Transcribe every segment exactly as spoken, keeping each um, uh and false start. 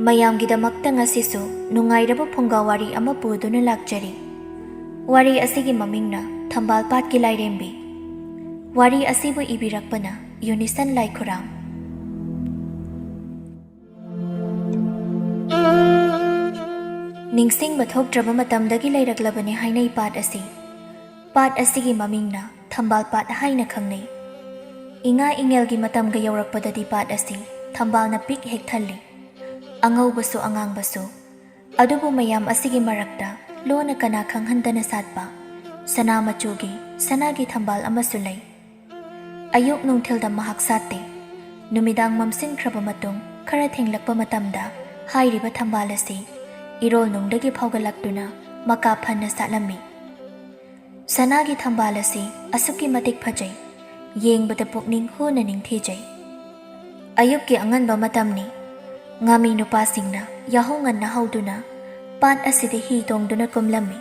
ꯃꯌꯥꯝꯒꯤꯗꯃꯛꯇ ꯉꯁꯤꯁꯨ ꯅꯨꯡꯉꯥꯏꯔꯕ ꯐꯨꯡꯒꯥ ꯋꯥꯔꯤ ꯑꯃ ꯄꯨꯗꯨꯅ ꯂꯥꯛꯆꯔꯤ꯫ ꯋꯥꯔꯤ ꯑꯁꯤꯒꯤ ꯃꯃꯤꯡꯅ ꯊꯝꯕꯥꯜ ꯄꯥꯠꯀꯤ ꯂꯥꯏꯔꯦꯝꯕꯤ꯫ ꯋꯥꯔꯤ ꯑꯁꯤꯕꯨ ꯏꯕꯤꯔꯛꯄꯅ ꯌꯨꯅꯤꯁꯟ ꯂꯥꯏꯈꯨꯔꯥꯝ꯫ ꯅꯤꯡꯁꯤꯡꯕ ꯊꯣꯛꯇ꯭ꯔꯕ ꯃꯇꯝꯗꯒꯤ ꯂꯩꯔꯛꯂꯕꯅꯤ ꯍꯥꯏꯅꯩ ꯄꯥꯠ ꯑꯁꯤ꯫ ꯄꯥꯠ ꯑꯁꯤꯒꯤ ꯃꯃꯤꯡꯅ ꯊꯝꯕꯥꯜ ꯄꯥꯠ ꯍꯥꯏꯅ ꯈꯪꯅꯩ꯫ ꯏꯉꯥ ꯏꯉꯦꯜꯒꯤ ꯃꯇꯝꯒ ꯌꯧꯔꯛꯄꯗꯗꯤ ꯄꯥꯠ ꯑꯁꯤ ꯊꯝꯕꯥꯜꯅ ꯄꯤꯛ ꯍꯦꯛ ꯊꯜꯂꯤ꯫ ꯑꯉꯧꯕꯁꯨ ꯑꯉꯥꯡꯕꯁꯨ꯫ ꯑꯗꯨꯕꯨ ꯃꯌꯥꯝ ꯑꯁꯤꯒꯤ ꯃꯔꯛꯇ ꯂꯣꯟꯅ ꯀꯅꯥ ꯈꯪꯍꯟꯗꯅ ꯁꯥꯠꯄ ꯁꯅꯥ ꯃꯆꯨꯒꯤ ꯁꯅꯥꯒꯤ ꯊꯝꯕꯥꯜ ꯑꯃꯁꯨ ꯂꯩ꯫ ꯑꯌꯨꯛ ꯅꯨꯡꯊꯤꯜꯗ ꯃꯍꯥꯛ ꯁꯥꯠꯇꯦ꯫ ꯅꯨꯃꯤꯗꯥꯡ ꯃꯝꯁꯤꯟꯈ꯭ꯔꯕ ꯃꯇꯨꯡ ꯈꯔ ꯊꯦꯡꯂꯛꯄ ꯃꯇꯝꯗ ꯍꯥꯏꯔꯤꯕ ꯊꯝꯕꯥꯜ ꯑꯁꯤ ꯏꯔꯣꯜ ꯅꯨꯡꯗꯒꯤ ꯐꯥꯎꯒꯠꯂꯛꯇꯨꯅ ꯃꯀꯥ ꯐꯟꯅ ꯁꯥꯠꯂꯝꯃꯤ꯫ ꯁꯅꯥꯒꯤ ꯊꯝꯕꯥꯜ ꯑꯁꯤ ꯑꯁꯨꯛꯀꯤ ꯃꯇꯤꯛ ꯐꯖꯩ, ꯌꯦꯡꯕꯗ ꯄꯨꯛꯅꯤꯡ ꯍꯨꯅ ꯅꯤꯡꯊꯤꯖꯩ꯫ ꯑꯌꯨꯛꯀꯤ ꯑꯉꯟꯕ ꯃꯇꯝꯅꯤ꯫ ꯉꯥꯃꯤ ꯅꯨꯄꯥꯁꯤꯡꯅ ꯌꯥꯍꯧ ꯉꯟꯅ ꯍꯧꯗꯨꯅ ꯄꯥꯠ ꯑꯁꯤꯗ ꯍꯤ ꯇꯣꯡꯗꯨꯅ ꯀꯨꯝꯂꯝꯃꯤ꯫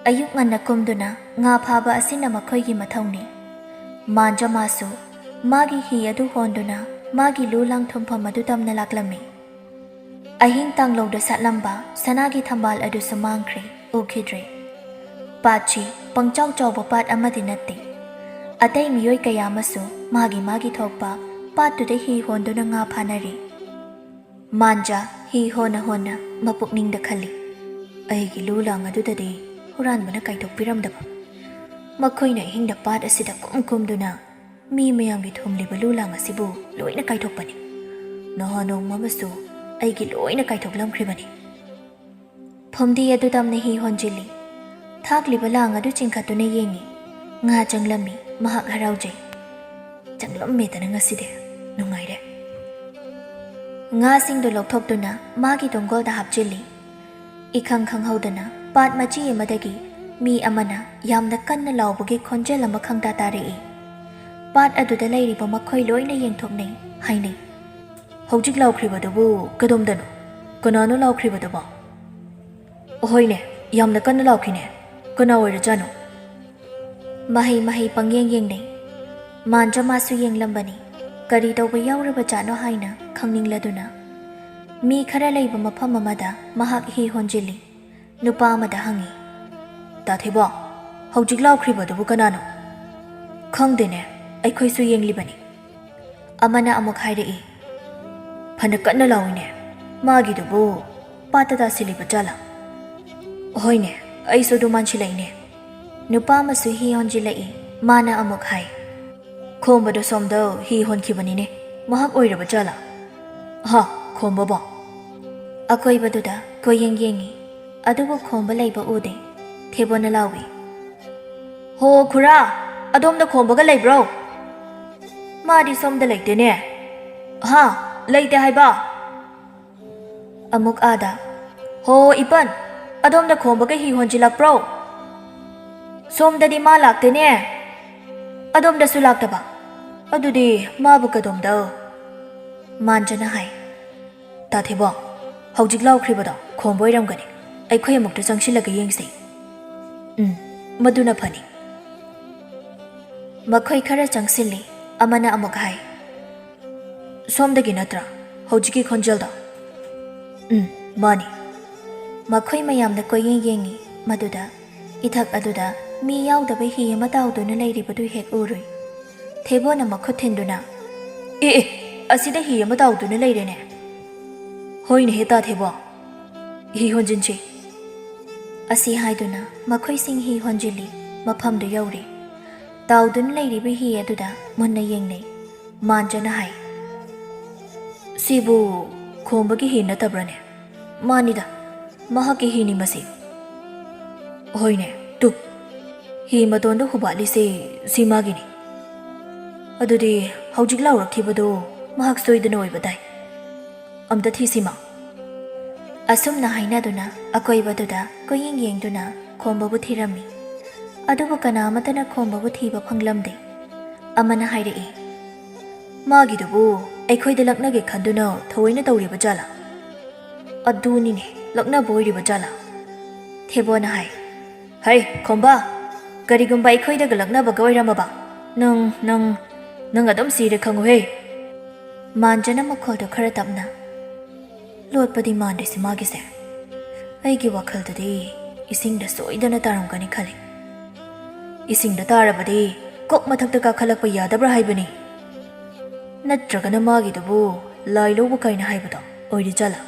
ꯑꯌꯨꯛ ꯉꯟꯅ ꯀꯨꯝꯗꯨꯅ ꯉꯥ ꯐꯥꯕ ꯑꯁꯤꯅ ꯃꯈꯣꯏꯒꯤ ꯃꯊꯧꯅꯤ꯫ ꯃꯥꯟꯖ ꯃꯥꯁꯨ ꯃꯥꯒꯤ ꯍꯤ ꯑꯗꯨ ꯍꯣꯟꯗꯨꯅ ꯃꯥꯒꯤ ꯂꯨ ꯂꯥꯡ ꯊꯨꯝꯐꯝ ꯑꯗꯨ ꯇꯝꯅ ꯂꯥꯛꯂꯝꯃꯤ꯫ ꯑꯍꯤꯡ ꯇꯥꯡꯂꯧꯗ ꯁꯥꯠꯂꯝꯕ ꯁꯅꯥꯒꯤ ꯊꯝꯕꯥꯜ ꯑꯗꯨꯁꯨ ꯃꯥꯡꯈ꯭ꯔꯦ, ꯎꯈꯤꯗ꯭ꯔꯦ꯫ ꯄꯥꯠꯁꯤ ꯄꯪꯆꯥꯎ ꯆꯥꯎꯕ ꯄꯥꯠ ꯑꯃꯗꯤ ꯅꯠꯇꯦ꯫ ꯑꯇꯩ ꯃꯤꯑꯣꯏ ꯀꯌꯥ ꯑꯃꯁꯨ ꯃꯥꯒꯤ ꯃꯥꯒꯤ ꯊꯣꯛꯄ ꯄꯥꯠꯇꯨꯗ ꯍꯤ ꯍꯣꯟꯗꯨꯅ ꯉꯥ ꯐꯥꯅꯔꯤ꯫ ꯃꯥꯟꯖ ꯍꯤ ꯍꯣꯟꯅ ꯍꯣꯟꯅ ꯃꯄꯨꯛꯅꯤꯡꯗ ꯈꯜꯂꯤ, "ꯑꯩꯒꯤ ꯂꯨ ꯂꯥꯡ ꯑꯗꯨꯗꯗꯤ ꯍꯨꯔꯥꯟꯕꯅ ꯀꯥꯏꯊꯣꯛꯄꯤꯔꯝꯗꯕ꯫ ꯃꯈꯣꯏꯅ ꯑꯍꯤꯡꯗ ꯄꯥꯠ ꯑꯁꯤꯗ ꯀꯨꯝ ꯀꯨꯝꯗꯨꯅ ꯃꯤ ꯃꯌꯥꯝꯒꯤ ꯊꯨꯝꯂꯤꯕ ꯂꯨ ꯂꯥꯡ ꯑꯁꯤꯕꯨ ꯂꯣꯏꯅ ꯀꯥꯏꯊꯣꯛꯄꯅꯤ꯫ ꯅꯍꯥꯟ ꯅꯣꯡꯃ ꯑꯃꯁꯨ ꯑꯩꯒꯤ ꯂꯣꯏꯅ ꯀꯥꯏꯊꯣꯛꯂꯝꯈ꯭ꯔꯤꯕꯅꯤ꯫" ꯐꯨꯝꯗꯤ ꯑꯗꯨ ꯇꯝꯅ ꯍꯤ ꯍꯣꯟꯖꯤꯜꯂꯤ꯫ ꯊꯥꯛꯂꯤꯕ ꯂꯥꯡ ꯑꯗꯨ ꯆꯤꯡꯈꯠꯇꯨꯅ ꯌꯦꯡꯉꯤ꯫ ꯉꯥ ꯆꯪꯂꯝꯃꯤ꯫ ꯃꯍꯥꯛ ꯍꯔꯥꯎꯖꯩ꯫ "ꯆꯪꯂꯝꯃꯦꯗꯅ ꯉꯁꯤꯗꯤ꯫ ꯅꯨꯡꯉꯥꯏꯔꯦ꯫" ꯉꯥꯁꯤꯡꯗꯨ ꯂꯧꯊꯣꯛꯇꯨꯅ ꯃꯥꯒꯤ ꯇꯨꯡꯒꯣꯜꯗ ꯍꯥꯞꯆꯤꯜꯂꯤ꯫ ꯏꯈꯪ ꯈꯪꯍꯧꯗꯅ ꯄꯥꯠ ꯃꯆꯤ ꯑꯃꯗꯒꯤ ꯃꯤ ꯑꯃꯅ ꯌꯥꯝꯅ ꯀꯟꯅ ꯂꯥꯎꯕꯒꯤ ꯈꯣꯟꯖꯦꯜ ꯑꯃ ꯈꯪꯇꯥ ꯇꯥꯔꯛꯏ꯫ ꯄꯥꯠ ꯑꯗꯨꯗ ꯂꯩꯔꯤꯕ ꯃꯈꯣꯏ ꯂꯣꯏꯅ ꯌꯦꯡꯊꯣꯛꯅꯩ, ꯍꯥꯏꯅꯩ꯫ "ꯍꯧꯖꯤꯛ ꯂꯥꯎꯈ꯭ꯔꯤꯕꯗꯨꯕꯨ ꯀꯗꯣꯝꯗꯅꯣ? ꯀꯅꯥꯅꯣ ꯂꯥꯎꯈ꯭ꯔꯤꯕꯗꯨꯕꯣ?" "ꯑꯍꯣꯏꯅꯦ, ꯌꯥꯝꯅ ꯀꯟꯅ ꯂꯥꯎꯈꯤꯅꯦ꯫ ꯀꯅꯥ ꯑꯣꯏꯔꯖꯥꯠꯅꯣ?" ꯃꯍꯩ ꯃꯍꯩ ꯄꯪꯌꯦꯡ ꯌꯦꯡꯅꯩ꯫ ꯃꯥꯟꯖ ꯃꯥꯁꯨ ꯌꯦꯡꯂꯝꯕꯅꯤ, ꯀꯔꯤ ꯇꯧꯕ ꯌꯥꯎꯔꯕ ꯖꯥꯠꯅꯣ ꯍꯥꯏꯅ ꯈꯪꯅꯤꯡꯂꯗꯨꯅ꯫ ꯃꯤ ꯈꯔ ꯂꯩꯕ ꯃꯐꯝ ꯑꯃꯗ ꯃꯍꯥꯛ ꯍꯤ ꯍꯣꯟꯖꯤꯜꯂꯤ꯫ ꯅꯨꯄꯥ ꯑꯃꯗ ꯍꯪꯉꯤ, "ꯇꯥ ꯊꯩꯕꯣꯡ, ꯍꯧꯖꯤꯛ ꯂꯥꯎꯈ꯭ꯔꯤꯕꯗꯨꯕꯨ ꯀꯅꯥꯅꯣ?" "ꯈꯪꯗꯦꯅꯦ, ꯑꯩꯈꯣꯏꯁꯨ ꯌꯦꯡꯂꯤꯕꯅꯤ꯫" ꯑꯃꯅ ꯑꯃꯨꯛ ꯍꯥꯏꯔꯛꯏ, "ꯐꯅ ꯀꯟꯅ ꯂꯥꯎꯏꯅꯦ, ꯃꯥꯒꯤꯗꯨꯕꯨ ꯄꯥꯠꯇ ꯇꯥꯁꯤꯜꯂꯤꯕ ꯖꯥꯠꯂꯥ?" "ꯍꯣꯏꯅꯦ, ꯑꯩꯁꯨ ꯑꯗꯨ ꯃꯥꯟꯁꯤꯜꯂꯛꯏꯅꯦ꯫" ꯅꯨꯄꯥ ꯑꯃꯁꯨ ꯍꯤ ꯍꯣꯟꯖꯤꯜꯂꯛꯏ꯫ ꯃꯥꯅ ꯑꯃꯨꯛ ꯍꯥꯏ, "ꯈꯣꯝꯕꯗꯣ ꯁꯣꯝꯗ ꯍꯤ ꯍꯣꯟꯈꯤꯕꯅꯤꯅꯦ, ꯃꯍꯥꯛ ꯑꯣꯏꯔꯕ ꯖꯥꯠꯂꯥ?" "ꯍꯥ, ꯈꯣꯝꯕꯕꯣ?" ꯑꯀꯣꯏꯕꯗꯨꯗ ꯀꯣꯏꯌꯦꯡ ꯌꯦꯡꯉꯤ, ꯑꯗꯨꯕꯨ ꯈꯣꯝꯕ ꯂꯩꯕ ꯎꯗꯦ꯫ ꯊꯦꯕꯣꯅ ꯂꯥꯎꯏ, "ꯍꯣ ꯈꯨꯔꯥ, ꯑꯗꯣꯝꯗ ꯈꯣꯝꯕꯒ ꯂꯩꯕ꯭ꯔꯣ?" "ꯃꯥꯗꯤ ꯁꯣꯝꯗ ꯂꯩꯇꯦꯅꯦ꯫" "ꯍꯥ, ꯂꯩꯇꯦ ꯍꯥꯏꯕ?" ꯑꯃꯨꯛ ꯑꯥꯗ, "ꯍꯣ ꯏꯄꯟ, ꯑꯗꯣꯝꯗ ꯈꯣꯝꯕꯒ ꯍꯤ ꯍꯣꯟꯖꯤꯜꯂꯛꯄ꯭ꯔꯣ?" "ꯁꯣꯝꯗꯗꯤ ꯃꯥ ꯂꯥꯛꯇꯦꯅꯦ꯫" "ꯑꯗꯣꯝꯗꯁꯨ ꯂꯥꯛꯇꯕ? ꯑꯗꯨꯗꯤ ꯃꯥꯕꯨ ꯀꯗꯣꯝꯗ?" ꯃꯥꯟꯖꯅ ꯍꯥꯏ, "ꯇꯥ ꯊꯦꯕꯣ, ꯍꯧꯖꯤꯛ ꯂꯥꯎꯈ꯭ꯔꯤꯕꯗꯣ ꯈꯣꯝꯕ ꯑꯣꯏꯔꯝꯒꯅꯤ꯫ ꯑꯩꯈꯣꯏ ꯑꯃꯨꯛꯇ ꯆꯪꯁꯤꯜꯂꯒ ꯌꯦꯡꯁꯤ꯫" "ꯎꯝ, ꯃꯗꯨꯅ ꯐꯅꯤ꯫" ꯃꯈꯣꯏ ꯈꯔ ꯆꯪꯁꯤꯜꯂꯤ꯫ ꯑꯃꯅ ꯑꯃꯨꯛ ꯍꯥꯏ, "ꯁꯣꯝꯗꯒꯤ ꯅꯠꯇ꯭ꯔꯥ ꯍꯧꯖꯤꯛꯀꯤ ꯈꯣꯟꯖꯦꯜꯗꯣ?" "ꯎꯝ, ꯃꯥꯅꯤ꯫" ꯃꯈꯣꯏ ꯃꯌꯥꯝꯗ ꯀꯣꯏꯌꯦꯡ ꯌꯦꯡꯉꯤ꯫ ꯃꯗꯨꯗ ꯏꯊꯛ ꯑꯗꯨꯗ ꯃꯤ ꯌꯥꯎꯗꯕ ꯍꯤ ꯑꯃ ꯇꯥꯎꯗꯨꯅ ꯂꯩꯔꯤꯕꯗꯨ ꯍꯦꯛ ꯎꯔꯨꯏ꯫ ꯊꯦꯕꯣꯅ ꯃꯈꯨꯠ ꯊꯤꯟꯗꯨꯅ, "ꯑꯦ ꯑꯦ, ꯑꯁꯤꯗ ꯍꯤ ꯑꯃ ꯇꯥꯎꯗꯨꯅ ꯂꯩꯔꯦꯅꯦ꯫ ꯍꯣꯏꯅꯦꯍꯦ ꯇꯥ ꯊꯦꯕꯣ, ꯍꯤ ꯍꯣꯟꯖꯤꯟꯁꯤ꯫" ꯑꯁꯤ ꯍꯥꯏꯗꯨꯅ ꯃꯈꯣꯏꯁꯤꯡ ꯍꯤ ꯍꯣꯟꯖꯤꯜꯂꯤ꯫ ꯃꯐꯝꯗꯨ ꯌꯧꯔꯦ꯫ ꯇꯥꯎꯗꯨꯅ ꯂꯩꯔꯤꯕ ꯍꯤ ꯑꯗꯨꯗ ꯃꯨꯟꯅ ꯌꯦꯡꯅꯩ꯫ ꯃꯥꯟꯖꯅ ꯍꯥꯏ, "ꯁꯤꯕꯨ ꯈꯣꯝꯕꯒꯤ ꯍꯤ ꯅꯠꯇꯕ꯭ꯔꯅꯦ?" "ꯃꯥꯅꯤꯗ, ꯃꯍꯥꯛꯀꯤ ꯍꯤꯅꯤ ꯃꯁꯤ꯫" "ꯍꯣꯏꯅꯦ, ꯇꯨ, ꯍꯤ ꯃꯇꯣꯟꯗ ꯍꯨꯕꯥꯠꯂꯤꯁꯦ, ꯁꯤ ꯃꯥꯒꯤꯅꯤ꯫ ꯑꯗꯨꯗꯤ ꯍꯧꯖꯤꯛ ꯂꯥꯎꯔꯛꯈꯤꯕꯗꯨ ꯃꯍꯥꯛ ꯁꯣꯏꯗꯅ ꯑꯣꯏꯕ ꯇꯥꯏ꯫ ꯑꯝꯇ ꯊꯤꯁꯤꯃ꯫" ꯑꯁꯨꯝꯅ ꯍꯥꯏꯅꯗꯨꯅ ꯑꯀꯣꯏꯕꯗꯨꯗ ꯀꯣꯏꯌꯦꯡ ꯌꯦꯡꯗꯨꯅ ꯈꯣꯝꯕꯕꯨ ꯊꯤꯔꯝꯃꯤ꯫ ꯑꯗꯨꯕꯨ ꯀꯅꯥ ꯑꯃꯠꯇꯅ ꯈꯣꯝꯕꯕꯨ ꯊꯤꯕ ꯐꯪꯂꯝꯗꯦ꯫ ꯑꯃꯅ ꯍꯥꯏꯔꯛꯏ, "ꯃꯥꯒꯤꯗꯨꯕꯨ ꯑꯩꯈꯣꯏꯗ ꯂꯛꯅꯒꯦ ꯈꯟꯗꯨꯅ ꯊꯑꯣꯏꯅ ꯇꯧꯔꯤꯕ ꯖꯥꯠꯂꯥ?" "ꯑꯗꯨꯅꯤꯅꯦ, ꯂꯛꯅꯕ ꯑꯣꯏꯔꯤꯕ ꯖꯥꯠꯂꯥ?" ꯊꯦꯕꯣꯅ ꯍꯥꯏ, "ꯍꯩ ꯈꯣꯝꯕ, ꯀꯔꯤꯒꯨꯝꯕ ꯑꯩꯈꯣꯏꯗꯒ ꯂꯛꯅꯕꯒ ꯑꯣꯏꯔꯝꯃꯕ, ꯅꯪ, ꯅꯪ, ꯅꯪ ꯑꯗꯨꯝ ꯁꯤꯔꯦ ꯈꯪꯉꯨꯍꯦ꯫" ꯃꯥꯟꯖꯅ ꯃꯈꯣꯜꯗꯣ ꯈꯔ ꯇꯞꯅ, ꯂꯣꯠꯄꯗꯤ ꯃꯥꯟꯗꯦꯁꯦ ꯃꯥꯒꯤꯁꯦ꯫ ꯑꯩꯒꯤ ꯋꯥꯈꯜꯗꯗꯤ ꯏꯁꯤꯡꯗ ꯁꯣꯏꯗꯅ ꯇꯥꯔꯝꯒꯅꯤ ꯈꯜꯂꯤ꯫ ꯏꯁꯤꯡꯗ ꯇꯥꯔꯕꯗꯤ ꯀꯣꯛ ꯃꯊꯛꯇ ꯀꯥꯈꯠꯂꯛꯄ ꯌꯥꯗꯕ꯭ꯔꯥ ꯍꯥꯏꯕꯅꯤ꯫ ꯅꯠꯇ꯭ꯔꯒꯅ ꯃꯥꯒꯤꯗꯨꯕꯨ ꯂꯥꯏ ꯂꯧꯕ ꯀꯥꯏꯅ ꯍꯥꯏꯕꯗꯣ ꯑꯣꯏꯔꯤꯖꯥꯠꯂꯥ?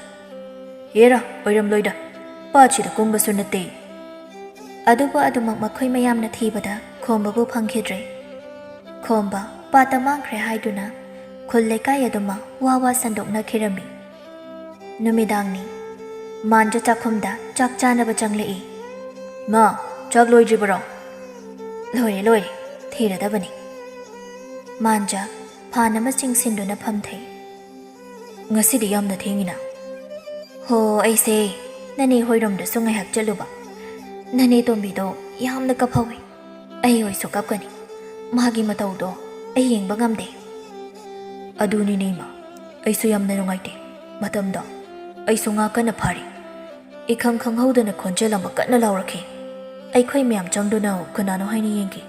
ꯍꯦꯔꯥ, ꯑꯣꯏꯔꯝꯂꯣꯏꯗ꯫ ꯄꯥꯠꯁꯤꯗ ꯀꯨꯝꯕꯁꯨ ꯅꯠꯇꯦ꯫ ꯑꯗꯨꯕꯨ ꯑꯗꯨꯃꯛ ꯃꯈꯣꯏ ꯃꯌꯥꯝꯅ ꯊꯤꯕꯗ ꯈꯣꯝꯕꯕꯨ ꯐꯪꯈꯤꯗ꯭ꯔꯦ꯫ ꯈꯣꯝꯕ ꯄꯥꯠꯇ ꯃꯥꯡꯈ꯭ꯔꯦ ꯍꯥꯏꯗꯨꯅ ꯈꯨꯜ ꯂꯩꯀꯥꯏ ꯑꯗꯨꯃꯛ ꯋꯥ ꯋꯥ ꯁꯟꯗꯣꯛꯅꯈꯤꯔꯝꯃꯤ꯫ ꯅꯨꯃꯤꯗꯥꯡꯅꯤ꯫ ꯃꯥꯟꯖ ꯆꯥꯛꯈꯨꯝꯗ ꯆꯥꯛ ꯆꯥꯅꯕ ꯆꯪꯂꯛꯏ꯫ "ꯏꯃꯥ, ꯆꯥꯛ ꯂꯣꯏꯗ꯭ꯔꯤꯕꯔꯣ?" "ꯂꯣꯏꯔꯦ, ꯂꯣꯏꯔꯦ꯫ ꯊꯤꯔꯗꯕꯅꯤ꯫" ꯃꯥꯟꯖ ꯐꯥꯟ ꯑꯃ ꯆꯤꯡꯁꯤꯟꯗꯨꯅ ꯐꯝꯊꯩ꯫ "ꯉꯁꯤꯗꯤ ꯌꯥꯝꯅ ꯊꯦꯡꯉꯤꯅ?" "ꯍꯣ, ꯑꯩꯁꯦ ꯅꯅꯦ ꯍꯣꯏꯔꯣꯝꯗꯁꯨ ꯉꯥꯏꯍꯥꯛ ꯆꯠꯂꯨꯕ꯫ ꯅꯅꯦ ꯇꯣꯝꯕꯤꯗꯣ ꯌꯥꯝꯅ ꯀꯞꯍꯧꯋꯤ꯫ ꯑꯩ ꯑꯣꯏꯁꯨ ꯀꯞꯀꯅꯤ꯫ ꯃꯥꯒꯤ ꯃꯇꯧꯗꯣ ꯑꯩ ꯌꯦꯡꯕ ꯉꯝꯗꯦ꯫" "ꯑꯗꯨꯅꯤꯅꯦ ꯏꯃꯥ, ꯑꯩꯁꯨ ꯌꯥꯝꯅ ꯅꯨꯡꯉꯥꯏꯇꯦ꯫ ꯃꯇꯝꯗꯣ ꯑꯩꯁꯨ ꯉꯥ ꯀꯟꯅ ꯐꯥꯔꯤ꯫ ꯏꯈꯪ ꯈꯪꯍꯧꯗꯅ ꯈꯣꯟꯖꯦꯜ ꯑꯃ ꯀꯟꯅ ꯂꯥꯎꯔꯛꯈꯤ꯫ ꯑꯩꯈꯣꯏ ꯃꯌꯥꯝ ꯆꯪꯗꯨꯅ ꯀꯅꯥꯅꯣ ꯍꯥꯏꯅ ꯌꯦꯡꯈꯤ꯫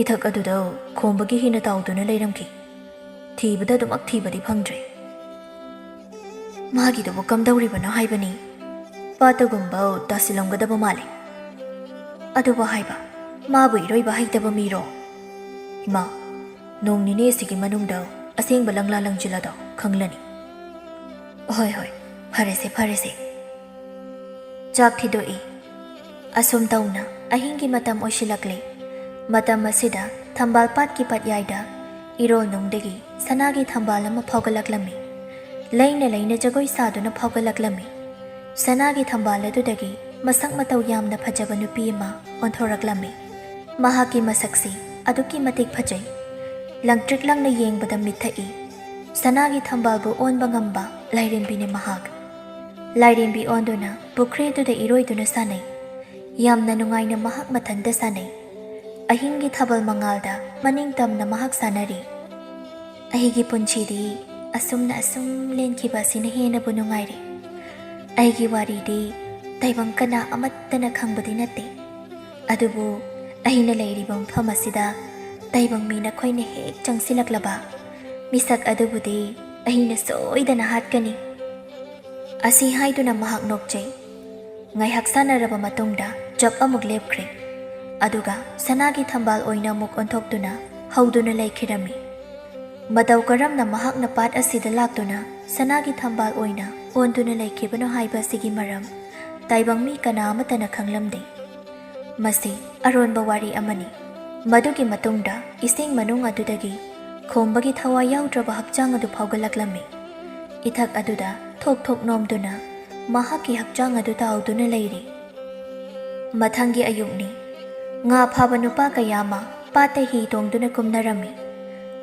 ꯏꯊꯛ ꯑꯗꯨꯗ ꯈꯣꯝꯕꯒꯤ ꯍꯤꯅ ꯇꯥꯎꯗꯨꯅ ꯂꯩꯔꯝꯈꯤ꯫ ꯊꯤꯕꯗ ꯑꯗꯨꯃꯛ ꯊꯤꯕꯗꯤ ꯐꯪꯗ꯭ꯔꯦ꯫" "ꯃꯥꯒꯤꯗꯨꯕꯨ ꯀꯝꯗꯧꯔꯤꯕꯅꯣ ꯍꯥꯏꯕꯅꯤ? ꯄꯥꯠꯇꯒꯨꯝꯕ ꯇꯥꯁꯤꯜꯂꯝꯒꯗꯕ ꯃꯥꯜꯂꯤ꯫" "ꯑꯗꯨꯕꯨ ꯍꯥꯏꯕ, ꯃꯥꯕꯨ ꯏꯔꯣꯏꯕ ꯍꯩꯇꯕ ꯃꯤꯔꯣ?" "ꯏꯃꯥ, ꯅꯣꯡ ꯅꯤꯅꯤ ꯑꯁꯤꯒꯤ ꯃꯅꯨꯡꯗ ꯑꯁꯦꯡꯕ ꯂꯪꯂꯥ ꯂꯪꯖꯤꯜ ꯑꯗꯣ ꯈꯪꯂꯅꯤ꯫" "ꯍꯣꯏ, ꯍꯣꯏ, ꯐꯔꯦꯁꯦ, ꯐꯔꯦꯁꯦ꯫" ꯆꯥꯛ ꯊꯤꯗꯣꯛꯏ꯫ ꯑꯁꯨꯝ ꯇꯧꯅ ꯑꯍꯤꯡꯒꯤ ꯃꯇꯝ ꯑꯣꯏꯁꯤꯜꯂꯛꯂꯦ꯫ ꯃꯇꯝ ꯑꯁꯤꯗ ꯊꯝꯕꯥꯜ ꯄꯥꯠꯀꯤ ꯄꯠꯌꯥꯏꯗ ꯏꯔꯣꯜꯅꯨꯡꯗꯒꯤ ꯁꯅꯥꯒꯤ ꯊꯝꯕꯥꯜ ꯑꯃ ꯐꯥꯎꯒꯠꯂꯛꯂꯝꯃꯤ꯫ ꯂꯩꯅ ꯂꯩꯅ ꯖꯒꯣꯏ ꯁꯥꯗꯨꯅ ꯐꯥꯎꯒꯠꯂꯛꯂꯝꯃꯤ꯫ ꯁꯅꯥꯒꯤ ꯊꯝꯕꯥꯜ ꯑꯗꯨꯗꯒꯤ ꯃꯁꯛ ꯃꯇꯧ ꯌꯥꯝꯅ ꯐꯖꯕ ꯅꯨꯄꯤ ꯑꯃ ꯑꯣꯟꯊꯣꯔꯛꯂꯝꯃꯤ꯫ ꯃꯍꯥꯛꯀꯤ ꯃꯁꯛꯁꯤ ꯑꯗꯨꯛꯀꯤ ꯃꯇꯤꯛ ꯐꯖꯩ꯫ ꯂꯪꯇ꯭ꯔꯤꯛ ꯂꯪꯅ ꯌꯦꯡꯕꯗ ꯃꯤꯠ ꯊꯛꯏ꯫ ꯁꯅꯥꯒꯤ ꯊꯝꯕꯥꯜꯕꯨ ꯑꯣꯟꯕ ꯉꯝꯕ ꯂꯥꯏꯔꯦꯝꯕꯤꯅꯤ ꯃꯍꯥꯛ꯫ ꯂꯥꯏꯔꯦꯝꯕꯤ ꯑꯣꯟꯗꯨꯅ ꯄꯨꯈ꯭ꯔꯤ ꯑꯗꯨꯗ ꯏꯔꯣꯏꯗꯨꯅ ꯁꯥꯟꯅꯩ꯫ ꯌꯥꯝꯅ ꯅꯨꯡꯉꯥꯏꯅ ꯃꯍꯥꯛ ꯃꯊꯟꯇ ꯁꯥꯟꯅꯩ꯫ ꯑꯍꯤꯡꯒꯤ ꯊꯥꯕꯜ ꯃꯉꯥꯜꯗ ꯃꯅꯤꯡ ꯇꯝꯅ ꯃꯍꯥꯛ ꯁꯥꯟꯅꯔꯤ꯫ ꯑꯩꯒꯤ ꯄꯨꯟꯁꯤꯗꯤ ꯑꯁꯨꯝꯅ ꯑꯁꯨꯝ ꯂꯦꯟꯈꯤꯕ ꯑꯁꯤꯅ ꯍꯦꯟꯅꯕꯨ ꯅꯨꯡꯉꯥꯏꯔꯦ꯫ ꯑꯩꯒꯤ ꯋꯥꯔꯤꯗꯤ ꯇꯥꯏꯕꯪ ꯀꯅꯥ ꯑꯃꯠꯇꯅ ꯈꯪꯕꯗꯤ ꯅꯠꯇꯦ꯫ ꯑꯗꯨꯕꯨ ꯑꯩꯅ ꯂꯩꯔꯤꯕ ꯃꯐꯝ ꯑꯁꯤꯗ ꯇꯥꯏꯕꯪ ꯃꯤ ꯅꯈꯣꯏꯅ ꯍꯦꯛ ꯆꯪꯁꯤꯜꯂꯛꯂꯕ, ꯃꯤꯁꯛ ꯑꯗꯨꯕꯨꯗꯤ ꯑꯩꯅ ꯁꯣꯏꯗꯅ ꯍꯥꯠꯀꯅꯤ꯫ ꯑꯁꯤ ꯍꯥꯏꯗꯨꯅ ꯃꯍꯥꯛ ꯅꯣꯛꯆꯩ꯫ ꯉꯥꯏꯍꯥꯛ ꯁꯥꯟꯅꯔꯕ ꯃꯇꯨꯡꯗ ꯆꯞ ꯑꯃꯨꯛ ꯂꯦꯞꯈ꯭ꯔꯦ꯫ ꯑꯗꯨꯒ ꯁꯅꯥꯒꯤ ꯊꯝꯕꯥꯜ ꯑꯣꯏꯅ ꯑꯃꯨꯛ ꯑꯣꯟꯊꯣꯛꯇꯨꯅ ꯍꯧꯗꯨꯅ ꯂꯩꯈꯤꯔꯝꯃꯤ꯫ ꯃꯇꯧ ꯀꯔꯝꯅ ꯃꯍꯥꯛꯅ ꯄꯥꯠ ꯑꯁꯤꯗ ꯂꯥꯛꯇꯨꯅ ꯁꯅꯥꯒꯤ ꯊꯝꯕꯥꯜ ꯑꯣꯏꯅ ꯑꯣꯟꯗꯨꯅ ꯂꯩꯈꯤꯕꯅꯣ ꯍꯥꯏꯕ ꯑꯁꯤꯒꯤ ꯃꯔꯝ ꯇꯥꯏꯕꯪ ꯃꯤ ꯀꯅꯥ ꯑꯃꯠꯇꯅ ꯈꯪꯂꯝꯗꯦ꯫ ꯃꯁꯤ ꯑꯔꯣꯟꯕ ꯋꯥꯔꯤ ꯑꯃꯅꯤ꯫ ꯃꯗꯨꯒꯤ ꯃꯇꯨꯡꯗ ꯏꯁꯤꯡ ꯃꯅꯨꯡ ꯑꯗꯨꯗꯒꯤ ꯈꯣꯝꯕꯒꯤ ꯊꯋꯥꯏ ꯌꯥꯎꯗ꯭ꯔꯕ ꯍꯛꯆꯥꯡ ꯑꯗꯨ ꯐꯥꯎꯒꯠꯂꯛꯂꯝꯃꯤ꯫ ꯏꯊꯛ ꯑꯗꯨꯗ ꯊꯣꯛ ꯊꯣꯛ ꯅꯣꯝꯗꯨꯅ ꯃꯍꯥꯛꯀꯤ ꯍꯛꯆꯥꯡ ꯑꯗꯨ ꯇꯥꯎꯗꯨꯅ ꯂꯩꯔꯤ꯫ ꯃꯊꯪꯒꯤ ꯑꯌꯨꯛꯅꯤ꯫ ꯉꯥ ꯐꯥꯕ ꯅꯨꯄꯥ ꯀꯌꯥ ꯑꯃ ꯄꯥꯠꯇ ꯍꯤ ꯇꯣꯡꯗꯨꯅ ꯀꯨꯝꯅꯔꯝꯃꯤ꯫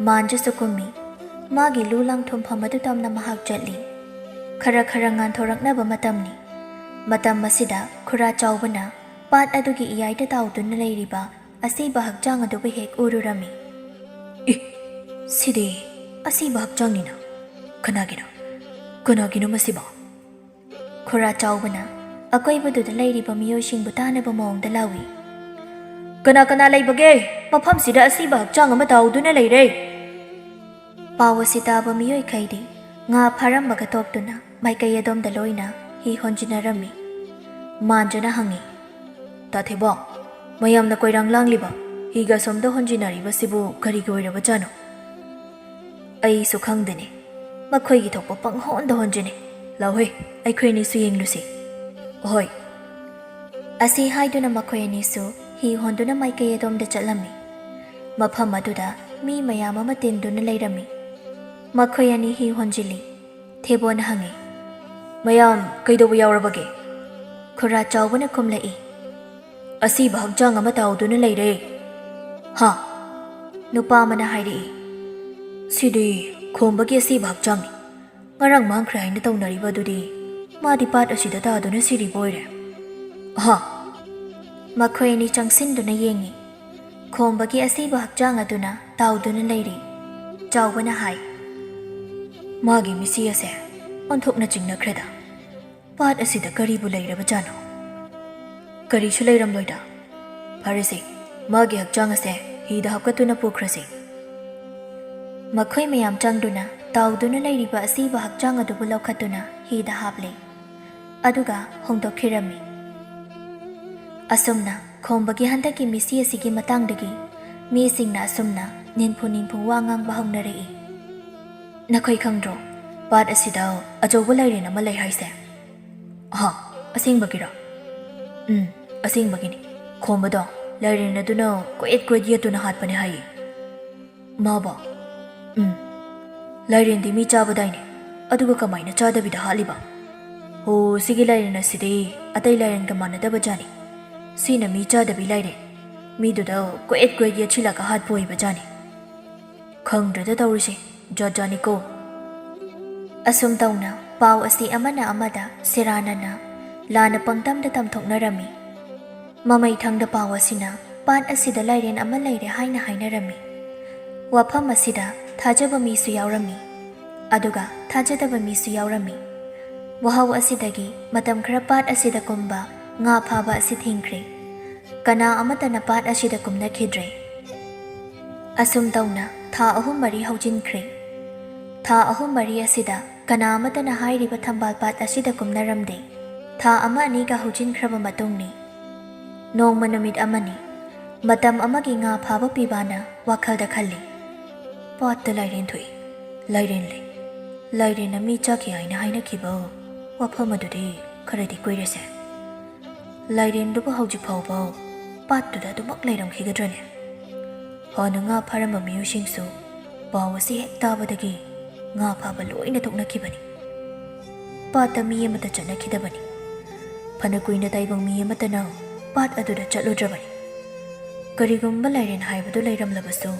ꯃꯥꯟꯖꯨꯁꯨ ꯀꯨꯝꯃꯤ꯫ ꯃꯥꯒꯤ ꯂꯨ ꯂꯥꯡꯊꯨꯝꯐꯝ ꯑꯗꯨ ꯇꯝꯅ ꯃꯍꯥꯛ ꯆꯠꯂꯤ꯫ ꯈꯔ ꯈꯔ ꯉꯥꯟꯊꯣꯔꯛꯅꯕ ꯃꯇꯝꯅꯤ꯫ ꯃꯇꯝ ꯑꯁꯤꯗ ꯈꯨꯔꯥ ꯆꯥꯎꯕꯅ ꯄꯥꯠ ꯑꯗꯨꯒꯤ ꯏꯌꯥꯏꯗ ꯇꯥꯎꯗꯨꯅ ꯂꯩꯔꯤꯕ ꯑꯁꯤꯕ ꯍꯛꯆꯥꯡ ꯑꯗꯨꯕꯨ ꯍꯦꯛ ꯎꯔꯨꯔꯝꯃꯤ꯫ "ꯏ! ꯁꯤꯗꯤ ꯑꯁꯤꯕ ꯍꯛꯆꯥꯡꯅꯤꯅ꯫ ꯀꯅꯥꯒꯤꯅꯣ? ꯀꯅꯥꯒꯤꯅꯣ ꯃꯁꯤꯕꯣ?" ꯈꯨꯔꯥ ꯆꯥꯎꯕꯅ ꯑꯀꯣꯏꯕꯗꯨꯗ ꯂꯩꯔꯤꯕ ꯃꯤꯑꯣꯏꯁꯤꯡꯕꯨ ꯇꯥꯅꯕ ꯃꯑꯣꯡꯗ ꯂꯥꯎꯏ꯫ "ꯀꯅꯥ ꯀꯅꯥ ꯂꯩꯕꯒꯦ? ꯃꯐꯝꯁꯤꯗ ꯑꯁꯤꯕ ꯍꯛꯆꯥꯡ ꯑꯃ ꯇꯥꯎꯗꯨꯅ ꯂꯩꯔꯦ!" ꯄꯥꯎ ꯑꯁꯤ ꯇꯥꯕ ꯃꯤꯑꯣꯏꯈꯩꯗꯤ ꯉꯥ ꯐꯥꯔꯝꯕꯒ ꯇꯣꯛꯇꯨꯅ ꯃꯥꯏꯀꯩ ꯑꯗꯣꯝꯗ ꯂꯣꯏꯅ ꯍꯤ ꯍꯣꯟꯖꯤꯟꯅꯔꯝꯃꯤ꯫ ꯃꯥꯟꯖꯨꯅ ꯍꯪꯉꯤ, "ꯇꯥꯊꯦꯕꯣ, ꯃꯌꯥꯝꯅ ꯀꯣꯏꯔꯥꯡ ꯂꯥꯡꯂꯤꯕ, ꯍꯤꯒ ꯑꯁꯣꯝꯗ ꯍꯣꯟꯖꯤꯟꯅꯔꯤꯕꯁꯤꯕꯨ ꯀꯔꯤꯒꯤ ꯑꯣꯏꯔꯕꯖꯥꯠꯅꯣ?" "ꯑꯩꯁꯨ ꯈꯪꯗꯦꯅꯦ, ꯃꯈꯣꯏꯒꯤ ꯊꯣꯛꯄ ꯄꯪꯍꯣꯟꯗ ꯍꯣꯟꯖꯤꯟꯅꯩ꯫ ꯂꯥꯎꯍꯦ, ꯑꯩꯈꯣꯏ ꯑꯅꯤꯁꯨ ꯌꯦꯡꯂꯨꯁꯤ꯫" "ꯍꯣꯏ꯫" ꯑꯁꯤ ꯍꯥꯏꯗꯨꯅ ꯃꯈꯣꯏ ꯑꯅꯤꯁꯨ ꯍꯤ ꯍꯣꯟꯗꯨꯅ ꯃꯥꯏꯀꯩ ꯑꯗꯣꯝꯗ ꯆꯠꯂꯝꯃꯤ꯫ ꯃꯐꯝ ꯑꯗꯨꯗ ꯃꯤ ꯃꯌꯥꯝ ꯑꯃ ꯇꯤꯟꯗꯨꯅ ꯂꯩꯔꯝꯃꯤ꯫ ꯃꯈꯣꯏ ꯑꯅꯤ ꯍꯤ ꯍꯣꯟꯖꯤꯜꯂꯤ꯫ ꯊꯦꯕꯣꯅ ꯍꯪꯉꯤ, "ꯃꯌꯥꯝ ꯀꯩꯗꯧꯕ ꯌꯥꯎꯔꯕꯒꯦ?" ꯈꯨꯔꯥ ꯆꯥꯎꯕꯅ ꯈꯨꯝꯂꯛꯏ, "ꯑꯁꯤꯕ ꯍꯛꯆꯥꯡ ꯑꯃ ꯇꯥꯎꯗꯨꯅ ꯂꯩꯔꯦ꯫" "ꯍꯥ?" ꯅꯨꯄꯥ ꯑꯃꯅ ꯍꯥꯏꯔꯛꯏ, "ꯁꯤꯗꯤ ꯈꯣꯝꯕꯒꯤ ꯑꯁꯤꯕ ꯍꯛꯆꯥꯡꯅꯤ꯫ ꯉꯔꯥꯡ ꯃꯥꯡꯈ꯭ꯔꯦ ꯍꯥꯏꯅ ꯇꯧꯅꯔꯤꯕ ꯑꯗꯨꯗꯤ ꯃꯥꯗꯤ ꯄꯥꯠ ꯑꯁꯤꯗ ꯇꯥꯗꯨꯅ ꯁꯤꯔꯤꯕ ꯑꯣꯏꯔꯦ꯫" "ꯍꯥ?" ꯃꯈꯣꯏ ꯑꯅꯤ ꯆꯪꯁꯤꯟꯗꯨꯅ ꯌꯦꯡꯉꯤ꯫ ꯈꯣꯝꯕꯒꯤ ꯑꯁꯤꯕ ꯍꯛꯆꯥꯡ ꯑꯗꯨꯅ ꯇꯥꯎꯗꯨꯅ ꯂꯩꯔꯤ꯫ ꯆꯥꯎꯕꯅ ꯍꯥꯏ, "ꯃꯥꯒꯤ ꯃꯤꯠꯁꯤ ꯑꯁꯦ ꯑꯣꯟꯊꯣꯛꯅ ꯆꯤꯡꯅꯈ꯭ꯔꯦꯗ꯫ ꯄꯥꯠ ꯑꯁꯤꯗ ꯀꯔꯤꯕꯨ ꯂꯩꯔꯕꯖꯥꯠꯅꯣ? ꯀꯔꯤꯁꯨ ꯂꯩꯔꯝꯂꯣꯏꯗ꯫ ꯐꯔꯦꯁꯦ, ꯃꯥꯒꯤ ꯍꯛꯆꯥꯡ ꯑꯁꯦ ꯍꯤꯗ ꯍꯥꯞꯀꯠꯇꯨꯅ ꯄꯨꯈ꯭ꯔꯁꯤ꯫" ꯃꯈꯣꯏ ꯃꯌꯥꯝ ꯆꯪꯗꯨꯅ ꯇꯥꯎꯗꯨꯅ ꯂꯩꯔꯤꯕ ꯑꯁꯤꯕ ꯍꯛꯆꯥꯡ ꯑꯗꯨꯕꯨ ꯂꯧꯈꯠꯇꯨꯅ ꯍꯤꯗ ꯍꯥꯞꯂꯦ꯫ ꯑꯗꯨꯒ ꯍꯣꯡꯗꯣꯛꯈꯤꯔꯝꯃꯤ꯫ ꯑꯁꯨꯝꯅ ꯈꯣꯝꯕꯒꯤ ꯍꯟꯗꯛꯀꯤ ꯃꯤꯁꯤ ꯑꯁꯤꯒꯤ ꯃꯇꯥꯡꯗꯒꯤ ꯃꯤꯁꯤꯡꯅ ꯑꯁꯨꯝꯅ ꯅꯤꯟꯐꯨ ꯅꯤꯟꯐꯨ ꯋꯥ ꯉꯥꯡꯕ ꯍꯧꯅꯔꯛꯏ꯫ "ꯅꯈꯣꯏ ꯈꯪꯗ꯭ꯔꯣ, ꯄꯥꯠ ꯑꯁꯤꯗ ꯑꯆꯧꯕ ꯂꯥꯏꯔꯦꯟ ꯑꯃ ꯂꯩ ꯍꯥꯏꯁꯦ?" "ꯑꯍꯥ, ꯑꯁꯦꯡꯕꯒꯤꯔꯣ?" "ꯎꯝ, ꯑꯁꯦꯡꯕꯒꯤꯅꯤ꯫ ꯈꯣꯝꯕꯗꯣ ꯂꯥꯏꯔꯦꯟ ꯑꯗꯨꯅ ꯀꯣꯏꯌꯦꯠ ꯀꯣꯏꯌꯦꯠ ꯌꯦꯠꯇꯨꯅ ꯍꯥꯠꯄꯅꯦ ꯍꯥꯏꯌꯦ꯫" "ꯃꯥꯕꯣ?" "ꯎꯝ, ꯂꯥꯏꯔꯦꯟꯗꯤ ꯃꯤ ꯆꯥꯕꯗꯥꯏꯅꯦ, ꯑꯗꯨꯒ ꯀꯃꯥꯏꯅ ꯆꯥꯗꯕꯤꯗ ꯍꯥꯠꯂꯤꯕ?" "ꯍꯣ, ꯁꯤꯒꯤ ꯂꯥꯏꯔꯦꯟ ꯑꯁꯤꯗꯤ ꯑꯇꯩ ꯂꯥꯏꯔꯦꯟꯒ ꯃꯥꯟꯅꯗꯕ ꯖꯥꯠꯅꯤ꯫ ꯁꯤꯅ ꯃꯤ ꯆꯥꯗꯕꯤ ꯂꯥꯏꯔꯦꯟ, ꯃꯤꯗꯨꯗ ꯀꯣꯏꯌꯦꯠ ꯀꯣꯏꯌꯦꯠ ꯌꯦꯠꯁꯤꯜꯂꯒ ꯍꯥꯠꯄ ꯑꯣꯏꯕ ꯖꯥꯠꯅꯤ꯫ ꯈꯪꯗ꯭ꯔꯦꯗ ꯇꯧꯔꯤꯁꯦ, ꯖꯥꯠ ꯖꯥꯠꯅꯤꯀꯣ꯫" ꯑꯁꯨꯝ ꯇꯧꯅ ꯄꯥꯎ ꯑꯁꯤ ꯑꯃꯅ ꯑꯃꯗ ꯁꯦꯔꯥꯟꯅꯅ ꯂꯥꯟꯅ ꯄꯪꯇꯝꯗ ꯇꯝꯊꯣꯛꯅꯔꯝꯃꯤ꯫ ꯃꯃꯩꯊꯪꯗ ꯄꯥꯎ ꯑꯁꯤꯅ ꯄꯥꯠ ꯑꯁꯤꯗ ꯂꯥꯏꯔꯦꯟ ꯑꯃ ꯂꯩꯔꯦ ꯍꯥꯏꯅ ꯍꯥꯏꯅꯔꯝꯃꯤ꯫ ꯋꯥꯐꯝ ꯑꯁꯤꯗ ꯊꯥꯖꯕ ꯃꯤꯁꯨ ꯌꯥꯎꯔꯝꯃꯤ, ꯑꯗꯨꯒ ꯊꯥꯖꯗꯕ ꯃꯤꯁꯨ ꯌꯥꯎꯔꯝꯃꯤ꯫ ꯋꯥꯍꯧ ꯑꯁꯤꯗꯒꯤ ꯃꯇꯝ ꯈꯔ ꯄꯥꯠ ꯑꯁꯤꯗ ꯀꯨꯝꯕ ꯉꯥ ꯐꯥꯕ ꯑꯁꯤ ꯊꯤꯡꯈ꯭ꯔꯦ꯫ ꯀꯅꯥ ꯑꯃꯠꯇꯅ ꯄꯥꯠ ꯑꯁꯤꯗ ꯀꯨꯝꯅꯈꯤꯗ꯭ꯔꯦ꯫ ꯑꯁꯨꯝ ꯇꯧꯅ ꯊꯥ ꯑꯍꯨꯝ ꯃꯔꯤ ꯍꯧꯖꯤꯟꯈ꯭ꯔꯦ꯫ ꯊꯥ ꯑꯍꯨꯝ ꯃꯔꯤ ꯑꯁꯤꯗ ꯀꯅꯥ ꯑꯃꯠꯇꯅ ꯍꯥꯏꯔꯤꯕ ꯊꯝꯕꯥꯜ ꯄꯥꯠ ꯑꯁꯤꯗ ꯀꯨꯝꯅꯔꯝꯗꯦ꯫ ꯊꯥ ꯑꯃ ꯑꯅꯤꯒ ꯍꯧꯖꯤꯟꯈ꯭ꯔꯕ ꯃꯇꯨꯡꯅꯤ꯫ ꯅꯣꯡꯃ ꯅꯨꯃꯤꯠ ꯑꯃꯅꯤ꯫ ꯃꯇꯝ ꯑꯃꯒꯤ ꯉꯥ ꯐꯥꯕ ꯄꯤꯕꯥꯅ ꯋꯥꯈꯜꯗ ꯈꯜꯂꯤ, "ꯄꯥꯠꯇ ꯂꯥꯏꯔꯦꯟ ꯊꯣꯛꯏ, ꯂꯥꯏꯔꯦꯟ ꯂꯩ, ꯂꯥꯏꯔꯦꯟꯅ ꯃꯤ ꯆꯥꯈꯤ ꯍꯥꯏꯅ ꯍꯥꯏꯅꯈꯤꯕ ꯋꯥꯐꯝ ꯑꯗꯨꯗꯤ ꯈꯔꯗꯤ ꯀꯨꯏꯔꯦꯁꯦ꯫ ꯂꯥꯏꯔꯦꯟꯗꯨꯕꯨ ꯍꯧꯖꯤꯛ ꯐꯥꯎꯕ ꯄꯥꯠꯇꯨꯗ ꯑꯗꯨꯃꯛ ꯂꯩꯔꯝꯈꯤꯒꯗ꯭ꯔꯅꯦ?" ꯍꯥꯟꯅ ꯉꯥ ꯐꯥꯔꯝꯕ ꯃꯤꯑꯣꯏꯁꯤꯡꯁꯨ ꯄꯥꯎ ꯑꯁꯤ ꯍꯦꯛ ꯇꯥꯕꯗꯒꯤ ꯉꯥ ꯐꯥꯕ ꯂꯣꯏꯅ ꯇꯣꯛꯅꯈꯤꯕꯅꯤ꯫ ꯄꯥꯠꯇ ꯃꯤ ꯑꯃꯠꯇ ꯆꯠꯅꯈꯤꯗꯕꯅꯤ꯫ ꯐꯅ ꯀꯨꯏꯅ ꯇꯥꯏꯕꯪ ꯃꯤ ꯑꯃꯠꯇꯅ ꯄꯥꯠ ꯑꯗꯨꯗ ꯆꯠꯂꯨꯗ꯭ꯔꯕꯅꯤ꯫ ꯀꯔꯤꯒꯨꯝꯕ ꯂꯥꯏꯔꯦꯟ ꯍꯥꯏꯕꯗꯨ ꯂꯩꯔꯝꯂꯕꯁꯨ,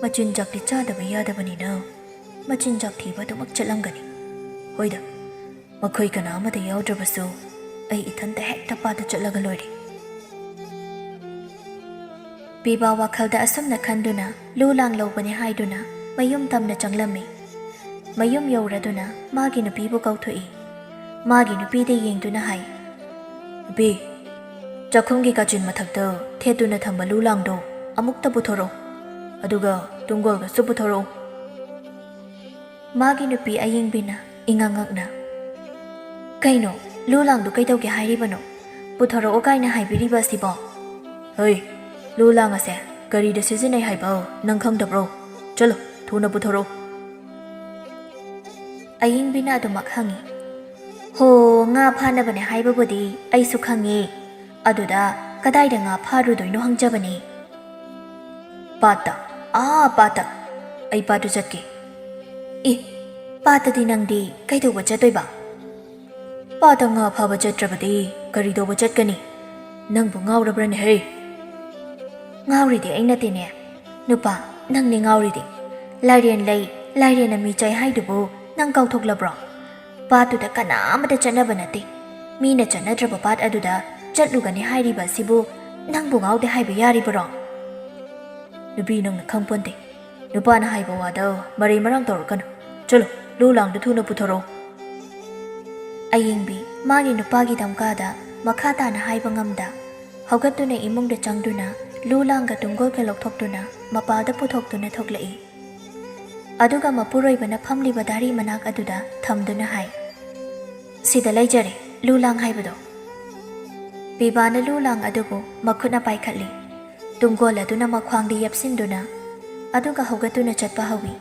ꯃꯆꯤꯟꯖꯥꯛꯇꯤ ꯆꯥꯗꯕ ꯌꯥꯗꯕꯅꯤꯅ ꯃꯆꯤꯟꯖꯥꯛ ꯊꯤꯕ ꯑꯗꯨꯃꯛ ꯆꯠꯂꯝꯒꯅꯤ꯫ ꯍꯣꯏꯗ, ꯃꯈꯣꯏ ꯀꯅꯥ ꯑꯃꯠꯇ ꯌꯥꯎꯗ꯭ꯔꯕꯁꯨ ꯑꯩ ꯏꯊꯟꯇ ꯍꯦꯛꯇ ꯄꯥꯠꯇ ꯆꯠꯂꯒ ꯂꯣꯏꯔꯦ꯫ ꯄꯤꯕꯥ ꯋꯥꯈꯜꯗ ꯑꯁꯨꯝꯅ ꯈꯟꯗꯨꯅ ꯂꯨ ꯂꯥꯡ ꯂꯧꯕꯅꯤ ꯍꯥꯏꯗꯨꯅ ꯃꯌꯨꯝ ꯇꯝꯅ ꯆꯪꯂꯝꯃꯤ꯫ ꯃꯌꯨꯝ ꯌꯧꯔꯗꯨꯅ ꯃꯥꯒꯤ ꯅꯨꯄꯤꯕꯨ ꯀꯧꯊꯣꯛꯏ꯫ ꯃꯥꯒꯤ ꯅꯨꯄꯤꯗ ꯌꯦꯡꯗꯨꯅ ꯍꯥꯏ, "ꯅꯨꯄꯤ, ꯆꯥꯛꯈꯨꯝꯒꯤ ꯀꯥꯆꯤꯟ ꯃꯊꯛꯇ ꯊꯦꯠꯇꯨꯅ ꯊꯝꯕ ꯂꯨ ꯂꯥꯡꯗꯣ ꯑꯃꯨꯛꯇ ꯄꯨꯊꯣꯔꯛꯎ, ꯑꯗꯨꯒ ꯇꯨꯡꯒꯣꯜꯒꯁꯨ ꯄꯨꯊꯣꯔꯛꯎ꯫" ꯃꯥꯒꯤ ꯅꯨꯄꯤ ꯑꯌꯤꯡꯕꯤꯅ ꯏꯉꯛ ꯉꯛꯅ, "ꯀꯩꯅꯣ, ꯂꯨ ꯂꯥꯡꯗꯣ ꯀꯩꯗꯧꯒꯦ ꯍꯥꯏꯔꯤꯕꯅꯣ? ꯄꯨꯊꯣꯔꯛꯑꯣ ꯀꯥꯏꯅ ꯍꯥꯏꯕꯤꯔꯤꯕ ꯑꯁꯤꯕꯣ?" "ꯍꯩ, ꯂꯨ ꯂꯥꯡ ꯑꯁꯦ ꯀꯔꯤꯗ ꯁꯤꯖꯤꯟꯅꯩ ꯍꯥꯏꯕ ꯅꯪ ꯈꯪꯗꯕ꯭ꯔꯣ? ꯆꯠꯂꯣ, ꯊꯨꯅ ꯄꯨꯊꯣꯔꯛꯑꯣ꯫" ꯑꯌꯤꯡꯕꯤꯅ ꯑꯗꯨꯃꯛ ꯍꯪꯉꯤ꯫ "ꯍꯣ, ꯉꯥ ꯐꯥꯅꯕꯅꯦ ꯍꯥꯏꯕꯕꯨꯗꯤ ꯑꯩꯁꯨ ꯈꯪꯉꯤ꯫ ꯑꯗꯨꯗ ꯀꯗꯥꯏꯗ ꯉꯥ ꯐꯥꯔꯨꯗꯣꯏꯅꯣ ꯍꯪꯖꯕꯅꯤ꯫" "ꯄꯥꯠꯇ, ꯑꯥ ꯄꯥꯠꯇ꯫ ꯑꯩ ꯄꯥꯠꯇ ꯆꯠꯀꯦ꯫" "ꯑꯦ, ꯄꯥꯠꯇꯗꯤ ꯅꯪꯗꯤ ꯀꯩꯗꯧꯕ ꯆꯠꯇꯣꯏꯕ?" "ꯄꯥꯠꯇ ꯉꯥ ꯐꯥꯕ ꯆꯠꯇ꯭ꯔꯕꯗꯤ ꯀꯔꯤ ꯇꯧꯕ ꯆꯠꯀꯅꯤ? ꯅꯪꯕꯨ ꯉꯥꯎꯔꯕ꯭ꯔꯅꯦ ꯍꯦ?" "ꯉꯥꯎꯔꯤꯗꯤ ꯑꯩ ꯅꯠꯇꯦꯅꯦ꯫ ꯅꯨꯄꯥ, ꯅꯪꯅꯦ ꯉꯥꯎꯔꯤꯗꯤ꯫ ꯂꯥꯏꯔꯦꯟ ꯂꯩ, ꯂꯥꯏꯔꯦꯟꯅ ꯃꯤ ꯆꯥꯏ ꯍꯥꯏꯗꯨꯕꯨ ꯅꯪ ꯀꯥꯎꯊꯣꯛꯂꯕ꯭ꯔꯣ? ꯄꯥꯠꯇꯨꯗ ꯀꯅꯥ ꯑꯃꯇ ꯆꯠꯅꯕ ꯅꯠꯇꯦ꯫ ꯃꯤꯅ ꯆꯠꯅꯗ꯭ꯔꯕ ꯄꯥꯠ ꯑꯗꯨꯗ ꯆꯠꯂꯨꯒꯅꯤ ꯍꯥꯏꯔꯤꯕ ꯑꯁꯤꯕꯨ ꯅꯪꯕꯨ ꯉꯥꯎꯗꯦ ꯍꯥꯏꯕ ꯌꯥꯔꯤꯕꯔꯣ?" "ꯅꯨꯄꯤ, ꯅꯪꯅ ꯈꯪꯄꯣꯟꯇꯦ꯫ ꯅꯨꯄꯥꯅ ꯍꯥꯏꯕ ꯋꯥꯗ ꯃꯔꯩ ꯃꯔꯥꯡ ꯇꯧꯔꯛꯀꯅꯨ꯫ ꯆꯠꯂꯣ, ꯂꯨ ꯂꯥꯡꯗꯨ ꯊꯨꯅ ꯄꯨꯊꯣꯔꯛꯑꯣ꯫" ꯑꯌꯤꯡꯕꯤ ꯃꯥꯒꯤ ꯅꯨꯄꯥꯒꯤ ꯗꯝꯀꯥꯗ ꯃꯈꯥ ꯇꯥꯅ ꯍꯥꯏꯕ ꯉꯝꯗ, ꯍꯧꯒꯠꯇꯨꯅ ꯏꯃꯨꯡꯗ ꯆꯪꯗꯨꯅ ꯂꯨ ꯂꯥꯡꯒ ꯇꯨꯡꯒꯣꯜꯒ ꯂꯧꯊꯣꯛꯇꯨꯅ ꯃꯄꯥꯗ ꯄꯨꯊꯣꯛꯇꯨꯅ ꯊꯣꯛꯂꯛꯏ꯫ ꯑꯗꯨꯒ ꯃꯄꯨꯔꯣꯏꯕꯅ ꯐꯝꯂꯤꯕ ꯗꯥꯔꯤ ꯃꯅꯥꯛ ꯑꯗꯨꯗ ꯊꯝꯗꯨꯅ ꯍꯥꯏ, "ꯁꯤꯗ ꯂꯩꯖꯔꯦ, ꯂꯨ ꯂꯥꯡ ꯍꯥꯏꯕꯗꯣ꯫" ꯄꯤꯕꯥꯅ ꯂꯨ ꯂꯥꯡ ꯑꯗꯨꯕꯨ ꯃꯈꯨꯠꯅ ꯄꯥꯏꯈꯠꯂꯤ꯫ ꯇꯨꯡꯒꯣꯜ ꯑꯗꯨꯅ ꯃꯈ꯭ꯋꯥꯡꯗ ꯌꯦꯞꯁꯤꯟꯗꯨꯅ, ꯑꯗꯨꯒ ꯍꯧꯒꯠꯇꯨꯅ ꯆꯠꯄ ꯍꯧꯏ꯫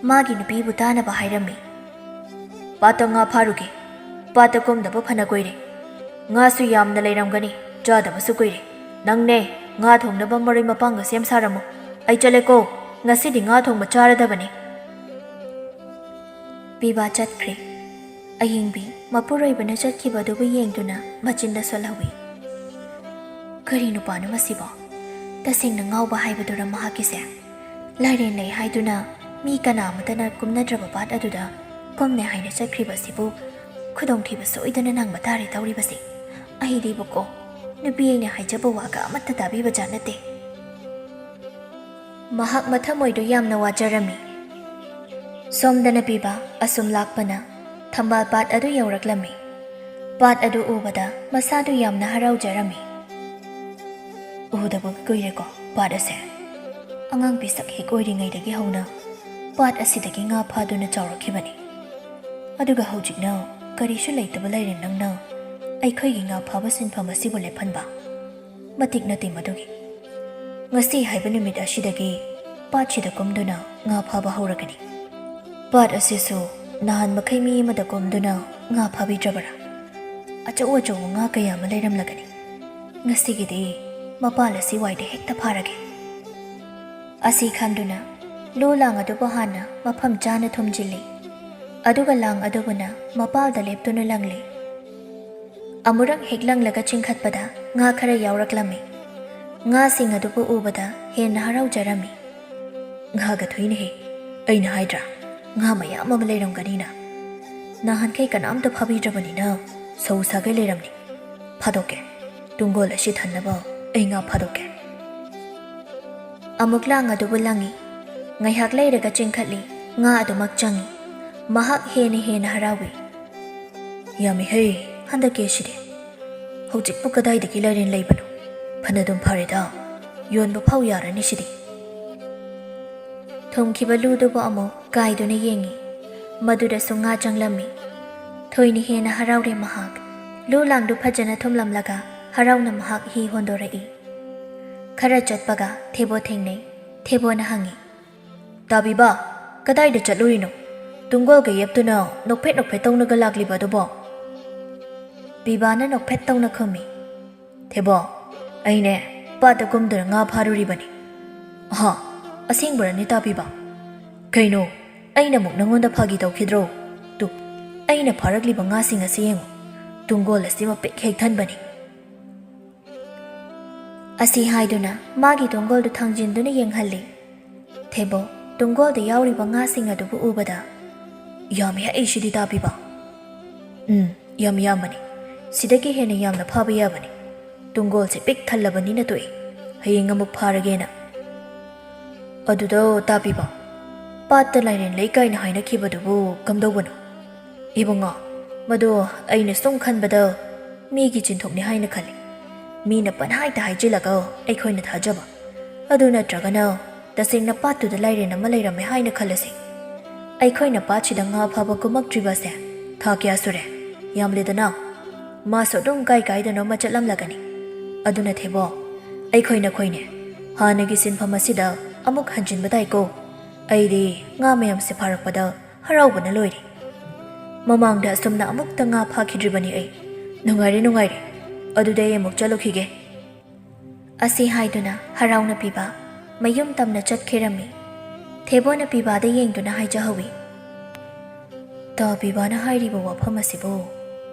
ꯃꯥꯒꯤ ꯅꯨꯄꯤꯕꯨ ꯇꯥꯅꯕ ꯍꯥꯏꯔꯝꯃꯤ꯫ "ꯄꯥꯠꯇ ꯉꯥ ꯐꯥꯔꯨꯒꯦ꯫ ꯄꯥꯠꯇ ꯀꯨꯝꯗꯕ ꯐꯅ ꯀꯨꯏꯔꯦ꯫ ꯉꯥꯁꯨ ꯌꯥꯝꯅ ꯂꯩꯔꯝꯒꯅꯤ, ꯆꯥꯗꯕꯁꯨ ꯀꯨꯏꯔꯦ꯫ ꯅꯪꯅꯦ, ꯉꯥ ꯊꯣꯡꯅꯕ ꯃꯔꯣꯏ ꯃꯄꯥꯡꯒ ꯁꯦꯝ ꯁꯥꯔꯝꯃꯨ꯫ ꯑꯩ ꯆꯠꯂꯦꯀꯣ꯫ ꯉꯁꯤꯗꯤ ꯉꯥ ꯊꯣꯡꯕ ꯆꯥꯔꯗꯕꯅꯤ꯫" ꯄꯤꯕꯥ ꯆꯠꯈ꯭ꯔꯦ꯫ ꯑꯌꯤꯡꯕꯤ ꯃꯄꯨꯔꯣꯏꯕꯅ ꯆꯠꯈꯤꯕꯗꯨꯕꯨ ꯌꯦꯡꯗꯨꯅ ꯃꯆꯤꯟꯗ ꯁꯣꯜꯍꯧꯏ꯫ "ꯀꯔꯤ ꯅꯨꯄꯥꯅꯣ ꯃꯁꯤꯕꯣ? ꯇꯁꯦꯡꯅ ꯉꯥꯎꯕ ꯍꯥꯏꯕꯗꯨꯔ ꯃꯍꯥꯛꯀꯤꯁꯦ? ꯂꯥꯏꯔꯦꯟ ꯂꯩ ꯍꯥꯏꯗꯨꯅ ꯃꯤ ꯀꯅꯥ ꯑꯃꯠꯇꯅ ꯀꯨꯝꯅꯗ꯭ꯔꯕ ꯄꯥꯠ ꯑꯗꯨꯗ ꯀꯨꯝꯅꯦ ꯍꯥꯏꯅ ꯆꯠꯈ꯭ꯔꯤꯕꯁꯤꯕꯨ ꯈꯨꯗꯣꯡꯊꯤꯕ ꯁꯣꯏꯗꯅ ꯅꯪꯕ ꯇꯥꯔꯦ ꯇꯧꯔꯤꯕꯁꯦ꯫ ꯑꯩꯗꯤꯕꯀꯣ, ꯅꯨꯄꯤ ꯑꯩꯅ ꯍꯥꯏꯖꯕ ꯋꯥꯒ ꯑꯃꯠꯇ ꯇꯥꯕꯤꯕ ꯖꯥꯠ ꯅꯠꯇꯦ꯫" ꯃꯍꯥꯛ ꯃꯊꯃꯣꯏꯗꯨ ꯌꯥꯝꯅ ꯋꯥꯖꯔꯝꯃꯤ꯫ ꯁꯣꯝꯗꯅ ꯄꯤꯕ ꯑꯁꯨꯝ ꯂꯥꯛꯄꯅ ꯊꯝꯕꯥꯜ ꯄꯥꯠ ꯑꯗꯨ ꯌꯧꯔꯛꯂꯝꯃꯤ꯫ ꯄꯥꯠ ꯑꯗꯨ ꯎꯕꯗ ꯃꯁꯥꯗꯨ ꯌꯥꯝꯅ ꯍꯔꯥꯎꯖꯔꯝꯃꯤ꯫ "ꯎꯗꯕ ꯀꯨꯏꯔꯦꯀꯣ ꯄꯥꯠ ꯑꯁꯦ꯫ ꯑꯉꯥꯡ ꯄꯤꯁꯛ ꯍꯦꯛ ꯑꯣꯏꯔꯤꯉꯩꯗꯒꯤ ꯍꯧꯅ ꯄꯥꯠ ꯑꯁꯤꯗꯒꯤ ꯉꯥ ꯐꯥꯗꯨꯅ ꯆꯥꯎꯔꯛꯈꯤꯕꯅꯤ꯫ ꯑꯗꯨꯒ ꯍꯧꯖꯤꯛꯅ ꯀꯔꯤꯁꯨ ꯂꯩꯇꯕ ꯂꯩꯔꯦ ꯅꯪꯅ ꯑꯩꯈꯣꯏꯒꯤ ꯉꯥ ꯐꯥꯕ ꯁꯤꯟꯐꯝ ꯑꯁꯤꯕꯨ ꯂꯦꯞꯍꯟꯕ? ꯃꯇꯤꯛ ꯅꯠꯇꯦ ꯃꯗꯨꯒꯤ꯫ ꯉꯁꯤ ꯍꯥꯏꯕ ꯅꯨꯃꯤꯠ ꯑꯁꯤꯗꯒꯤ ꯄꯥꯠꯁꯤꯗ ꯀꯨꯝꯗꯨꯅ ꯉꯥ ꯐꯥꯕ ꯍꯧꯔꯒꯅꯤ꯫ ꯄꯥꯠ ꯑꯁꯤꯁꯨ ꯅꯍꯥꯟ ꯃꯈꯩ ꯃꯤ ꯑꯃꯗ ꯀꯨꯝꯗꯨꯅ ꯉꯥ ꯐꯥꯕꯤꯗ꯭ꯔꯕꯔꯥ? ꯑꯆꯧ ꯑꯆꯧꯕ ꯉꯥ ꯀꯌꯥ ꯑꯃ ꯂꯩꯔꯝꯂꯒꯅꯤ꯫ ꯉꯁꯤꯒꯤꯗꯤ ꯃꯄꯥꯜ ꯑꯁꯤ ꯋꯥꯏꯗ ꯍꯦꯛꯇ ꯐꯥꯔꯒꯦ꯫ ꯑꯁꯤ ꯈꯟꯗꯨꯅ ꯂꯨ ꯂꯥꯡ ꯑꯗꯨꯕꯨ ꯍꯥꯟꯅ ꯃꯐꯝ ꯆꯥꯅ ꯊꯨꯝꯖꯤꯜꯂꯤ꯫ ꯑꯗꯨꯒ ꯂꯥꯡ ꯑꯗꯨꯕꯨꯅ ꯃꯄꯥꯜꯗ ꯂꯦꯞꯇꯨꯅ ꯂꯪꯂꯤ꯫ ꯑꯃꯨꯔꯛ ꯍꯦꯛ ꯂꯪꯂꯒ ꯆꯤꯡꯈꯠꯄꯗ ꯉꯥ ꯈꯔ ꯌꯥꯎꯔꯛꯂꯝꯃꯤ꯫ ꯉꯥꯁꯤꯡ ꯑꯗꯨꯕꯨ ꯎꯕꯗ ꯍꯦꯟꯅ ꯍꯔꯥꯎꯖꯔꯝꯃꯤ꯫ "ꯉꯥꯒ ꯊꯨꯏꯅꯦꯍꯦ, ꯑꯩꯅ ꯍꯥꯏꯗ꯭ꯔꯥ, ꯉꯥ ꯃꯌꯥꯝ ꯑꯃ ꯂꯩꯔꯝꯒꯅꯤꯅ꯫ ꯅꯍꯥꯟꯈꯩ ꯀꯅꯥꯝꯇ ꯐꯥꯕꯤꯗ꯭ꯔꯕꯅꯤꯅ ꯁꯧ ꯁꯥꯒꯩ ꯂꯩꯔꯝꯅꯤ꯫ ꯐꯥꯗꯣꯛꯀꯦ, ꯇꯨꯡꯒꯣꯜ ꯑꯁꯤ ꯊꯟꯅꯕ ꯑꯩ ꯉꯥ ꯐꯥꯗꯣꯛꯀꯦ꯫" ꯑꯃꯨꯛ ꯂꯥꯡ ꯑꯗꯨꯕꯨ ꯂꯪꯏ꯫ ꯉꯥꯏꯍꯥꯛ ꯂꯩꯔꯒ ꯆꯤꯡꯈꯠꯂꯤ꯫ ꯉꯥ ꯑꯗꯨꯃꯛ ꯆꯪꯏ꯫ ꯃꯍꯥꯛ ꯍꯦꯟꯅ ꯍꯦꯟꯅ ꯍꯔꯥꯎꯏ꯫ "ꯌꯥꯝꯃꯤꯍꯦ, ꯍꯟꯗꯛꯀꯤ ꯑꯁꯤꯗꯤ꯫ ꯍꯧꯖꯤꯛꯄꯨ ꯀꯗꯥꯏꯗꯒꯤ ꯂꯥꯏꯔꯦꯟ ꯂꯩꯕꯅꯣ? ꯐꯅꯗꯨꯝ ꯐꯔꯦꯗ, ꯌꯣꯟꯕ ꯐꯥꯎ ꯌꯥꯔꯅꯤ ꯁꯤꯗꯤ꯫" ꯊꯨꯝꯈꯤꯕ ꯂꯨꯗꯨꯕꯨ ꯑꯃꯨꯛ ꯀꯥꯏꯗꯨꯅ ꯌꯦꯡꯏ꯫ ꯃꯗꯨꯗꯁꯨ ꯉꯥ ꯆꯪꯂꯝꯃꯤ꯫ ꯊꯣꯏꯅ ꯍꯦꯟꯅ ꯍꯔꯥꯎꯔꯦ ꯃꯍꯥꯛ꯫ ꯂꯨ ꯂꯥꯡꯗꯨ ꯐꯖꯅ ꯊꯨꯝꯂꯝꯂꯒ ꯍꯔꯥꯎꯅ ꯃꯍꯥꯛ ꯍꯤ ꯍꯣꯟꯗꯣꯔꯛꯏ꯫ ꯈꯔ ꯆꯠꯄꯒ ꯊꯦꯕꯣ ꯊꯦꯡꯅꯩ꯫ ꯊꯦꯕꯣꯅ ꯍꯪꯉꯤ, "ꯇꯥꯕꯤꯕ, ꯀꯗꯥꯏꯗ ꯆꯠꯂꯨꯔꯤꯅꯣ? ꯇꯨꯡꯒꯣꯜꯒ ꯌꯦꯞꯇꯨꯅ ꯅꯣꯛꯐꯦꯠ ꯅꯣꯛꯐꯦꯠ ꯇꯧꯅꯒ ꯂꯥꯛꯂꯤꯕ ꯑꯗꯨꯕꯣ?" ꯄꯤꯕꯥꯅ ꯅꯣꯛꯐꯦꯠ ꯇꯧꯅ ꯈꯨꯝꯃꯤ꯫ "ꯊꯦꯕꯣ, ꯑꯩꯅꯦ ꯄꯥꯠꯇ ꯀꯨꯝꯗꯨꯅ ꯉꯥ ꯐꯥꯔꯨꯔꯤꯕꯅꯤ꯫" "ꯑꯍꯥ, ꯑꯁꯦꯡꯕꯔꯅꯦ ꯇꯥꯕꯤꯕ? ꯀꯩꯅꯣ, ꯑꯩꯅ ꯑꯃꯨꯛ ꯅꯉꯣꯟꯗ ꯐꯥꯒꯤ ꯇꯧꯈꯤꯗ꯭ꯔꯣ? ꯇꯨ, ꯑꯩꯅ ꯐꯥꯔꯛꯂꯤꯕ ꯉꯥꯁꯤꯡ ꯑꯁꯤ ꯌꯦꯡꯉꯨ꯫ ꯇꯨꯡꯒꯣꯜ ꯑꯁꯤ ꯃꯄꯤꯛ ꯍꯦꯛ ꯊꯟꯕꯅꯤ꯫" ꯑꯁꯤ ꯍꯥꯏꯗꯨꯅ ꯃꯥꯒꯤ ꯇꯨꯡꯒꯣꯜꯗꯨ ꯊꯥꯡꯖꯤꯟꯗꯨꯅ ꯌꯦꯡꯍꯜꯂꯤ꯫ ꯊꯦꯕꯣ, ꯇꯨꯡꯒꯣꯜꯗ ꯌꯥꯎꯔꯤꯕ ꯉꯥꯁꯤꯡ ꯑꯗꯨꯕꯨ ꯎꯕꯗ, "ꯌꯥꯝꯃꯤ ꯍꯥꯏ ꯁꯤꯗꯤ ꯇꯥꯕꯤꯕ꯫" "ꯎꯝ, ꯌꯥꯝ ꯌꯥꯝꯕꯅꯤ꯫ ꯁꯤꯗꯒꯤ ꯍꯦꯟꯅ ꯌꯥꯝꯅ ꯐꯥꯕ ꯌꯥꯕꯅꯤ꯫ ꯇꯨꯡꯒꯣꯜꯁꯦ ꯄꯤꯛ ꯊꯜꯂꯕꯅꯤꯅ ꯇꯣꯛꯑꯦ꯫ ꯍꯌꯦꯡ ꯑꯃꯨꯛ ꯐꯥꯔꯒꯦꯅ꯫" "ꯑꯗꯨꯗꯣ ꯇꯥꯕꯤꯕ, ꯄꯥꯠꯇ ꯂꯥꯏꯔꯦꯟ ꯂꯩ ꯀꯥꯏꯅ ꯍꯥꯏꯅꯈꯤꯕꯗꯨꯕꯨ ꯀꯝꯗꯧꯕꯅꯣ?" "ꯏꯕꯨꯡꯉꯣ, ꯃꯗꯨ ꯑꯩꯅ ꯁꯨꯝ ꯈꯟꯕꯗ ꯃꯤꯒꯤ ꯆꯤꯟꯊꯣꯛꯅꯤ ꯍꯥꯏꯅ ꯈꯜꯂꯤ꯫ ꯃꯤꯅ ꯄꯪꯍꯥꯏꯗ ꯍꯥꯏꯖꯤꯜꯂꯒ ꯑꯩꯈꯣꯏꯅ ꯊꯥꯖꯕ꯫ ꯑꯗꯨ ꯅꯠꯇ꯭ꯔꯒꯅ ꯇꯁꯦꯡꯅ ꯄꯥꯠꯇꯨꯗ ꯂꯥꯏꯔꯦꯟ ꯑꯃ ꯂꯩꯔꯝꯃꯦ ꯍꯥꯏꯅ ꯈꯜꯂꯁꯤ꯫ ꯑꯩꯈꯣꯏꯅ ꯄꯥꯠꯁꯤꯗ ꯉꯥ ꯐꯥꯕ ꯀꯨꯝꯃꯛꯇ꯭ꯔꯤꯕꯁꯦ ꯊꯥ ꯀꯌꯥ ꯁꯨꯔꯦ? ꯌꯥꯝꯂꯦꯗꯅ꯫ ꯃꯥꯁꯨ ꯑꯗꯨꯝ ꯀꯥꯏ ꯀꯥꯏꯗꯅꯣ ꯑꯃ ꯆꯠꯂꯝꯂꯒꯅꯤ꯫ ꯑꯗꯨꯅ ꯊꯦꯕꯣ, ꯑꯩꯈꯣꯏ ꯅꯈꯣꯏꯅꯦ ꯍꯥꯟꯅꯒꯤ ꯁꯤꯟꯐꯝ ꯑꯁꯤꯗ ꯑꯃꯨꯛ ꯍꯟꯖꯤꯟꯕ ꯇꯥꯏꯀꯣ꯫ ꯑꯩꯗꯤ ꯉꯥ ꯃꯌꯥꯝꯁꯦ ꯐꯥꯔꯛꯄꯗ ꯍꯔꯥꯎꯕꯅ ꯂꯣꯏꯔꯦ꯫ ꯃꯃꯥꯡꯗ ꯑꯁꯨꯝꯅ ꯑꯃꯨꯛꯇ ꯉꯥ ꯐꯥꯈꯤꯗ꯭ꯔꯤꯕꯅꯤ ꯑꯩ꯫ ꯅꯨꯡꯉꯥꯏꯔꯦ, ꯅꯨꯡꯉꯥꯏꯔꯦ꯫ ꯑꯗꯨꯗꯤ ꯑꯩ ꯑꯃꯨꯛ ꯆꯠꯂꯨꯈꯤꯒꯦ꯫ ꯑꯁꯤ ꯍꯥꯏꯗꯨꯅ ꯍꯔꯥꯎꯅ ꯄꯤꯕ ꯃꯌꯨꯝ ꯇꯝꯅ ꯆꯠꯈꯤꯔꯝꯃꯤ꯫ ꯊꯦꯕꯣꯅ ꯄꯤꯕꯥꯗ ꯌꯦꯡꯗꯨꯅ ꯍꯥꯏꯖꯍꯧꯏ, "ꯇꯥ ꯄꯤꯕꯥꯅ ꯍꯥꯏꯔꯤꯕ ꯋꯥꯐꯝ ꯑꯁꯤꯕꯨ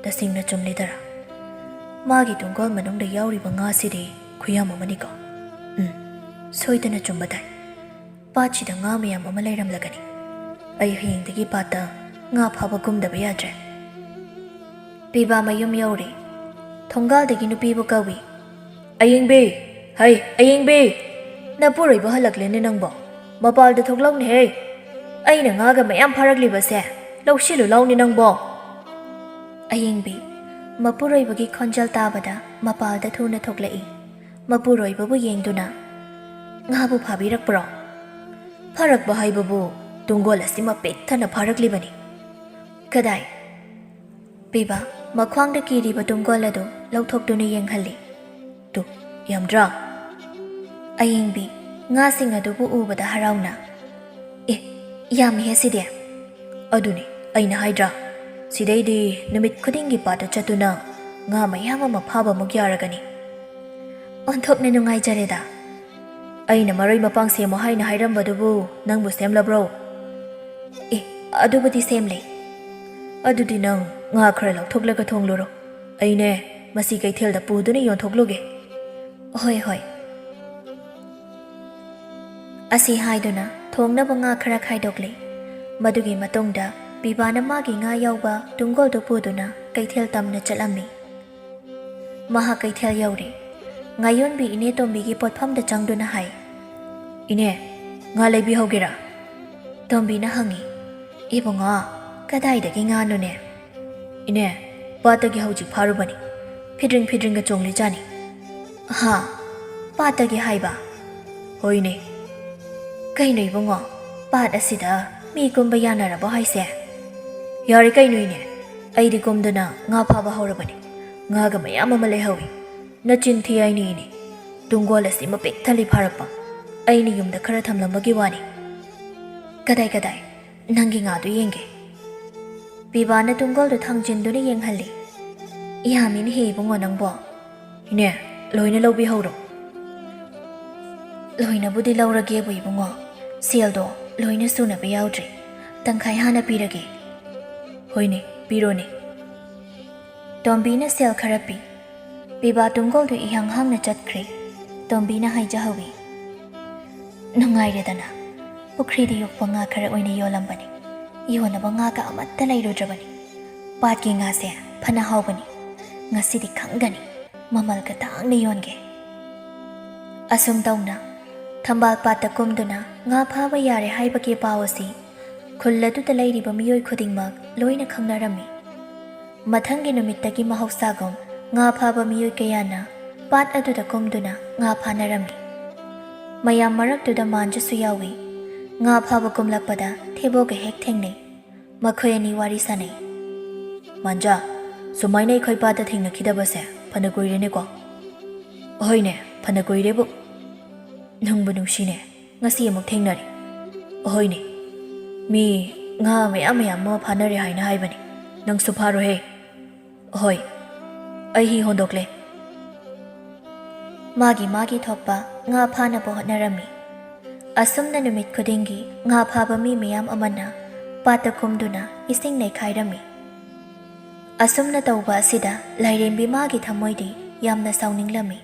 ꯇꯁꯦꯡꯅ ꯆꯨꯝꯂꯤꯗꯔꯥ? ꯃꯥꯒꯤ ꯇꯨꯡꯒꯣꯜ ꯃꯅꯨꯡꯗ ꯌꯥꯎꯔꯤꯕ ꯉꯥꯁꯤꯗꯤ ꯈꯨꯌꯥꯝ ꯑꯃꯅꯤꯀꯣ꯫ ꯎꯝ, ꯁꯣꯏꯗꯅ ꯆꯨꯝꯕ ꯇꯥꯏ꯫ ꯄꯥꯠꯁꯤꯗ ꯉꯥ ꯃꯌꯥꯝ ꯑꯃ ꯂꯩꯔꯝꯂꯒꯅꯤ꯫ ꯑꯩ ꯍꯌꯦꯡꯗꯒꯤ ꯄꯥꯠꯇ ꯉꯥ ꯐꯥꯕ ꯀꯨꯝꯗꯕ ꯌꯥꯗ꯭ꯔꯦ꯫" ꯄꯤꯕꯥ ꯃꯌꯨꯝ ꯌꯧꯔꯦ꯫ ꯊꯣꯡꯒꯥꯜꯗꯒꯤ ꯅꯨꯄꯤꯕꯨ ꯀꯧꯏ꯫ "ꯑꯌꯤꯡꯕꯤ! ꯍꯩ, ꯑꯌꯤꯡꯕꯤ! ꯅꯄꯨꯔꯣꯏꯕ ꯍꯜꯂꯛꯂꯦꯅꯦ ꯅꯪꯕꯣ꯫ ꯃꯄꯥꯜꯗ ꯊꯣꯛꯂꯛꯎꯅꯦꯍꯦ꯫ ꯑꯩꯅ ꯉꯥꯒ ꯃꯌꯥꯝ ꯐꯥꯔꯛꯂꯤꯕꯁꯦ ꯂꯧꯁꯤꯜꯂꯨ ꯂꯥꯎꯅꯦ ꯅꯪꯕꯣ꯫" ꯑꯌꯤꯡꯕꯤ ꯃꯄꯨꯔꯣꯏꯕꯒꯤ ꯈꯣꯟꯖꯦꯜ ꯇꯥꯕꯗ ꯃꯄꯥꯜꯗ ꯊꯨꯅ ꯊꯣꯛꯂꯛꯏ꯫ ꯃꯄꯨꯔꯣꯏꯕꯕꯨ ꯌꯦꯡꯗꯨꯅ, "ꯉꯥꯕꯨ ꯐꯥꯕꯤꯔꯛꯄ꯭ꯔꯣ?" "ꯐꯥꯔꯛꯄ ꯍꯥꯏꯕꯕꯨ ꯇꯨꯡꯒꯣꯜ ꯑꯁꯤꯃ ꯄꯤꯛ ꯊꯟꯅ ꯐꯥꯔꯛꯂꯤꯕꯅꯤ꯫" "ꯀꯗꯥꯏ?" ꯄꯤꯕꯥ ꯃꯈ꯭ꯋꯥꯡꯗ ꯀꯤꯔꯤꯕ ꯇꯨꯡꯒꯣꯜ ꯑꯗꯨ ꯂꯧꯊꯣꯛꯇꯨꯅ ꯌꯦꯡꯍꯜꯂꯤ꯫ "ꯇꯨ, ꯌꯥꯝꯗ꯭ꯔꯥ?" ꯑꯌꯤꯡꯕꯤ ꯉꯥꯁꯤꯡ ꯑꯗꯨꯕꯨ ꯎꯕꯗ ꯍꯔꯥꯎꯅ, "ꯑꯦ, ꯌꯥꯝꯃꯤꯍꯦ ꯁꯤꯗꯤ!" "ꯑꯗꯨꯅꯤ ꯑꯩꯅ ꯍꯥꯏꯗ꯭ꯔꯥ, ꯁꯤꯗꯩꯗꯤ ꯅꯨꯃꯤꯠ ꯈꯨꯗꯤꯡꯒꯤ ꯄꯥꯠꯇ ꯆꯠꯇꯨꯅ ꯉꯥ ꯃꯌꯥꯝ ꯑꯃ ꯐꯥꯕꯃꯨꯛ ꯌꯥꯔꯒꯅꯤ꯫" "ꯑꯣꯟꯊꯣꯛꯅ ꯅꯨꯡꯉꯥꯏꯖꯔꯦꯗ꯫" "ꯑꯩꯅ ꯃꯔꯣꯏ ꯃꯄꯥꯡ ꯁꯦꯝꯃꯣ ꯍꯥꯏꯅ ꯍꯥꯏꯔꯝꯕꯗꯨꯕꯨ ꯅꯪꯕꯨ ꯁꯦꯝꯂꯕ꯭ꯔꯣ?" "ꯑꯦ, ꯑꯗꯨꯕꯨꯗꯤ ꯁꯦꯝꯂꯦ꯫" "ꯑꯗꯨꯗꯤ ꯅꯪ ꯉꯥ ꯈꯔ ꯂꯧꯊꯣꯛꯂꯒ ꯊꯣꯡꯂꯨꯔꯣ꯫ ꯑꯩꯅꯦ, ꯃꯁꯤ ꯀꯩꯊꯦꯜꯗ ꯄꯨꯗꯨꯅ ꯌꯣꯟꯊꯣꯛꯂꯨꯒꯦ꯫" "ꯍꯣꯏ, ꯍꯣꯏ꯫" ꯑꯁꯤ ꯍꯥꯏꯗꯨꯅ ꯊꯣꯡꯅꯕ ꯉꯥ ꯈꯔ ꯈꯥꯏꯗꯣꯛꯂꯦ꯫ ꯃꯗꯨꯒꯤ ꯃꯇꯨꯡꯗ ꯄꯤꯕꯥꯅ ꯃꯥꯒꯤ ꯉꯥ ꯌꯥꯎꯕ ꯇꯨꯡꯒꯣꯜꯗꯨ ꯄꯨꯗꯨꯅ ꯀꯩꯊꯦꯜ ꯇꯝꯅ ꯆꯠꯂꯝꯃꯤ꯫ ꯃꯍꯥꯛ ꯀꯩꯊꯦꯜ ꯌꯧꯔꯦ꯫ ꯉꯥꯌꯣꯟꯕꯤ ꯏꯅꯦ ꯇꯣꯝꯕꯤꯒꯤ ꯄꯣꯠꯐꯝꯗ ꯆꯪꯗꯨꯅ ꯍꯥꯏ, "ꯏꯅꯦ, ꯉꯥ ꯂꯩꯕꯤꯍꯧꯒꯦꯔꯥ?" ꯇꯣꯝꯕꯤꯅ ꯍꯪꯉꯤ, "ꯏꯕꯨꯡꯉꯣ, ꯀꯗꯥꯏꯗꯒꯤ ꯉꯥꯅꯣꯅꯦ?" "ꯏꯅꯦ, ꯄꯥꯠꯇꯒꯤ ꯍꯧꯖꯤꯛ ꯐꯥꯔꯨꯕꯅꯤ꯫ ꯐꯤꯗ꯭ꯔꯤꯡ ꯐꯤꯗ꯭ꯔꯤꯡꯒ ꯆꯣꯡꯂꯤꯖꯥꯠꯅꯤ꯫" "ꯍꯥ? ꯄꯥꯠꯇꯒꯤ ꯍꯥꯏꯕ?" "ꯍꯣꯏꯅꯦ꯫" "ꯀꯩꯅꯣ ꯏꯕꯨꯡꯉꯣ, ꯄꯥꯠ ꯑꯁꯤꯗ ꯃꯤ ꯀꯨꯝꯕ ꯌꯥꯅꯔꯕꯣ ꯍꯥꯏꯁꯦ?" "ꯌꯥꯔꯦ ꯀꯩꯅꯣ ꯏꯅꯦ, ꯑꯩꯗꯤ ꯀꯨꯝꯗꯨꯅ ꯉꯥ ꯐꯥꯕ ꯍꯧꯔꯕꯅꯤ꯫ ꯉꯥꯒ ꯃꯌꯥꯝ ꯑꯃ ꯂꯩꯍꯧꯏ꯫ ꯅꯆꯤꯟ ꯊꯤ ꯍꯥꯏꯅꯤ ꯏꯅꯦ꯫ ꯇꯨꯡꯒꯣꯜ ꯑꯁꯤ ꯃꯄꯤꯛ ꯊꯜꯂꯤ ꯐꯥꯔꯛꯄ꯫ ꯑꯩꯅ ꯌꯨꯝꯗ ꯈꯔ ꯊꯝꯂꯝꯕꯒꯤ ꯋꯥꯅꯤ꯫ ꯀꯗꯥꯏ ꯀꯗꯥꯏ? ꯅꯪꯒꯤ ꯉꯥꯗꯨ ꯌꯦꯡꯒꯦ꯫" ꯄꯤꯕꯥꯅ ꯇꯨꯡꯒꯣꯜꯗꯨ ꯊꯥꯡꯖꯤꯟꯗꯨꯅ ꯌꯦꯡꯍꯜꯂꯤ꯫ "ꯌꯥꯝꯃꯤꯅꯦꯍꯦ ꯏꯕꯨꯡꯉꯣ ꯅꯪꯕꯣ꯫" "ꯏꯅꯦ, ꯂꯣꯏꯅ ꯂꯧꯕꯤꯍꯧꯔꯣ꯫" "ꯂꯣꯏꯅꯕꯨꯗꯤ ꯂꯧꯔꯒꯦꯕꯨ ꯏꯕꯨꯡꯉꯣ, ꯁꯦꯜꯗꯣ ꯂꯣꯏꯅ ꯁꯨꯅꯕ ꯌꯥꯎꯗ꯭ꯔꯤ꯫ ꯇꯪꯈꯥꯏ ꯍꯥꯟꯅ ꯄꯤꯔꯒꯦ꯫" "ꯍꯣꯏꯅꯦ, ꯄꯤꯔꯣꯅꯦ꯫" ꯇꯣꯝꯕꯤꯅ ꯁꯦꯜ ꯈꯔ ꯄꯤ꯫ ꯄꯤꯕꯥ ꯇꯨꯡꯒꯣꯜꯗꯨ ꯏꯍꯥꯡ ꯍꯥꯡꯅ ꯆꯠꯈ꯭ꯔꯦ꯫ ꯇꯣꯝꯕꯤꯅ ꯍꯥꯏꯖꯍꯧꯏ, "ꯅꯨꯡꯉꯥꯏꯔꯦꯗꯅ, ꯄꯨꯈ꯭ꯔꯤꯗ ꯌꯣꯛꯄ ꯉꯥ ꯈꯔ ꯑꯣꯏꯅ ꯌꯣꯜꯂꯝꯕꯅꯤ꯫ ꯌꯣꯟꯅꯕ ꯉꯥꯒ ꯑꯃꯠꯇ ꯂꯩꯔꯨꯗ꯭ꯔꯕꯅꯤ꯫ ꯄꯥꯠꯀꯤ ꯉꯥꯁꯦ ꯐꯅ ꯍꯥꯎꯕꯅꯤ꯫ ꯉꯁꯤꯗꯤ ꯈꯪꯒꯅꯤ, ꯃꯃꯜꯒ ꯇꯥꯡꯅ ꯌꯣꯟꯒꯦ꯫" ꯑꯁꯨꯝ ꯇꯧꯅ ꯊꯝꯕꯥꯜ ꯄꯥꯠꯇ ꯀꯨꯝꯗꯨꯅ ꯉꯥ ꯐꯥꯕ ꯌꯥꯔꯦ ꯍꯥꯏꯕꯒꯤ ꯄꯥꯎ ꯑꯁꯤ ꯈꯨꯜ ꯑꯗꯨꯗ ꯂꯩꯔꯤꯕ ꯃꯤꯑꯣꯏ ꯈꯨꯗꯤꯡꯃꯛ ꯂꯣꯏꯅ ꯈꯪꯅꯔꯝꯃꯤ꯫ ꯃꯊꯪꯒꯤ ꯅꯨꯃꯤꯠꯇꯒꯤ ꯃꯍꯧꯁꯥꯒꯨꯝ ꯉꯥ ꯐꯥꯕ ꯃꯤꯑꯣꯏ ꯀꯌꯥꯅ ꯄꯥꯠ ꯑꯗꯨꯗ ꯀꯨꯝꯗꯨꯅ ꯉꯥ ꯐꯥꯅꯔꯝꯃꯤ꯫ ꯃꯌꯥꯝ ꯃꯔꯛꯇꯨꯗ ꯃꯥꯟꯖꯁꯨ ꯌꯥꯎꯏ꯫ ꯉꯥ ꯐꯥꯕ ꯀꯨꯝꯂꯛꯄꯗ ꯊꯦꯕꯣꯒ ꯍꯦꯛ ꯊꯦꯡꯅꯩ꯫ ꯃꯈꯣꯏ ꯑꯅꯤ ꯋꯥꯔꯤ ꯁꯥꯟꯅꯩ꯫ "ꯃꯥꯟꯖꯥ, ꯁꯨꯃꯥꯏꯅ ꯑꯩꯈꯣꯏ ꯄꯥꯠꯇ ꯊꯦꯡꯅꯈꯤꯗꯕꯁꯦ ꯐꯅ ꯀꯨꯏꯔꯦꯅꯦꯀꯣ?" "ꯍꯣꯏꯅꯦ, ꯐꯅ ꯀꯨꯏꯔꯦꯕꯨ꯫ ꯅꯨꯡꯕꯨ ꯅꯨꯡꯁꯤꯅꯦ, ꯉꯁꯤ ꯑꯃꯨꯛ ꯊꯦꯡꯅꯔꯦ꯫" "ꯍꯣꯏꯅꯦ, ꯃꯤ ꯉꯥ ꯃꯌꯥꯝ ꯃꯌꯥꯝ ꯑꯃ ꯐꯥꯅꯔꯦ ꯍꯥꯏꯅ ꯍꯥꯏꯕꯅꯤ꯫ ꯅꯪꯁꯨ ꯐꯥꯔꯣꯍꯦ꯫" "ꯍꯣꯏ, ꯑꯩ ꯍꯤ ꯍꯣꯟꯗꯣꯛꯂꯦ꯫" ꯃꯥꯒꯤ ꯃꯥꯒꯤ ꯊꯣꯛꯄ ꯉꯥ ꯐꯥꯅꯕ ꯍꯣꯠꯅꯔꯝꯃꯤ꯫ ꯑꯁꯨꯝꯅ ꯅꯨꯃꯤꯠ ꯈꯨꯗꯤꯡꯒꯤ ꯉꯥ ꯐꯥꯕ ꯃꯤ ꯃꯌꯥꯝ ꯑꯃꯅ ꯄꯥꯠꯇ ꯀꯨꯝꯗꯨꯅ ꯏꯁꯤꯡ ꯅꯩꯈꯥꯏꯔꯝꯃꯤ꯫ ꯑꯁꯨꯝꯅ ꯇꯧꯕ ꯑꯁꯤꯗ ꯂꯥꯏꯔꯦꯝꯕꯤ ꯃꯥꯒꯤ ꯊꯃꯣꯏꯗꯤ ꯌꯥꯝꯅ ꯁꯥꯎꯅꯤꯡꯂꯝꯃꯤ꯫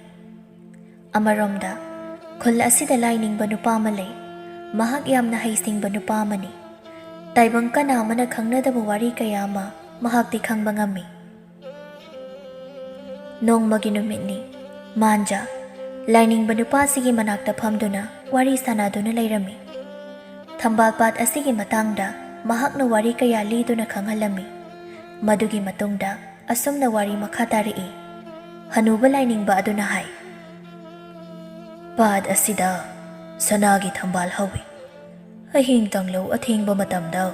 ꯑꯃꯔꯣꯝꯗ, ꯈꯨꯜ ꯑꯁꯤꯗ ꯂꯥꯏꯅꯤꯡꯕ ꯅꯨꯄꯥ ꯑꯃ ꯂꯩ꯫ ꯃꯍꯥꯛ ꯌꯥꯝꯅ ꯍꯩꯁꯤꯡꯕ ꯅꯨꯄꯥ ꯑꯃꯅꯤ꯫ ꯇꯥꯏꯕꯪ ꯀꯅꯥ ꯑꯃꯅ ꯈꯪꯅꯗꯕ ꯋꯥꯔꯤ ꯀꯌꯥ ꯑꯃ ꯃꯍꯥꯛꯇꯤ ꯈꯪꯕ ꯉꯝꯃꯤ꯫ ꯅꯣꯡꯃꯒꯤ ꯅꯨꯃꯤꯠꯅꯤ꯫ ꯃꯥꯟꯖꯥ ꯂꯥꯏꯅꯤꯡꯕ ꯅꯨꯄꯥꯁꯤꯒꯤ ꯃꯅꯥꯛꯇ ꯐꯝꯗꯨꯅ ꯋꯥꯔꯤ ꯁꯥꯟꯅꯗꯨꯅ ꯂꯩꯔꯝꯃꯤ꯫ ꯊꯝꯕꯥꯜ ꯄꯥꯠ ꯑꯁꯤꯒꯤ ꯃꯇꯥꯡꯗ ꯃꯍꯥꯛꯅ ꯋꯥꯔꯤ ꯀꯌꯥ ꯂꯤꯗꯨꯅ ꯈꯪꯍꯜꯂꯝꯃꯤ꯫ ꯃꯗꯨꯒꯤ ꯃꯇꯨꯡꯗ ꯑꯁꯨꯝꯅ ꯋꯥꯔꯤ ꯃꯈꯥ ꯇꯥꯔꯛꯏ꯫ ꯍꯅꯨꯕ ꯂꯥꯏꯅꯤꯡꯕ ꯑꯗꯨꯅ ꯍꯥꯏ, "ꯄꯥꯠ ꯑꯁꯤꯗ ꯁꯅꯥꯒꯤ ꯊꯝꯕꯥꯜ ꯍꯧꯏ꯫ ꯑꯍꯤꯡ ꯇꯥꯡꯂꯧ ꯑꯊꯦꯡꯕ ꯃꯇꯝꯗ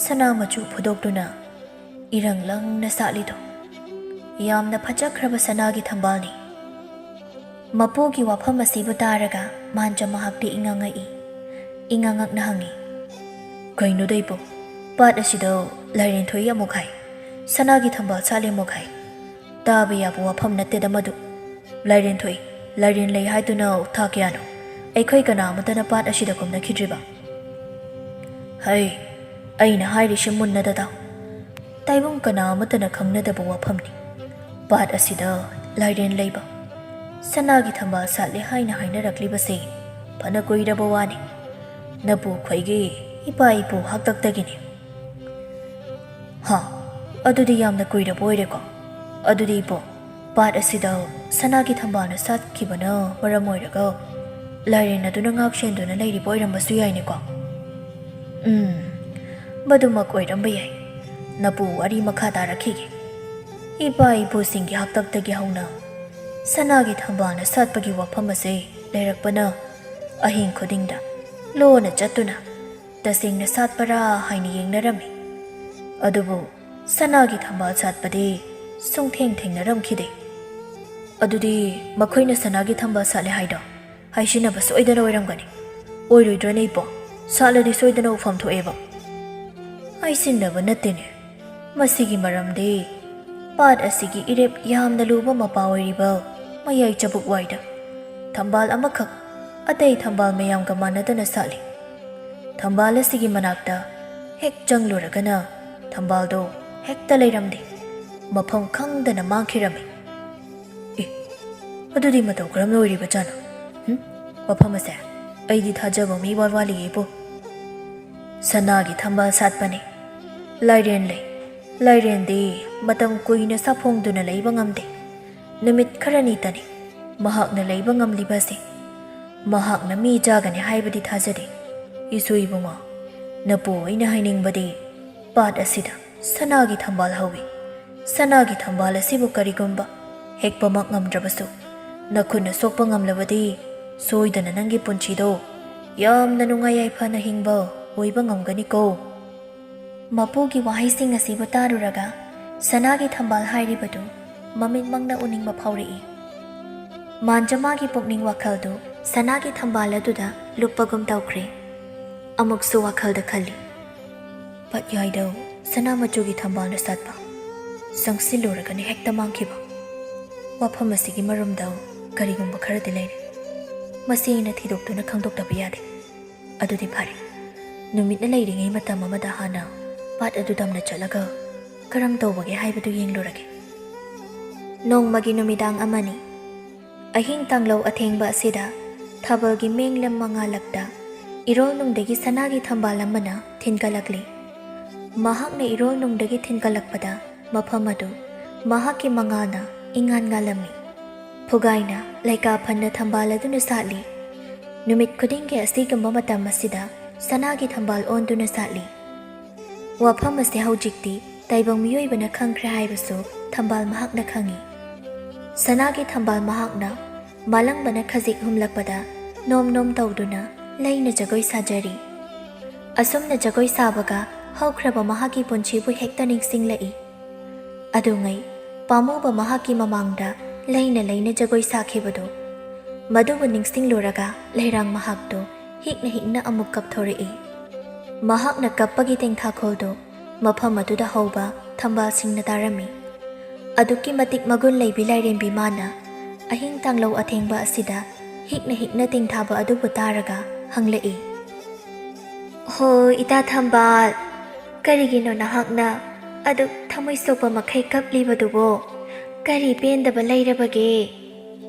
ꯁꯅꯥ ꯃꯆꯨ ꯐꯨꯗꯣꯛꯇꯨꯅ ꯏꯔꯪ ꯂꯪꯅ ꯁꯥꯠꯂꯤꯗꯣ꯫ ꯌꯥꯝꯅ ꯐꯖꯈ꯭ꯔꯕ ꯁꯅꯥꯒꯤ ꯊꯝꯕꯥꯜꯅꯤ꯫ ꯃꯄꯨꯒꯤ ꯋꯥꯐꯝ ꯑꯁꯤꯕꯨ ꯇꯥꯔꯒ ꯃꯥꯟꯖ ꯃꯍꯥꯛꯇꯤ ꯏꯉꯛꯉꯛꯏ꯫ ꯏꯉꯛꯉꯛꯅ ꯍꯪꯉꯤ, "ꯀꯩꯅꯣꯗ ꯏꯕꯣ, ꯄꯥꯠ ꯑꯁꯤꯗ ꯂꯥꯏꯔꯦꯟ ꯊꯣꯛꯏ ꯑꯃꯨꯛ ꯍꯥꯏ, ꯁꯅꯥꯒꯤ ꯊꯝꯕꯥꯜ ꯁꯥꯠꯂꯤ ꯑꯃꯨꯛ ꯍꯥꯏ꯫ ꯇꯥꯕ ꯌꯥꯕ ꯋꯥꯐꯝ ꯅꯠꯇꯦꯗ ꯃꯗꯨ꯫ ꯂꯥꯏꯔꯦꯟ ꯊꯣꯛꯏ, ꯂꯥꯏꯔꯦꯟ ꯂꯩ ꯍꯥꯏꯗꯨꯅ ꯊꯥ ꯀꯌꯥꯅꯣ? ꯑꯩꯈꯣꯏ ꯀꯅꯥ ꯑꯃꯠꯇꯅ ꯄꯥꯠ ꯑꯁꯤꯗ ꯀꯨꯝꯅꯈꯤꯗ꯭ꯔꯤꯕ?" "ꯍꯩ, ꯑꯩꯅ ꯍꯥꯏꯔꯤꯁꯤ ꯃꯨꯟꯅꯗ ꯇꯥꯎ꯫ ꯇꯥꯏꯕꯪ ꯀꯅꯥ ꯑꯃꯠꯇꯅ ꯈꯪꯅꯗꯕ ꯋꯥꯐꯝꯅꯤ꯫ ꯄꯥꯠ ꯑꯁꯤꯗ ꯂꯥꯏꯔꯦꯟ ꯂꯩꯕ, ꯁꯅꯥꯒꯤ ꯊꯝꯕꯥꯜ ꯁꯥꯠꯂꯦ ꯍꯥꯏꯅ ꯍꯥꯏꯅꯔꯛꯂꯤꯕꯁꯦ ꯐꯅ ꯀꯨꯏꯔꯕ ꯋꯥꯅꯤ꯫ ꯅꯄꯨ ꯈꯣꯏꯒꯤ ꯏꯄꯥ ꯏꯄꯨ ꯍꯥꯛꯇꯛꯇꯒꯤꯅꯤ꯫" "ꯍꯥ, ꯑꯗꯨꯗꯤ ꯌꯥꯝꯅ ꯀꯨꯏꯔꯕ ꯑꯣꯏꯔꯦꯀꯣ꯫ ꯑꯗꯨꯗꯤ ꯏꯕꯣ, ꯄꯥꯠ ꯑꯁꯤꯗ ꯁꯅꯥꯒꯤ ꯊꯝꯕꯥꯜꯅ ꯁꯥꯠꯈꯤꯕꯅ ꯃꯔꯝ ꯑꯣꯏꯔꯒ ꯂꯥꯏꯔꯦꯟ ꯑꯗꯨꯅ ꯉꯥꯛ ꯁꯦꯟꯗꯨꯅ ꯂꯩꯔꯤꯕ ꯑꯣꯏꯔꯝꯕꯁꯨ ꯌꯥꯏꯅꯦꯀꯣ?" "ꯎꯝ, ꯃꯗꯨꯃꯛ ꯑꯣꯏꯔꯝꯕ ꯌꯥꯏ꯫ ꯅꯄꯨ ꯋꯥꯔꯤ ꯃꯈꯥ ꯇꯥꯔꯛꯈꯤꯒꯦ꯫ ꯏꯄꯥ ꯏꯄꯨꯁꯤꯡꯒꯤ ꯍꯥꯛꯇꯛꯇꯒꯤ ꯍꯧꯅ ꯁꯅꯥꯒꯤ ꯊꯝꯕꯥꯜꯅ ꯁꯥꯠꯄꯒꯤ ꯋꯥꯐꯝ ꯑꯁꯦ ꯂꯩꯔꯛꯄꯅ ꯑꯍꯤꯡ ꯈꯨꯗꯤꯡꯗ ꯂꯣꯟꯅ ꯆꯠꯇꯨꯅ ꯇꯁꯦꯡꯅ ꯁꯥꯠꯄꯔꯥ ꯍꯥꯏꯅ ꯌꯦꯡꯅꯔꯝꯃꯤ꯫ ꯑꯗꯨꯕꯨ ꯁꯅꯥꯒꯤ ꯊꯝꯕꯥꯜ ꯁꯥꯠꯄꯗꯤ ꯁꯨꯡꯊꯦꯡ ꯊꯦꯡꯅꯔꯝꯈꯤꯗꯦ꯫" "ꯑꯗꯨꯗꯤ ꯃꯈꯣꯏꯅ ꯁꯅꯥꯒꯤ ꯊꯝꯕꯥꯜ ꯁꯥꯠꯂꯦ ꯍꯥꯏꯗꯣ ꯍꯥꯏꯁꯤꯟꯅꯕ ꯁꯣꯏꯗꯅ ꯑꯣꯏꯔꯝꯒꯅꯤ꯫ ꯑꯣꯏꯔꯣꯏꯗ꯭ꯔꯅꯦ ꯏꯕꯣ? ꯁꯥꯠꯂꯗꯤ ꯁꯣꯏꯗꯅ ꯎꯐꯝ ꯊꯣꯛꯑꯦꯕ꯫" "ꯍꯥꯏꯁꯤꯟꯅꯕ ꯅꯠꯇꯦꯅꯦ꯫ ꯃꯁꯤꯒꯤ ꯃꯔꯝꯗꯤ ꯄꯥꯠ ꯑꯁꯤꯒꯤ ꯏꯔꯦꯞ ꯌꯥꯝꯅ ꯂꯨꯕ ꯃꯄꯥ ꯑꯣꯏꯔꯤꯕ ꯃꯌꯥꯏ ꯆꯕꯨꯛ ꯋꯥꯏꯗ ꯊꯝꯕꯥꯜ ꯑꯃꯈꯛ ꯑꯇꯩ ꯊꯝꯕꯥꯜ ꯃꯌꯥꯝꯒ ꯃꯥꯟꯅꯗꯅ ꯁꯥꯠꯂꯤ꯫ ꯊꯝꯕꯥꯜ ꯑꯁꯤꯒꯤ ꯃꯅꯥꯛꯇ ꯍꯦꯛ ꯆꯪꯂꯨꯔꯒꯅ ꯊꯝꯕꯥꯜꯗꯣ ꯍꯦꯛꯇ ꯂꯩꯔꯝꯗꯦ꯫ ꯃꯐꯝ ꯈꯪꯗꯅ ꯃꯥꯡꯈꯤꯔꯝꯃꯤ꯫" "ꯑꯦ, ꯑꯗꯨꯗꯤ ꯃꯇꯧ ꯀꯔꯝꯅ ꯑꯣꯏꯔꯤꯕꯖꯥꯠꯅꯣ? ꯍꯨꯝ? ꯋꯥꯐꯝ ꯑꯁꯦ ꯑꯩꯗꯤ ꯊꯥꯖꯕ ꯃꯤ ꯏꯋꯥꯠ ꯋꯥꯠꯂꯤꯌꯦꯕꯨ꯫" "ꯁꯅꯥꯒꯤ ꯊꯝꯕꯥꯜ ꯁꯥꯠꯄꯅꯤ꯫ ꯂꯥꯏꯔꯦꯟ ꯂꯩ꯫ ꯂꯥꯏꯔꯦꯟꯗꯤ ꯃꯇꯝ ꯀꯨꯏꯅ ꯁꯥꯐꯣꯡꯗꯨꯅ ꯂꯩꯕ ꯉꯝꯗꯦ꯫ ꯅꯨꯃꯤꯠ ꯈꯔꯅꯤꯇꯅꯤ ꯃꯍꯥꯛꯅ ꯂꯩꯕ ꯉꯝꯂꯤꯕꯁꯦ꯫ ꯃꯍꯥꯛꯅ ꯃꯤ ꯆꯥꯒꯅꯤ ꯍꯥꯏꯕꯗꯤ ꯊꯥꯖꯗꯦ꯫ ꯏꯁꯨ ꯏꯕꯨꯡꯉꯣ, ꯅꯄꯨ ꯑꯩꯅ ꯍꯥꯏꯅꯤꯡꯕꯗꯤ ꯄꯥꯠ ꯑꯁꯤꯗ ꯁꯅꯥꯒꯤ ꯊꯝꯕꯥꯜ ꯍꯧꯏ꯫ ꯁꯅꯥꯒꯤ ꯊꯝꯕꯥꯜ ꯑꯁꯤꯕꯨ ꯀꯔꯤꯒꯨꯝꯕ ꯍꯦꯛꯄꯃꯛ ꯉꯝꯗ꯭ꯔꯕꯁꯨ, ꯅꯈꯨꯠꯅ ꯁꯣꯛꯄ ꯉꯝꯂꯕꯗꯤ ꯁꯣꯏꯗꯅ ꯅꯪꯒꯤ ꯄꯨꯟꯁꯤꯗꯣ ꯌꯥꯝꯅ ꯅꯨꯡꯉꯥꯏ ꯌꯥꯏꯐꯅ ꯍꯤꯡꯕ ꯑꯣꯏꯕ ꯉꯝꯒꯅꯤꯀꯣ꯫ ꯃꯄꯨꯒꯤ ꯋꯥꯍꯩꯁꯤꯡ ꯑꯁꯤꯕꯨ ꯇꯥꯔꯨꯔꯒ ꯁꯅꯥꯒꯤ ꯊꯝꯕꯥꯜ ꯍꯥꯏꯔꯤꯕꯗꯨ ꯃꯃꯤꯠꯃꯛꯅ ꯎꯅꯤꯡꯕ ꯐꯥꯎꯔꯛꯏ꯫ ꯃꯥꯟꯖꯃꯥꯒꯤ ꯄꯨꯛꯅꯤꯡ ꯋꯥꯈꯜꯗꯨ ꯁꯅꯥꯒꯤ ꯊꯝꯕꯥꯜ ꯑꯗꯨꯗ ꯂꯨꯞꯄꯒꯨꯝ ꯇꯧꯈ꯭ꯔꯦ꯫ ꯑꯃꯨꯛꯁꯨ ꯋꯥꯈꯜꯗ ꯈꯜꯂꯤ, "ꯄꯠꯌꯥꯏꯗꯧ ꯁꯅꯥ ꯃꯆꯨꯒꯤ ꯊꯝꯕꯥꯜꯅ ꯁꯥꯠꯄ, ꯆꯪꯁꯤꯜꯂꯨꯔꯒꯅ ꯍꯦꯛꯇ ꯃꯥꯡꯈꯤꯕ꯫ ꯋꯥꯐꯝ ꯑꯁꯤꯒꯤ ꯃꯔꯨꯝꯗ ꯀꯔꯤꯒꯨꯝꯕ ꯈꯔꯗꯤ ꯂꯩꯔꯦ꯫ ꯃꯁꯤ ꯑꯩꯅ ꯊꯤꯗꯣꯛꯇꯨꯅ ꯈꯪꯗꯣꯛꯇꯕ ꯌꯥꯗꯦ꯫ ꯑꯗꯨꯗꯤ ꯐꯔꯦ, ꯅꯨꯃꯤꯠꯅ ꯂꯩꯔꯤꯉꯩ ꯃꯇꯝ ꯑꯃꯗ ꯍꯥꯟꯅ ꯄꯥꯠ ꯑꯗꯨ ꯇꯝꯅ ꯆꯠꯂꯒ ꯀꯔꯝ ꯇꯧꯕꯒꯦ ꯍꯥꯏꯕꯗꯨ ꯌꯦꯡꯂꯨꯔꯒꯦ"꯫ ꯅꯣꯡꯃꯒꯤ ꯅꯨꯃꯤꯗꯥꯡ ꯑꯃꯅꯤ꯫ ꯑꯍꯤꯡ ꯇꯥꯡꯂꯧ ꯑꯊꯦꯡꯕ ꯑꯁꯤꯗ ꯊꯥꯕꯜꯒꯤ ꯃꯦꯡꯂꯝ ꯃꯉꯥꯜꯂꯛꯇ ꯏꯔꯣꯜꯅꯨꯡꯗꯒꯤ ꯁꯅꯥꯒꯤ ꯊꯝꯕꯥꯜ ꯑꯃꯅ ꯊꯤꯟꯒꯠꯂꯛꯂꯤ꯫ ꯃꯍꯥꯛꯅ ꯏꯔꯣꯜꯅꯨꯡꯗꯒꯤ ꯊꯤꯟꯒꯠꯂꯛꯄꯗ ꯃꯐꯝ ꯑꯗꯨ ꯃꯍꯥꯛꯀꯤ ꯃꯉꯥꯜꯅ ꯏꯉꯥꯟ ꯉꯥꯜꯂꯝꯃꯤ꯫ ꯐꯨꯒꯥꯏꯅ ꯂꯩꯀꯥ ꯐꯟꯅ ꯊꯝꯕꯥꯜ ꯑꯗꯨꯅ ꯁꯥꯠꯂꯤ꯫ ꯅꯨꯃꯤꯠ ꯈꯨꯗꯤꯡꯒꯤ ꯑꯁꯤꯒꯨꯝꯕ ꯃꯇꯝ ꯑꯁꯤꯗ ꯁꯅꯥꯒꯤ ꯊꯝꯕꯥꯜ ꯑꯣꯟꯗꯨꯅ ꯁꯥꯠꯂꯤ꯫ ꯋꯥꯐꯝ ꯑꯁꯤ ꯍꯧꯖꯤꯛꯇꯤ ꯇꯥꯏꯕꯪ ꯃꯤꯑꯣꯏꯕꯅ ꯈꯪꯈ꯭ꯔꯦ ꯍꯥꯏꯕꯁꯨ ꯊꯝꯕꯥꯜ ꯃꯍꯥꯛꯅ ꯈꯪꯏ꯫ ꯁꯅꯥꯒꯤ ꯊꯝꯕꯥꯜ ꯃꯍꯥꯛꯅ ꯃꯥꯂꯪꯕꯅ ꯈꯖꯤꯛ ꯍꯨꯝꯂꯛꯄꯗ ꯅꯣꯝ ꯅꯣꯝ ꯇꯧꯗꯨꯅ ꯂꯩꯅ ꯖꯒꯣꯏ ꯁꯥꯖꯔꯤ꯫ ꯑꯁꯨꯝꯅ ꯖꯒꯣꯏ ꯁꯥꯕꯒ ꯍꯧꯈ꯭ꯔꯕ ꯃꯍꯥꯛꯀꯤ ꯄꯨꯟꯁꯤꯕꯨ ꯍꯦꯛꯇ ꯅꯤꯡꯁꯤꯡꯂꯛꯏ꯫ ꯑꯗꯨꯉꯩ ꯄꯥꯝꯃꯨꯕ ꯃꯍꯥꯛꯀꯤ ꯃꯃꯥꯡꯗ ꯂꯩꯅ ꯂꯩꯅ ꯖꯒꯣꯏ ꯁꯥꯈꯤꯕꯗꯨ, ꯃꯗꯨꯕꯨ ꯅꯤꯡꯁꯤꯡꯂꯨꯔꯒ ꯂꯩꯔꯥꯡ ꯃꯍꯥꯛꯇꯨ ꯍꯤꯛꯅ ꯍꯤꯛꯅ ꯑꯃꯨꯛ ꯀꯞꯊꯣꯔꯛꯏ꯫ ꯃꯍꯥꯛꯅ ꯀꯞꯄꯒꯤ ꯇꯦꯡꯊꯥꯈꯣꯜꯗꯨ ꯃꯐꯝ ꯑꯗꯨꯗ ꯍꯧꯕ ꯊꯝꯕꯥꯜꯁꯤꯡꯅ ꯇꯥꯔꯝꯃꯤ꯫ ꯑꯗꯨꯛꯀꯤ ꯃꯇꯤꯛ ꯃꯒꯨꯟ ꯂꯩꯕꯤ ꯂꯥꯏꯔꯦꯝꯕꯤ ꯃꯥꯅ ꯑꯍꯤꯡ ꯇꯥꯡꯂꯧ ꯑꯊꯦꯡꯕ ꯑꯁꯤꯗ ꯍꯤꯛꯅ ꯍꯤꯛꯅ ꯇꯦꯡꯊꯥꯕ ꯑꯗꯨꯕꯨ ꯇꯥꯔꯒ ꯍꯪꯂꯛꯏ, "ꯍꯣ, ꯏꯇꯥ ꯊꯝꯕꯥꯜ, ꯀꯔꯤꯒꯤꯅꯣ ꯅꯍꯥꯛꯅ ꯑꯗꯨꯛ ꯊꯃꯣꯏ ꯁꯣꯛꯄ ꯃꯈꯩ ꯀꯞꯂꯤꯕꯗꯨꯕꯣ? ꯀꯔꯤ ꯄꯦꯟꯗꯕ ꯂꯩꯔꯕꯒꯦ?"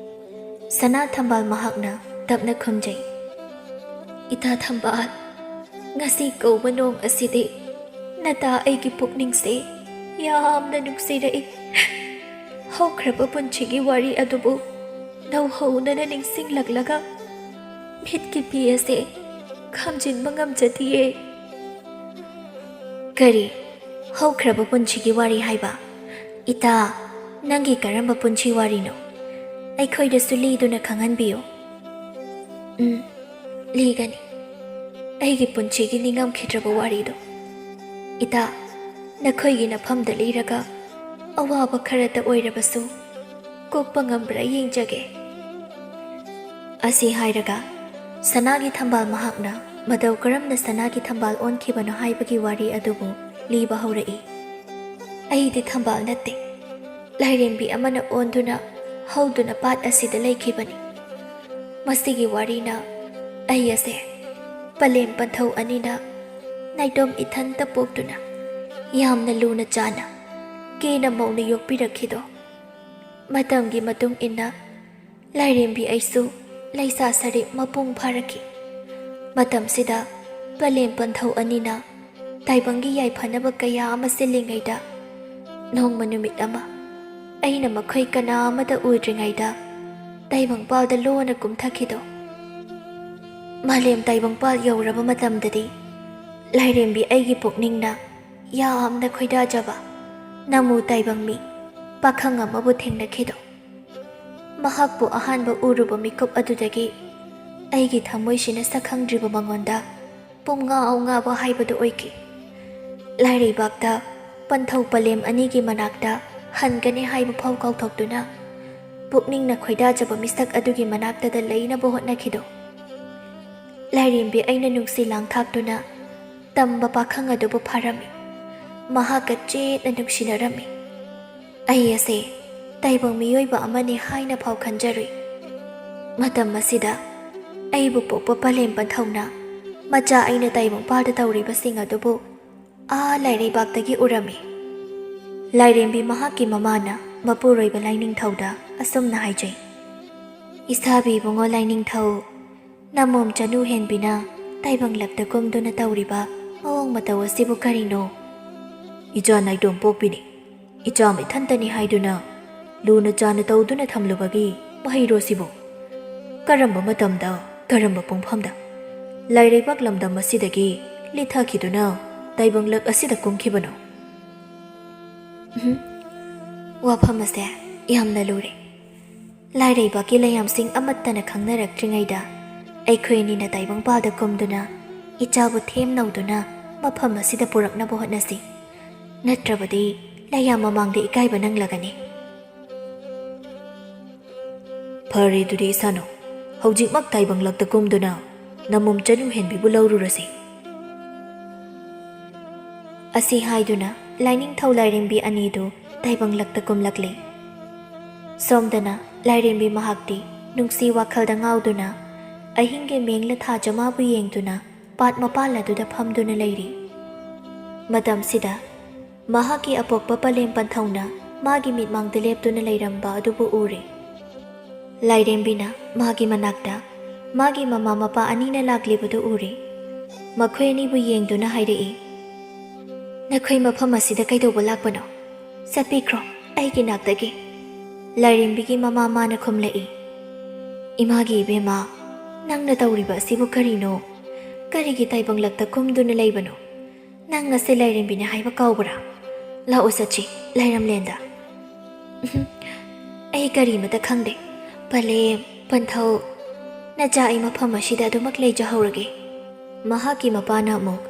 ꯁꯅꯥ ꯊꯝꯕꯥꯜ ꯃꯍꯥꯛꯅ ꯇꯞꯅ ꯈꯨꯝꯖꯩ, "ꯏꯇꯥ ꯊꯝꯕꯥꯜ, ꯉꯁꯤ ꯀꯧꯕ ꯅꯣꯡ ꯑꯁꯤꯗꯤ ꯅꯇꯥ ꯑꯩꯒꯤ ꯄꯨꯛꯅꯤꯡꯁꯦ ꯌꯥꯝꯅ ꯅꯨꯡꯁꯤꯔꯛꯏ꯫ ꯍꯧꯈ꯭ꯔꯕ ꯄꯨꯟꯁꯤꯒꯤ ꯋꯥꯔꯤ ꯑꯗꯨꯕꯨ ꯅꯧꯍꯧꯅꯅ ꯅꯤꯡꯁꯤꯡꯂꯛꯂꯒ ꯃꯤꯠꯀꯤ ꯄꯤ ꯑꯁꯦ ꯈꯝꯖꯤꯟꯕ ꯉꯝꯖꯗꯤꯌꯦ"꯫ "ꯀꯔꯤ? ꯍꯧꯈ꯭ꯔꯕ ꯄꯨꯟꯁꯤꯒꯤ ꯋꯥꯔꯤ ꯍꯥꯏꯕ? ꯏꯇꯥ, ꯅꯪꯒꯤ ꯀꯔꯝꯕ ꯄꯨꯟꯁꯤ ꯋꯥꯔꯤꯅꯣ? ꯑꯩꯈꯣꯏꯗꯁꯨ ꯂꯤꯗꯨꯅ ꯈꯪꯍꯟꯕꯤꯌꯨ"꯫ ꯎꯝ, ꯂꯤꯒꯅꯤ꯫ ꯑꯩꯒꯤ ꯄꯨꯟꯁꯤꯒꯤ ꯅꯤꯡꯉꯝꯈꯤꯗ꯭ꯔꯕ ꯋꯥꯔꯤꯗꯣ꯫ ꯏꯇꯥ, ꯅꯈꯣꯏꯒꯤ ꯅꯐꯝꯗ ꯂꯤꯔꯒ ꯑꯋꯥꯕ ꯈꯔꯇ ꯑꯣꯏꯔꯕꯁꯨ ꯀꯣꯛꯄ ꯉꯝꯕ꯭ꯔꯥ ꯌꯦꯡꯖꯒꯦ꯫ ꯑꯁꯤ ꯍꯥꯏꯔꯒ ꯁꯅꯥꯒꯤ ꯊꯝꯕꯥꯜ ꯃꯍꯥꯛꯅ ꯃꯇꯧ ꯀꯔꯝꯅ ꯁꯅꯥꯒꯤ ꯊꯝꯕꯥꯜ ꯑꯣꯟꯈꯤꯕꯅꯣ ꯍꯥꯏꯕꯒꯤ ꯋꯥꯔꯤ ꯑꯗꯨꯕꯨ ꯂꯤꯕ ꯍꯧꯔꯛꯏ꯫ ꯑꯩꯗꯤ ꯊꯝꯕꯥꯜ ꯅꯠꯇꯦ, ꯂꯥꯏꯔꯦꯝꯕꯤ ꯑꯃꯅ ꯑꯣꯟꯗꯨꯅ ꯍꯧꯗꯨꯅ ꯄꯥꯠ ꯑꯁꯤꯗ ꯂꯩꯈꯤꯕꯅꯤ꯫ ꯃꯁꯤꯒꯤ ꯋꯥꯔꯤꯅ ꯑꯩ ꯑꯁꯦ ꯄꯂꯦꯝ ꯄꯟꯊꯧ ꯑꯅꯤꯅ ꯅꯥꯏꯇꯣꯝ ꯏꯊꯟꯇ ꯄꯣꯛꯇꯨꯅ ꯌꯥꯝꯅ ꯂꯨꯅ ꯆꯥꯅ ꯀꯦꯅ ꯃꯧꯅ ꯌꯣꯛꯄꯤꯔꯛꯈꯤꯗꯣ꯫ ꯃꯇꯝꯒꯤ ꯃꯇꯨꯡ ꯏꯟꯅ ꯂꯥꯏꯔꯦꯝꯕꯤ ꯑꯩꯁꯨ ꯂꯩꯁꯥ ꯁꯔꯤ ꯃꯄꯨꯡ ꯐꯥꯔꯛꯈꯤ꯫ ꯃꯇꯝꯁꯤꯗ ꯄꯂꯦꯝ ꯄꯟꯊꯧ ꯑꯅꯤꯅ ꯇꯥꯏꯕꯪꯒꯤ ꯌꯥꯏꯐꯅꯕ ꯀꯌꯥ ꯑꯃ ꯁꯤꯜꯂꯤꯉꯩꯗ, ꯅꯣꯡꯃ ꯅꯨꯃꯤꯠ ꯑꯃ ꯑꯩꯅ ꯃꯈꯣꯏ ꯀꯅꯥ ꯑꯃꯗ ꯎꯗ꯭ꯔꯤꯉꯩꯗ ꯇꯥꯏꯕꯪꯄꯥꯜꯗ ꯂꯣꯟꯅ ꯀꯨꯝꯊꯈꯤꯗꯣ꯫ ꯃꯥꯂꯦꯝ ꯇꯥꯏꯕꯪꯄꯥꯜ ꯌꯧꯔꯕ ꯃꯇꯝꯗꯗꯤ ꯂꯥꯏꯔꯦꯝꯕꯤ ꯑꯩꯒꯤ ꯄꯨꯛꯅꯤꯡꯅ ꯌꯥꯝꯅ ꯈꯣꯏꯗꯥꯖꯕ ꯅꯃꯨ ꯇꯥꯏꯕꯪ ꯃꯤ ꯄꯥꯈꯪ ꯑꯃꯕꯨ ꯊꯦꯡꯅꯈꯤꯗꯣ꯫ ꯃꯍꯥꯛꯄꯨ ꯑꯍꯥꯟꯕ ꯎꯔꯨꯕ ꯃꯤꯀꯨꯞ ꯑꯗꯨꯗꯒꯤ ꯑꯩꯒꯤ ꯊꯃꯣꯏꯁꯤꯅ ꯁꯛꯈꯪꯗ꯭ꯔꯤꯕ ꯃꯉꯣꯟꯗ ꯄꯨꯝꯉꯥꯎ ꯉꯥꯎꯕ ꯍꯥꯏꯕꯗꯨ ꯑꯣꯏꯈꯤ꯫ ꯂꯥꯏꯔꯩꯕꯥꯛꯇ ꯄꯟꯊꯧ ꯄꯂꯦꯝ ꯑꯅꯤꯒꯤ ꯃꯅꯥꯛꯇ ꯍꯟꯒꯅꯤ ꯍꯥꯏꯕ ꯐꯥꯎ ꯀꯥꯎꯊꯣꯛꯇꯨꯅ ꯄꯨꯛꯅꯤꯡꯅ ꯈꯣꯏꯗꯥꯖꯕ ꯃꯤꯁꯛ ꯑꯗꯨꯒꯤ ꯃꯅꯥꯛꯇꯗ ꯂꯩꯅꯕ ꯍꯣꯠꯅꯈꯤꯗꯣ꯫ ꯂꯥꯏꯔꯦꯝꯕꯤ ꯑꯩꯅ ꯅꯨꯡꯁꯤ ꯂꯥꯡꯊꯥꯛꯇꯨꯅ ꯇꯝꯕ ꯄꯥꯈꯪ ꯑꯗꯨꯕꯨ ꯐꯥꯔꯝꯃꯤ꯫ ꯃꯍꯥꯛꯀ ꯆꯦꯠꯅ ꯅꯨꯡꯁꯤꯅꯔꯝꯃꯤ꯫ ꯑꯩ ꯑꯁꯦ ꯇꯥꯏꯕꯪ ꯃꯤꯑꯣꯏꯕ ꯑꯃꯅꯤ ꯍꯥꯏꯅ ꯐꯥꯎ ꯈꯟꯖꯔꯨꯏ꯫ ꯃꯇꯝ ꯑꯁꯤꯗ ꯑꯩꯕꯨ ꯄꯣꯛꯄ ꯄꯂꯦꯝ ꯄꯟꯊꯧꯅ ꯃꯆꯥ ꯑꯩꯅ ꯇꯥꯏꯕꯪꯄꯥꯜꯗ ꯇꯧꯔꯤꯕꯁꯤꯡ ꯑꯗꯨꯕꯨ ꯑꯥ ꯂꯥꯏꯔꯩꯕꯥꯛꯇꯒꯤ ꯎꯔꯝꯃꯤ꯫ ꯂꯥꯏꯔꯦꯝꯕꯤ ꯃꯍꯥꯛꯀꯤ ꯃꯃꯥꯅ ꯃꯄꯨꯔꯣꯏꯕ ꯂꯥꯏꯅꯤꯡꯊꯧꯗ ꯑꯁꯨꯝꯅ ꯍꯥꯏꯖꯩ, "ꯏꯁꯥꯕꯤ ꯏꯕꯨꯡꯉꯣ ꯂꯥꯏꯅꯤꯡꯊꯧ, ꯅꯃꯣꯝ ꯆꯅꯨ ꯍꯦꯟꯕꯤꯅ ꯇꯥꯏꯕꯪꯂꯛꯇ ꯀꯨꯝꯗꯨꯅ ꯇꯧꯔꯤꯕ ꯃꯑꯣꯡ ꯃꯇꯧ ꯑꯁꯤꯕꯨ ꯀꯔꯤꯅꯣ?" "ꯏꯆꯥ ꯅꯥꯏꯇꯣꯝ ꯄꯣꯛꯄꯤꯅꯤ, ꯏꯆꯥ ꯃꯤꯊꯟꯇꯅꯤ ꯍꯥꯏꯗꯨꯅ ꯂꯨꯅ ꯆꯥꯅ ꯇꯧꯗꯨꯅ ꯊꯝꯂꯨꯕꯒꯤ ꯃꯍꯩꯔꯣ ꯁꯤꯕꯨ? ꯀꯔꯝꯕ ꯃꯇꯝꯗ, ꯀꯔꯝꯕ ꯄꯨꯡꯐꯝꯗ ꯂꯥꯏꯔꯩꯕꯥꯛ ꯂꯝꯗꯝ ꯑꯁꯤꯗꯒꯤ ꯂꯤꯊꯈꯤꯗꯨꯅ ꯇꯥꯏꯕꯪꯂꯛ ꯑꯁꯤꯗ ꯀꯨꯝꯈꯤꯕꯅꯣ?" ꯎꯝ, ꯋꯥꯐꯝ ꯑꯁꯦ ꯌꯥꯝꯅ ꯂꯨꯔꯦ꯫ ꯂꯥꯏꯔꯩꯕꯥꯛꯀꯤ ꯂꯩꯌꯥꯝꯁꯤꯡ ꯑꯃꯠꯇꯅ ꯈꯪꯅꯔꯛꯇ꯭ꯔꯤꯉꯩꯗ ꯑꯩꯈꯣꯏ ꯑꯅꯤꯅ ꯇꯥꯏꯕꯪꯄꯥꯜꯗ ꯀꯨꯝꯗꯨꯅ ꯏꯆꯥꯕꯨ ꯊꯦꯝꯅꯧꯗꯨꯅ ꯃꯐꯝ ꯑꯁꯤꯗ ꯄꯨꯔꯛꯅꯕ ꯍꯣꯠꯅꯁꯤ꯫ ꯅꯠꯇ꯭ꯔꯕꯗꯤ ꯂꯩꯌꯥꯝ ꯃꯃꯥꯡꯗ ꯏꯀꯥꯏꯕ ꯅꯪꯂꯒꯅꯤ꯫ ꯐꯔꯦ, ꯑꯗꯨꯗꯤ ꯏꯁꯥꯅꯧ, ꯍꯧꯖꯤꯛꯃꯛ ꯇꯥꯏꯕꯪꯂꯛꯇ ꯀꯨꯝꯗꯨꯅ ꯅꯃꯣꯝ ꯆꯅꯨ ꯍꯦꯟꯕꯤꯕꯨ ꯂꯧꯔꯨꯔꯁꯤ꯫ ꯑꯁꯤ ꯍꯥꯏꯗꯨꯅ ꯂꯥꯏꯅꯤꯡꯊꯧ ꯂꯥꯏꯔꯦꯝꯕꯤ ꯑꯅꯤꯗꯨ ꯇꯥꯏꯕꯪꯂꯛꯇ ꯀꯨꯝꯂꯛꯂꯤ꯫ ꯁꯣꯝꯗꯅ ꯂꯥꯏꯔꯦꯝꯕꯤ ꯃꯍꯥꯛꯇꯤ ꯅꯨꯡꯁꯤ ꯋꯥꯈꯜꯗ ꯉꯥꯎꯗꯨꯅ ꯑꯍꯤꯡꯒꯤ ꯃꯦꯡꯂ ꯊꯥꯖꯃꯥꯕꯨ ꯌꯦꯡꯗꯨꯅ ꯄꯥꯠ ꯃꯄꯥꯜ ꯑꯗꯨꯗ ꯐꯝꯗꯨꯅ ꯂꯩꯔꯤ꯫ ꯃꯇꯝꯁꯤꯗ ꯃꯍꯥꯛꯀꯤ ꯑꯄꯣꯛꯄ ꯄꯂꯦꯝ ꯄꯟꯊꯧꯅ ꯃꯥꯒꯤ ꯃꯤꯠꯃꯥꯡꯗ ꯂꯦꯞꯇꯨꯅ ꯂꯩꯔꯝꯕ ꯑꯗꯨꯕꯨ ꯎꯔꯦ꯫ ꯂꯥꯏꯔꯦꯝꯕꯤꯅ ꯃꯥꯒꯤ ꯃꯅꯥꯛꯇ ꯃꯥꯒꯤ ꯃꯃꯥ ꯃꯄꯥ ꯑꯅꯤꯅ ꯂꯥꯛꯂꯤꯕꯗꯨ ꯎꯔꯦ꯫ ꯃꯈꯣꯏ ꯑꯅꯤꯕꯨ ꯌꯦꯡꯗꯨꯅ ꯍꯥꯏꯔꯛꯏ, "ꯅꯈꯣꯏ ꯃꯐꯝ ꯑꯁꯤꯗ ꯀꯩꯗꯧꯕ ꯂꯥꯛꯄꯅꯣ? ꯆꯠꯄꯤꯈ꯭ꯔꯣ ꯑꯩꯒꯤ ꯅꯥꯛꯇꯒꯤ꯫" ꯂꯥꯏꯔꯦꯝꯕꯤꯒꯤ ꯃꯃꯥ ꯃꯥꯅ ꯈꯨꯝꯂꯛꯏ, "ꯏꯃꯥꯒꯤ ꯏꯕꯦꯝꯃ, ꯅꯪꯅ ꯇꯧꯔꯤꯕ ꯑꯁꯤꯕꯨ ꯀꯔꯤꯅꯣ? ꯀꯔꯤꯒꯤ ꯇꯥꯏꯕꯪꯂꯛꯇ ꯀꯨꯝꯗꯨꯅ ꯂꯩꯕꯅꯣ? ꯅꯪ ꯑꯁꯤ ꯂꯥꯏꯔꯦꯝꯕꯤꯅ ꯍꯥꯏꯕ ꯀꯥꯎꯕ꯭ꯔꯥ? ꯂꯥꯛꯑꯣ ꯆꯠꯁꯤ ꯂꯥꯏꯔꯝꯂꯦꯟꯗ꯫" "ꯎꯝꯍꯨꯝ, ꯑꯩ ꯀꯔꯤꯃꯇ ꯈꯪꯗꯦ꯫ ꯄꯂꯦꯝ, ꯄꯟꯊꯧ, ꯅꯆꯥ ꯑꯩ ꯃꯐꯝ ꯑꯁꯤꯗ ꯑꯗꯨꯃꯛ ꯂꯩꯖꯍꯧꯔꯒꯦ꯫" ꯃꯍꯥꯛꯀꯤ ꯃꯄꯥꯅ ꯑꯃꯨꯛ,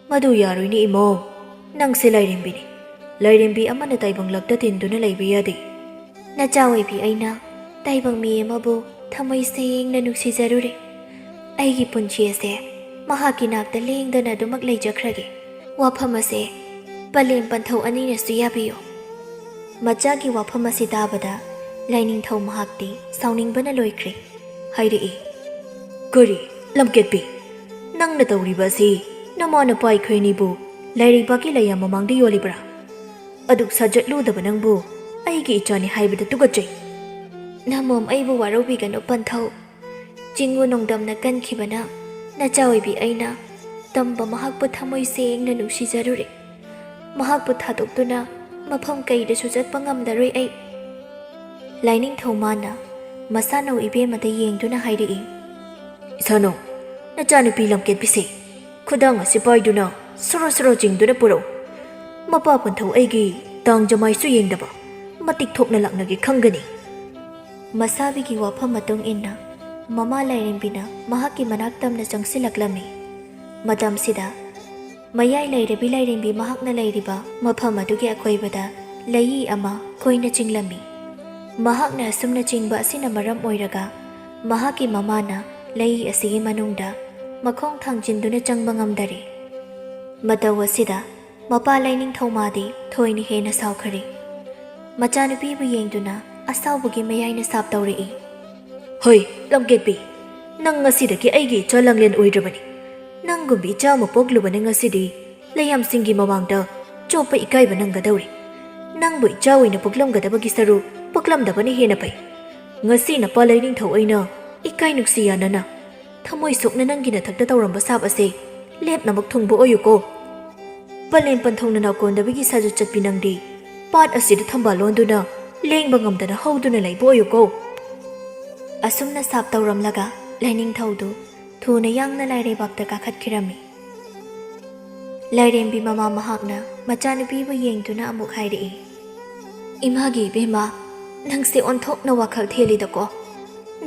"ꯃꯗꯨ ꯌꯥꯔꯣꯏꯅꯦ ꯏꯃꯧ, ꯅꯪꯁꯦ ꯂꯥꯏꯔꯦꯝꯕꯤꯅꯤ꯫ ꯂꯥꯏꯔꯦꯝꯕꯤ ꯑꯃꯅ ꯇꯥꯏꯕꯪꯂꯛꯇ ꯇꯤꯟꯗꯨꯅ ꯂꯩꯕ ꯌꯥꯗꯦ꯫" ꯅꯆꯥ ꯑꯣꯏꯕꯤ ꯑꯩꯅ ꯇꯥꯏꯕꯪ ꯃꯤ ꯑꯃꯕꯨ ꯊꯃꯣꯏ ꯁꯦꯡꯅ ꯅꯨꯡꯁꯤꯖꯔꯨꯔꯦ꯫ ꯑꯩꯒꯤ ꯄꯨꯟꯁꯤ ꯑꯁꯦ ꯃꯍꯥꯛꯀꯤ ꯅꯥꯛꯇ ꯂꯦꯡꯗꯅ ꯑꯗꯨꯃꯛ ꯂꯩꯖꯈ꯭ꯔꯒꯦ꯫ ꯋꯥꯐꯝ ꯑꯁꯦ ꯄꯂꯦꯝ ꯄꯟꯊꯧ ꯑꯅꯤꯅꯁꯨ ꯌꯥꯕꯤꯌꯨ꯫ ꯃꯆꯥꯒꯤ ꯋꯥꯐꯝ ꯑꯁꯤ ꯇꯥꯕꯗ ꯂꯥꯏꯅꯤꯡꯊꯧ ꯃꯍꯥꯛꯇꯤ ꯁꯥꯎꯅꯤꯡꯕꯅ ꯂꯣꯏꯈ꯭ꯔꯦ꯫ ꯍꯥꯏꯔꯛꯏ, "ꯀꯔꯤ, ꯂꯝꯀꯦꯠꯄꯤ, ꯅꯪꯅ ꯇꯧꯔꯤꯕ ꯑꯁꯤ ꯅꯃꯥ ꯅꯄꯥ ꯑꯩꯈꯣꯏ ꯑꯅꯤꯕꯨ ꯂꯥꯏꯔꯩꯕꯥꯛꯀꯤ ꯂꯩꯌꯥꯝ ꯃꯃꯥꯡꯗ ꯌꯣꯜꯂꯤꯕ꯭ꯔꯥ? ꯑꯗꯨꯛ ꯁꯥꯖꯠꯂꯨꯗꯕ ꯅꯪꯕꯨ ꯑꯩꯒꯤ ꯏꯆꯥꯅꯤ ꯍꯥꯏꯕꯗ ꯇꯨꯀꯠꯆꯩ꯫" "ꯅꯃꯣꯝ, ꯑꯩꯕꯨ ꯋꯥꯔꯧꯕꯤꯒꯅꯨ ꯄꯟꯊꯧ꯫ ꯆꯤꯡꯉꯨ ꯅꯣꯡꯗꯝꯅ ꯀꯟꯈꯤꯕꯅ ꯅꯆꯥ ꯑꯣꯏꯕꯤ ꯑꯩꯅ ꯇꯝꯕ ꯃꯍꯥꯛꯄꯨ ꯊꯃꯣꯏ ꯁꯦꯡꯅ ꯅꯨꯡꯁꯤꯖꯔꯨꯔꯦ꯫ ꯃꯍꯥꯛꯄꯨ ꯊꯥꯗꯣꯛꯇꯨꯅ ꯃꯐꯝ ꯀꯩꯗꯁꯨ ꯆꯠꯄ ꯉꯝꯂꯔꯣꯏ ꯑꯩ꯫" ꯂꯥꯏꯅꯤꯡꯊꯧ ꯃꯥꯅ ꯃꯁꯥꯅꯧ ꯏꯕꯦꯝꯃꯗ ꯌꯦꯡꯗꯨꯅ ꯍꯥꯏꯔꯛꯏ, "ꯏꯁꯥꯅꯧ, ꯅꯆꯥꯅꯨꯄꯤ ꯂꯝꯀꯦꯠꯄꯤꯁꯦ ꯈꯨꯗꯥꯡ ꯑꯁꯤ ꯄꯥꯏꯗꯨꯅ ꯁꯣꯔꯣ ꯁꯣꯔꯣ ꯆꯤꯡꯗꯨꯅ ꯄꯨꯔꯛꯎ꯫ ꯃꯄꯥ ꯄꯟꯊꯧ ꯑꯩꯒꯤ ꯇꯥꯡ ꯖꯃꯥꯏꯁꯨ ꯌꯦꯡꯗꯕ ꯃꯇꯤꯛ ꯊꯣꯛꯅ ꯂꯥꯛꯅꯒꯦ ꯈꯪꯒꯅꯤ꯫" ꯃꯁꯥꯕꯤꯒꯤ ꯋꯥꯐꯝ ꯃꯇꯨꯡ ꯏꯟꯅ ꯃꯃꯥ ꯂꯥꯏꯔꯦꯝꯕꯤꯅ ꯃꯍꯥꯛꯀꯤ ꯃꯅꯥꯛ ꯇꯝꯅ ꯆꯪꯁꯤꯜꯂꯛꯂꯝꯃꯤ꯫ ꯃꯇꯝꯁꯤꯗ ꯃꯌꯥꯏ ꯂꯩꯔꯕꯤ ꯂꯥꯏꯔꯦꯝꯕꯤ ꯃꯍꯥꯛꯅ ꯂꯩꯔꯤꯕ ꯃꯐꯝ ꯑꯗꯨꯒꯤ ꯑꯀꯣꯏꯕꯗ ꯂꯩꯏ ꯑꯃ ꯀꯣꯏꯅ ꯆꯤꯡꯂꯝꯃꯤ꯫ ꯃꯍꯥꯛꯅ ꯑꯁꯨꯝꯅ ꯆꯤꯡꯕ ꯑꯁꯤꯅ ꯃꯔꯝ ꯑꯣꯏꯔꯒ ꯃꯍꯥꯛꯀꯤ ꯃꯃꯥꯅ ꯂꯩꯏ ꯑꯁꯤꯒꯤ ꯃꯅꯨꯡꯗ ꯃꯈꯣꯡ ꯊꯥꯡꯖꯤꯟꯗꯨꯅ ꯆꯪꯕ ꯉꯝꯗꯔꯦ꯫ ꯃꯇꯧ ꯑꯁꯤꯗ ꯃꯄꯥ ꯂꯥꯏꯅꯤꯡꯊꯧ ꯃꯥꯗꯤ ꯊꯣꯏꯅ ꯍꯦꯟꯅ ꯁꯥꯎꯈ꯭ꯔꯦ꯫ ꯃꯆꯥꯅꯨꯄꯤꯕꯨ ꯌꯦꯡꯗꯨꯅ ꯑꯁꯥꯎꯕꯒꯤ ꯃꯌꯥꯏꯅ ꯁꯥꯞ ꯇꯧꯔꯛꯏ꯫ "ꯍꯣꯏ, ꯂꯝꯀꯦꯠꯄꯤ, ꯅꯪ ꯉꯁꯤꯗꯒꯤ ꯑꯩꯒꯤ ꯏꯆꯥ ꯂꯥꯡꯂꯦꯟ ꯑꯣꯏꯗ꯭ꯔꯕꯅꯤ꯫ ꯅꯪꯒꯨꯝꯕꯤ ꯏꯆꯥ ꯑꯃ ꯄꯣꯛꯂꯨꯕꯅ ꯉꯁꯤꯗꯤ ꯂꯩꯌꯥꯝꯁꯤꯡꯒꯤ ꯃꯃꯥꯡꯗ ꯆꯣꯞꯄ ꯏꯀꯥꯏꯕ ꯅꯪꯒꯗꯧꯔꯤ꯫ ꯅꯪꯕꯨ ꯏꯆꯥ ꯑꯣꯏꯅ ꯄꯣꯛꯂꯝꯒꯗꯕꯒꯤ ꯁꯔꯨꯛ ꯄꯣꯛꯂꯝꯗꯕꯅ ꯍꯦꯟꯅ ꯐꯩ꯫ ꯉꯁꯤ ꯅꯄꯥ ꯂꯩꯅꯤꯡꯊꯧ ꯑꯩꯅ ꯏꯀꯥꯏ ꯅꯨꯡꯁꯤ ꯌꯥꯅꯅ ꯊꯃꯣꯏ ꯁꯣꯛꯅ ꯅꯪꯒꯤ ꯅꯊꯛꯇ ꯇꯧꯔꯝꯕ ꯁꯥꯞ ꯑꯁꯦ ꯂꯦꯞꯅꯃꯛ ꯊꯨꯡꯕ ꯑꯣꯏꯌꯨꯀꯣ꯫ ꯄꯂꯦꯝ ꯄꯟꯊꯧꯅ ꯅꯥꯀꯣꯟꯗꯕꯒꯤ ꯁꯥꯖꯠ ꯆꯠꯄꯤ ꯅꯪꯗꯤ ꯄꯥꯠ ꯑꯁꯤꯗ ꯊꯝꯕꯥꯜ ꯂꯣꯟꯗꯨꯅ ꯂꯦꯡꯕ ꯉꯝꯗꯅ ꯍꯧꯗꯨꯅ ꯂꯩꯕ ꯑꯣꯏꯌꯨꯀꯣ꯫" ꯑꯁꯨꯝꯅ ꯁꯥꯞ ꯇꯧꯔꯝꯂꯒ ꯂꯥꯏꯅꯤꯡꯊꯧꯗꯨ ꯊꯨꯅ ꯌꯥꯡꯅ ꯂꯥꯏꯔꯩꯕꯥꯛꯇ ꯀꯥꯈꯠꯈꯤꯔꯝꯃꯤ꯫ ꯂꯥꯏꯔꯦꯝꯕꯤ ꯃꯃꯥ ꯃꯍꯥꯛꯅ ꯃꯆꯥꯅꯨꯄꯤꯕꯨ ꯌꯦꯡꯗꯨꯅ ꯑꯃꯨꯛ ꯍꯥꯏꯔꯛꯏ, "ꯏꯃꯥꯒꯤ ꯏꯕꯦꯝꯃ, ꯅꯪꯁꯦ ꯑꯣꯟꯊꯣꯛꯅ ꯋꯥꯈꯜ ꯊꯦꯜꯂꯤꯗꯀꯣ꯫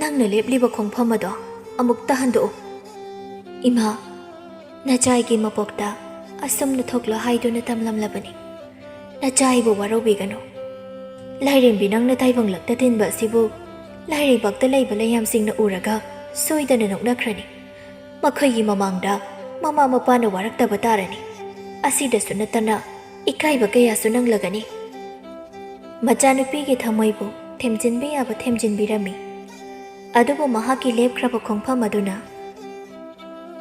ꯅꯪꯅ ꯂꯦꯞꯂꯤꯕ ꯈꯣꯡꯐꯝ ꯑꯗꯣ ꯑꯃꯨꯛꯇ ꯍꯟꯗꯣꯛꯎ꯫ ꯏꯃꯥ, ꯅꯆꯥꯏꯒꯤ ꯃꯄꯣꯛꯇ ꯑꯁꯨꯝꯅ ꯊꯣꯛꯂꯣ ꯍꯥꯏꯗꯨꯅ ꯇꯝꯂꯝꯂꯕꯅꯤ꯫ ꯅꯆꯥꯏꯕꯨ ꯋꯥꯔꯧꯕꯤꯒꯅꯨ꯫ ꯂꯥꯏꯔꯦꯝꯕꯤ ꯅꯪꯅ ꯇꯥꯏꯕꯪꯂꯛꯇ ꯇꯤꯟꯕ ꯑꯁꯤꯕꯨ ꯂꯥꯏꯔꯩꯕꯥꯛꯇ ꯂꯩꯕ ꯂꯩꯌꯥꯝꯁꯤꯡꯅ ꯎꯔꯒ ꯁꯣꯏꯗꯅ ꯅꯣꯛꯅꯈ꯭ꯔꯅꯤ꯫ ꯃꯈꯣꯏꯒꯤ ꯃꯃꯥꯡꯗ ꯃꯃꯥ ꯃꯄꯥꯅ ꯋꯥꯔꯛꯇꯕ ꯇꯥꯔꯅꯤ꯫ ꯑꯁꯤꯗꯁꯨ ꯅꯠꯇꯅ ꯏꯀꯥꯏꯕ ꯀꯌꯥꯁꯨ ꯅꯪꯂꯒꯅꯤ꯫" ꯃꯆꯥꯅꯨꯄꯤꯒꯤ ꯊꯃꯣꯏꯕꯨ ꯊꯦꯝꯖꯤꯟꯕ ꯌꯥꯕ ꯊꯦꯝꯖꯤꯟꯕꯤꯔꯝꯃꯤ꯫ ꯑꯗꯨꯕꯨ ꯃꯍꯥꯛꯀꯤ ꯂꯦꯞꯈ꯭ꯔꯕ ꯈꯣꯡꯐꯝ ꯑꯗꯨꯅ,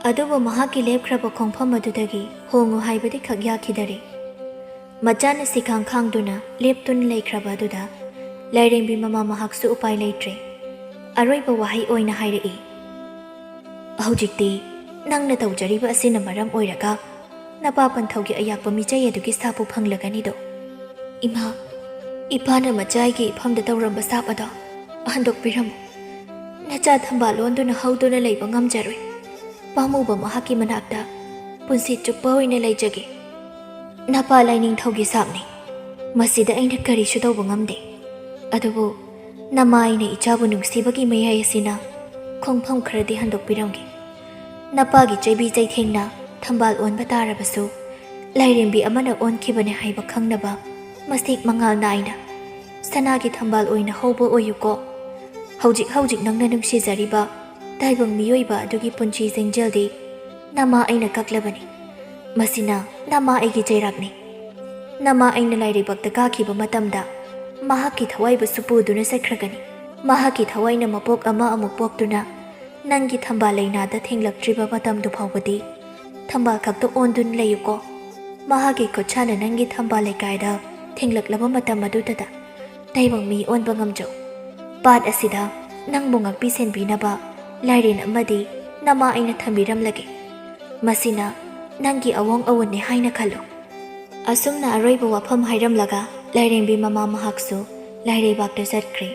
ꯑꯗꯨꯕꯨ ꯃꯍꯥꯛꯀꯤ ꯂꯦꯞꯈ꯭ꯔꯕ ꯈꯣꯡꯐꯝ ꯑꯗꯨꯗꯒꯤ ꯍꯣꯡꯉꯨ ꯍꯥꯏꯕꯗꯤ ꯈꯛ ꯌꯥꯈꯤꯗꯔꯦ꯫ ꯃꯆꯥꯅ ꯁꯤꯈꯥꯡ ꯈꯥꯡꯗꯨꯅ ꯂꯦꯞꯇꯨꯅ ꯂꯩꯈ꯭ꯔꯕ ꯑꯗꯨꯗ ꯂꯥꯏꯔꯦꯝꯕꯤ ꯃꯃꯥ ꯃꯍꯥꯛꯁꯨ ꯎꯄꯥꯏ ꯂꯩꯇ꯭ꯔꯦ꯫ ꯑꯔꯣꯏꯕ ꯋꯥꯍꯩ ꯑꯣꯏꯅ ꯍꯥꯏꯔꯛꯏ, "ꯍꯧꯖꯤꯛꯇꯤ ꯅꯪꯅ ꯇꯧꯖꯔꯤꯕ ꯑꯁꯤꯅ ꯃꯔꯝ ꯑꯣꯏꯔꯒ ꯅꯄꯥ ꯄꯟꯊꯧꯒꯤ ꯑꯌꯥꯛꯄ ꯃꯤꯆꯩ ꯑꯗꯨꯒꯤ ꯁꯥꯞꯄꯨ ꯐꯪꯂꯒꯅꯤꯗꯣ꯫ ꯏꯃꯥ, ꯏꯄꯥꯅ ꯃꯆꯥꯒꯤ ꯏꯐꯝꯗ ꯇꯧꯔꯝꯕ ꯁꯥꯞ ꯑꯗꯣ ꯍꯟꯗꯣꯛꯄꯤꯔꯝꯃꯨ꯫ ꯅꯆꯥ ꯊꯝꯕꯥꯜ ꯂꯣꯟꯗꯨꯅ ꯍꯧꯗꯨꯅ ꯂꯩꯕ ꯉꯝꯖꯔꯣꯏ꯫ ꯄꯥꯝꯃꯨꯕ ꯃꯍꯥꯛꯀꯤ ꯃꯅꯥꯛꯇ ꯄꯨꯟꯁꯤ ꯆꯨꯞꯄ ꯑꯣꯏꯅ ꯂꯩꯖꯒꯦ꯫ ꯅꯄꯥ ꯂꯥꯏꯅꯤꯡꯊꯧꯒꯤ ꯁꯥꯞꯅꯤ꯫ ꯃꯁꯤꯗ ꯑꯩꯅ ꯀꯔꯤꯁꯨ ꯇꯧꯕ ꯉꯝꯗꯦ꯫ ꯑꯗꯨꯕꯨ ꯅꯃꯥ ꯑꯩꯅ ꯏꯆꯥꯕꯨ ꯅꯨꯡꯁꯤꯕꯒꯤ ꯃꯌꯥꯏ ꯑꯁꯤꯅ ꯈꯣꯡꯐꯝ ꯈꯔꯗꯤ ꯍꯟꯗꯣꯛꯄꯤꯔꯝꯒꯦ꯫ ꯅꯄꯥꯒꯤ ꯆꯩꯕꯤ ꯆꯩꯊꯦꯡꯅ ꯊꯝꯕꯥꯜ ꯑꯣꯟꯕ ꯇꯥꯔꯕꯁꯨ, ꯂꯥꯏꯔꯦꯝꯕꯤ ꯑꯃꯅ ꯑꯣꯟꯈꯤꯕꯅꯦ ꯍꯥꯏꯕ ꯈꯪꯅꯕ ꯃꯁꯤꯡ ꯃꯉꯥꯜ ꯅꯥꯏꯅ ꯁꯅꯥꯒꯤ ꯊꯝꯕꯥꯜ ꯑꯣꯏꯅ ꯍꯧꯕ ꯑꯣꯏꯌꯨꯀꯣ꯫ ꯍꯧꯖꯤꯛ ꯍꯧꯖꯤꯛ ꯅꯪꯅ ꯅꯨꯡꯁꯤꯖꯔꯤꯕ ꯇꯥꯏꯕꯪ ꯃꯤꯑꯣꯏꯕ ꯑꯗꯨꯒꯤ ꯄꯨꯟꯁꯤ ꯆꯦꯡꯖꯦꯜꯗꯤ ꯅꯃꯥ ꯑꯩꯅ ꯀꯛꯂꯕꯅꯤ꯫ ꯃꯁꯤꯅ ꯅꯃꯥ ꯑꯩꯒꯤ ꯆꯩꯔꯥꯛꯅꯤ꯫ ꯅꯃꯥ ꯑꯩꯅ ꯂꯥꯏꯔꯩꯕꯥꯛꯇ ꯀꯥꯈꯤꯕ ꯃꯇꯝꯗ ꯃꯍꯥꯛꯀꯤ ꯊꯋꯥꯏꯕꯨꯁꯨ ꯄꯨꯗꯨꯅ ꯆꯠꯈ꯭ꯔꯒꯅꯤ꯫ ꯃꯍꯥꯛꯀꯤ ꯊꯋꯥꯏꯅ ꯃꯄꯣꯛ ꯑꯃ ꯑꯃꯨꯛ ꯄꯣꯛꯇꯨꯅ ꯅꯪꯒꯤ ꯊꯝꯕꯥꯜ ꯂꯩꯅꯥꯗ ꯊꯦꯡꯂꯛꯇ꯭ꯔꯤꯕ ꯃꯇꯝꯗꯨ ꯐꯥꯎꯕꯗꯤ ꯊꯝꯕꯥꯜ ꯈꯛꯇ ꯑꯣꯟꯗꯨꯅ ꯂꯩꯌꯨꯀꯣ꯫ ꯃꯍꯥꯛꯀꯤ ꯈꯨꯠꯁꯥꯅ ꯅꯪꯒꯤ ꯊꯝꯕꯥꯜ ꯂꯩꯀꯥꯏꯗ ꯊꯦꯡꯂꯛꯂꯕ ꯃꯇꯝ ꯑꯗꯨꯗꯇ ꯇꯥꯏꯕꯪ ꯃꯤ ꯑꯣꯟꯕ ꯉꯝꯖꯧ꯫ ꯄꯥꯠ ꯑꯁꯤꯗ ꯅꯪꯕꯨ ꯉꯥꯛꯄꯤ ꯁꯦꯟꯕꯤꯅꯕ ꯂꯥꯏꯔꯦꯟ ꯑꯃꯗꯤ ꯅꯃꯥ ꯑꯩꯅ ꯊꯝꯕꯤꯔꯝꯂꯒꯦ꯫ ꯃꯁꯤꯅ ꯅꯪꯒꯤ ꯑꯋꯣꯡ ꯑꯋꯣꯟꯅꯤ ꯍꯥꯏꯅ ꯈꯜꯂꯨ꯫ ꯑꯁꯨꯝꯅ ꯑꯔꯣꯏꯕ ꯋꯥꯐꯝ ꯍꯥꯏꯔꯝꯂꯒ ꯂꯥꯏꯔꯦꯝꯕꯤ ꯃꯃꯥ ꯃꯍꯥꯛꯁꯨ ꯂꯥꯏꯔꯩꯕꯥꯛꯇ ꯆꯠꯈ꯭ꯔꯦ꯫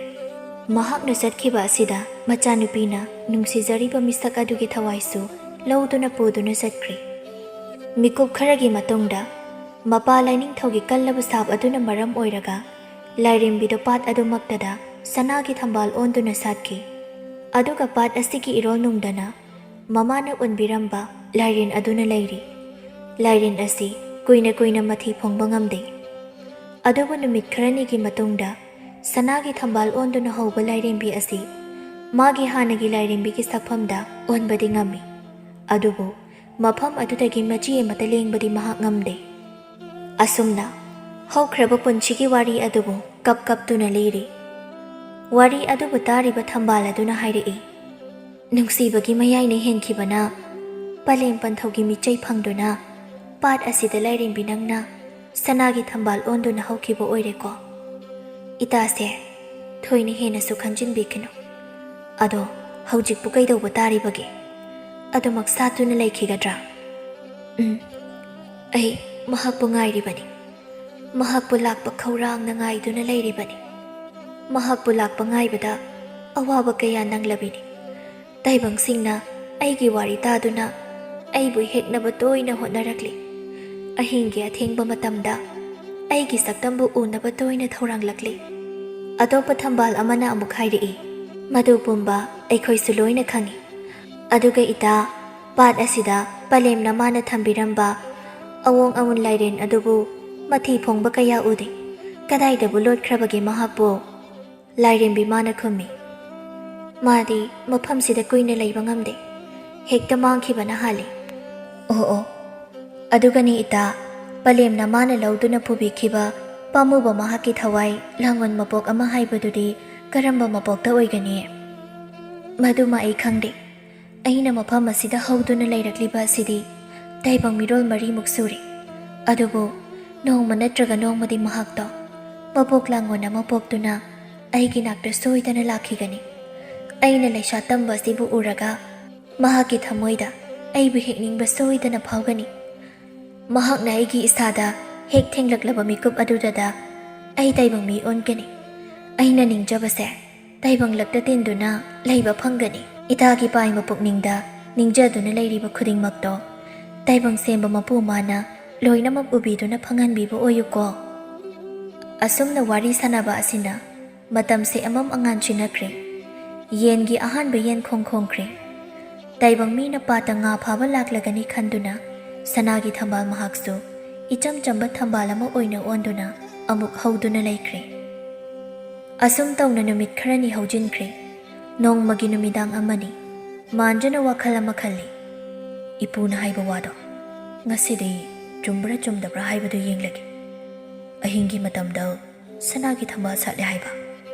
ꯃꯍꯥꯛꯅ ꯆꯠꯈꯤꯕ ꯑꯁꯤꯗ ꯃꯆꯥꯅꯨꯄꯤꯅ ꯅꯨꯡꯁꯤꯖꯔꯤꯕ ꯃꯤꯁꯛ ꯑꯗꯨꯒꯤ ꯊꯋꯥꯏꯁꯨ ꯂꯧꯗꯨꯅ ꯄꯨꯗꯨꯅ ꯆꯠꯈ꯭ꯔꯦ꯫ ꯃꯤꯀꯨꯞ ꯈꯔꯒꯤ ꯃꯇꯨꯡꯗ ꯃꯄꯥ ꯂꯥꯏꯅꯤꯡꯊꯧꯒꯤ ꯀꯜꯂꯕ ꯁꯥꯞ ꯑꯗꯨꯅ ꯃꯔꯝ ꯑꯣꯏꯔꯒ ꯂꯥꯏꯔꯦꯝꯕꯤꯗꯨ ꯄꯥꯠ ꯑꯗꯨꯃꯛꯇꯗ ꯁꯅꯥꯒꯤ ꯊꯝꯕꯥꯜ ꯑꯣꯟꯗꯨꯅ ꯁꯥꯠꯈꯤ꯫ ꯑꯗꯨꯒ ꯄꯥꯠ ꯑꯁꯤꯒꯤ ꯏꯔꯣꯜ ꯅꯨꯡꯗꯅ ꯃꯃꯥꯅ ꯎꯟꯕꯤꯔꯝꯕ ꯂꯥꯏꯔꯦꯟ ꯑꯗꯨꯅ ꯂꯩꯔꯤ꯫ ꯂꯥꯏꯔꯦꯟ ꯑꯁꯤ ꯀꯨꯏꯅ ꯀꯨꯏꯅ ꯃꯊꯤ ꯐꯣꯡꯕ ꯉꯝꯗꯦ꯫ ꯑꯗꯨꯕꯨ ꯅꯨꯃꯤꯠ ꯈꯔꯅꯤꯒꯤ ꯃꯇꯨꯡꯗ ꯁꯅꯥꯒꯤ ꯊꯝꯕꯥꯜ ꯑꯣꯟꯗꯨꯅ ꯍꯧꯕ ꯂꯥꯏꯔꯦꯝꯕꯤ ꯑꯁꯤ ꯃꯥꯒꯤ ꯍꯥꯟꯅꯒꯤ ꯂꯥꯏꯔꯦꯝꯕꯤꯒꯤ ꯁꯛꯐꯝꯗ ꯑꯣꯟꯕꯗꯤ ꯉꯝꯃꯤ꯫ ꯑꯗꯨꯕꯨ ꯃꯐꯝ ꯑꯗꯨꯗꯒꯤ ꯃꯆꯤ ꯑꯃꯠꯇ ꯂꯦꯡꯕꯗꯤ ꯃꯍꯥꯛ ꯉꯝꯗꯦ꯫ ꯑꯁꯨꯝꯅ ꯍꯧꯈ꯭ꯔꯕ ꯄꯨꯟꯁꯤꯒꯤ ꯋꯥꯔꯤ ꯑꯗꯨꯕꯨ ꯀꯞ ꯀꯞꯇꯨꯅ ꯂꯤꯔꯤ꯫ ꯋꯥꯔꯤ ꯑꯗꯨꯕꯨ ꯇꯥꯔꯤꯕ ꯊꯝꯕꯥꯜ ꯑꯗꯨꯅ ꯍꯥꯏꯔꯛꯏ, ꯅꯨꯡꯁꯤꯕꯒꯤ ꯃꯌꯥꯏꯅ ꯍꯦꯟꯈꯤꯕꯅ ꯄꯂꯦꯝ ꯄꯟꯊꯧꯒꯤ ꯃꯤꯆꯩ ꯐꯪꯗꯨꯅ ꯄꯥꯠ ꯑꯁꯤꯗ ꯂꯥꯏꯔꯦꯝꯕꯤ ꯅꯪꯅ ꯁꯅꯥꯒꯤ ꯊꯝꯕꯥꯜ ꯑꯣꯟꯗꯨꯅ ꯍꯧꯈꯤꯕ ꯑꯣꯏꯔꯦꯀꯣ꯫ ꯏꯇꯥꯁꯦ ꯊꯣꯏꯅ ꯍꯦꯟꯅꯁꯨ ꯈꯟꯖꯤꯟꯕꯤꯒꯅꯨ꯫ ꯑꯗꯣ ꯍꯧꯖꯤꯛꯄꯨ ꯀꯩꯗꯧꯕ ꯇꯥꯔꯤꯕꯒꯦ? ꯑꯗꯨꯃꯛ ꯁꯥꯠꯇꯨꯅ ꯂꯩꯈꯤꯒꯗ꯭ꯔꯥ? ꯎꯝ, ꯑꯩ ꯃꯍꯥꯛꯄꯨ ꯉꯥꯏꯔꯤꯕꯅꯤ꯫ ꯃꯍꯥꯛꯄꯨ ꯂꯥꯛꯄ ꯈꯧꯔꯥꯡꯅ ꯉꯥꯏꯗꯨꯅ ꯂꯩꯔꯤꯕꯅꯤ꯫ ꯃꯍꯥꯛꯄꯨ ꯂꯥꯛꯄ ꯉꯥꯏꯕꯗ ꯑꯋꯥꯕ ꯀꯌꯥ ꯅꯪꯂꯕꯤꯅꯤ꯫ ꯇꯥꯏꯕꯪꯁꯤꯡꯅ ꯑꯩꯒꯤ ꯋꯥꯔꯤ ꯇꯥꯗꯨꯅ ꯑꯩꯕꯨ ꯍꯦꯛꯅꯕ ꯇꯣꯏꯅ ꯍꯣꯠꯅꯔꯛꯂꯤ꯫ ꯑꯍꯤꯡꯒꯤ ꯑꯊꯦꯡꯕ ꯃꯇꯝꯗ ꯑꯩꯒꯤ ꯁꯛꯇꯝꯕꯨ ꯎꯅꯕ ꯇꯣꯏꯅ ꯊꯧꯔꯥꯡꯂꯛꯂꯤ꯫ ꯑꯇꯣꯞꯄ ꯊꯝꯕꯥꯜ ꯑꯃꯅ ꯑꯃꯨꯛ ꯍꯥꯏꯔꯛꯏ, ꯃꯗꯨ ꯄꯨꯝꯕ ꯑꯩꯈꯣꯏꯁꯨ ꯂꯣꯏꯅ ꯈꯪꯏ꯫ ꯑꯗꯨꯒ ꯏꯇꯥ, ꯄꯥꯠ ꯑꯁꯤꯗ ꯄꯂꯦꯝꯅ ꯃꯥꯅ ꯊꯝꯕꯤꯔꯝꯕ ꯑꯋꯣꯡ ꯑꯋꯨꯟ ꯂꯥꯏꯔꯦꯟ ꯑꯗꯨꯕꯨ ꯃꯊꯤ ꯐꯣꯡꯕ ꯀꯌꯥ ꯎꯗꯦ꯫ ꯀꯗꯥꯏꯗꯕꯨ ꯂꯣꯠꯈ꯭ꯔꯕꯒꯦ ꯃꯍꯥꯛꯄꯨ? ꯂꯥꯏꯔꯦꯝꯕꯤ ꯃꯥꯅ ꯈꯨꯝꯃꯤ, "ꯃꯥꯗꯤ ꯃꯐꯝꯁꯤꯗ ꯀꯨꯏꯅ ꯂꯩꯕ ꯉꯝꯗꯦ꯫ ꯍꯦꯛꯇ ꯃꯥꯡꯈꯤꯕꯅ ꯍꯥꯜꯂꯤ꯫" "ꯑꯣ ꯑꯣ, ꯑꯗꯨꯒꯅꯤ ꯏꯇꯥ, ꯄꯂꯦꯝꯅ ꯃꯥꯅ ꯂꯧꯗꯨꯅ ꯄꯨꯕꯤꯈꯤꯕ ꯄꯥꯝꯃꯨꯕ ꯃꯍꯥꯛꯀꯤ ꯊꯋꯥꯏ ꯂꯥꯡꯑꯣꯟ ꯃꯄꯣꯛ ꯑꯃ ꯍꯥꯏꯕꯗꯨꯗꯤ ꯀꯔꯝꯕ ꯃꯄꯣꯛꯇ ꯑꯣꯏꯒꯅꯤ?" "ꯃꯗꯨꯃ ꯑꯩ ꯈꯪꯗꯦ꯫ ꯑꯩꯅ ꯃꯐꯝ ꯑꯁꯤꯗ ꯍꯧꯗꯨꯅ ꯂꯩꯔꯛꯂꯤꯕ ꯑꯁꯤꯗꯤ ꯇꯥꯏꯕꯪ ꯃꯤꯔꯣꯜ ꯃꯔꯤꯃꯨꯛ ꯁꯨꯔꯦ꯫ ꯑꯗꯨꯕꯨ ꯅꯣꯡꯃ ꯅꯠꯇ꯭ꯔꯒ ꯅꯣꯡꯃꯗꯤ ꯃꯍꯥꯛꯇꯣ ꯃꯄꯣꯛ ꯂꯥꯡꯑꯣꯟ ꯑꯃ ꯄꯣꯛꯇꯨꯅ ꯑꯩꯒꯤ ꯅꯥꯛꯇ ꯁꯣꯏꯗꯅ ꯂꯥꯛꯈꯤꯒꯅꯤ꯫ ꯑꯩꯅ ꯂꯩꯁꯥ ꯇꯝꯕ ꯑꯁꯤꯕꯨ ꯎꯔꯒ ꯃꯍꯥꯛꯀꯤ ꯊꯃꯣꯏꯗ ꯑꯩꯕꯨ ꯍꯦꯛ ꯅꯤꯡꯕ ꯁꯣꯏꯗꯅ ꯐꯥꯎꯒꯅꯤ꯫ ꯃꯍꯥꯛꯅ ꯑꯩꯒꯤ ꯏꯁꯥꯗ ꯍꯦꯛ ꯊꯦꯡꯂꯛꯂꯕ ꯃꯤꯀꯨꯞ ꯑꯗꯨꯗꯗ ꯑꯩ ꯇꯥꯏꯕꯪ ꯃꯤ ꯑꯣꯟꯒꯅꯤ꯫ ꯑꯩꯅ ꯅꯤꯡꯖꯕꯁꯦ ꯇꯥꯏꯕꯪꯂꯛꯇ ꯇꯤꯟꯗꯨꯅ ꯂꯩꯕ ꯐꯪꯒꯅꯤ꯫" "ꯏꯇꯥꯒꯤ ꯄꯥꯏꯕ ꯄꯨꯛꯅꯤꯡꯗ ꯅꯤꯡꯖꯗꯨꯅ ꯂꯩꯔꯤꯕ ꯈꯨꯗꯤꯡꯃꯛꯇꯣ ꯇꯥꯏꯕꯪ ꯁꯦꯝꯕ ꯃꯄꯨ ꯃꯥꯅ ꯂꯣꯏꯅꯃꯛ ꯎꯕꯤꯗꯨꯅ ꯐꯪꯍꯟꯕꯤꯕ ꯑꯣꯏꯌꯨꯀꯣ꯫" ꯑꯁꯨꯝꯅ ꯋꯥꯔꯤ ꯁꯥꯟꯅꯕ ꯑꯁꯤꯅ ꯃꯇꯝꯁꯦ ꯑꯃꯝ ꯑꯉꯥꯟ ꯆꯤꯟꯅꯈ꯭ꯔꯦ꯫ ꯌꯦꯟꯒꯤ ꯑꯍꯥꯟꯕ ꯌꯦꯟ ꯈꯣꯡ ꯈꯣꯡꯈ꯭ꯔꯦ꯫ ꯇꯥꯏꯕꯪ ꯃꯤꯅ ꯄꯥꯠꯇ ꯉꯥ ꯐꯥꯕ ꯂꯥꯛꯂꯒꯅꯤ ꯈꯟꯗꯨꯅ ꯁꯅꯥꯒꯤ ꯊꯝꯕꯥꯜ ꯃꯍꯥꯛꯁꯨ ꯏꯆꯝ ꯆꯝꯕ ꯊꯝꯕꯥꯜ ꯑꯃ ꯑꯣꯏꯅ ꯑꯣꯟꯗꯨꯅ ꯑꯃꯨꯛ ꯍꯧꯗꯨꯅ ꯂꯩꯈ꯭ꯔꯦ꯫ ꯑꯁꯨꯝ ꯇꯧꯅ ꯅꯨꯃꯤꯠ ꯈꯔꯅꯤ ꯍꯧꯖꯤꯟꯈ꯭ꯔꯦ꯫ ꯅꯣꯡꯃꯒꯤ ꯅꯨꯃꯤꯗꯥꯡ ꯑꯃꯅꯤ꯫ ꯃꯥꯟꯖꯅ ꯋꯥꯈꯜ ꯑꯃ ꯈꯜꯂꯤ꯫ "ꯏꯄꯨꯅ ꯍꯥꯏꯕ ꯋꯥꯗꯣ ꯉꯁꯤꯗꯤ ꯆꯨꯝꯕ꯭ꯔꯥ ꯆꯨꯝꯗꯕ꯭ꯔꯥ ꯍꯥꯏꯕꯗꯨ ꯌꯦꯡꯂꯒꯦ꯫ ꯑꯍꯤꯡꯒꯤ ꯃꯇꯝꯗ ꯁꯅꯥꯒꯤ ꯊꯝꯕꯥꯜ ꯁꯥꯠꯂꯦ ꯍꯥꯏꯕ,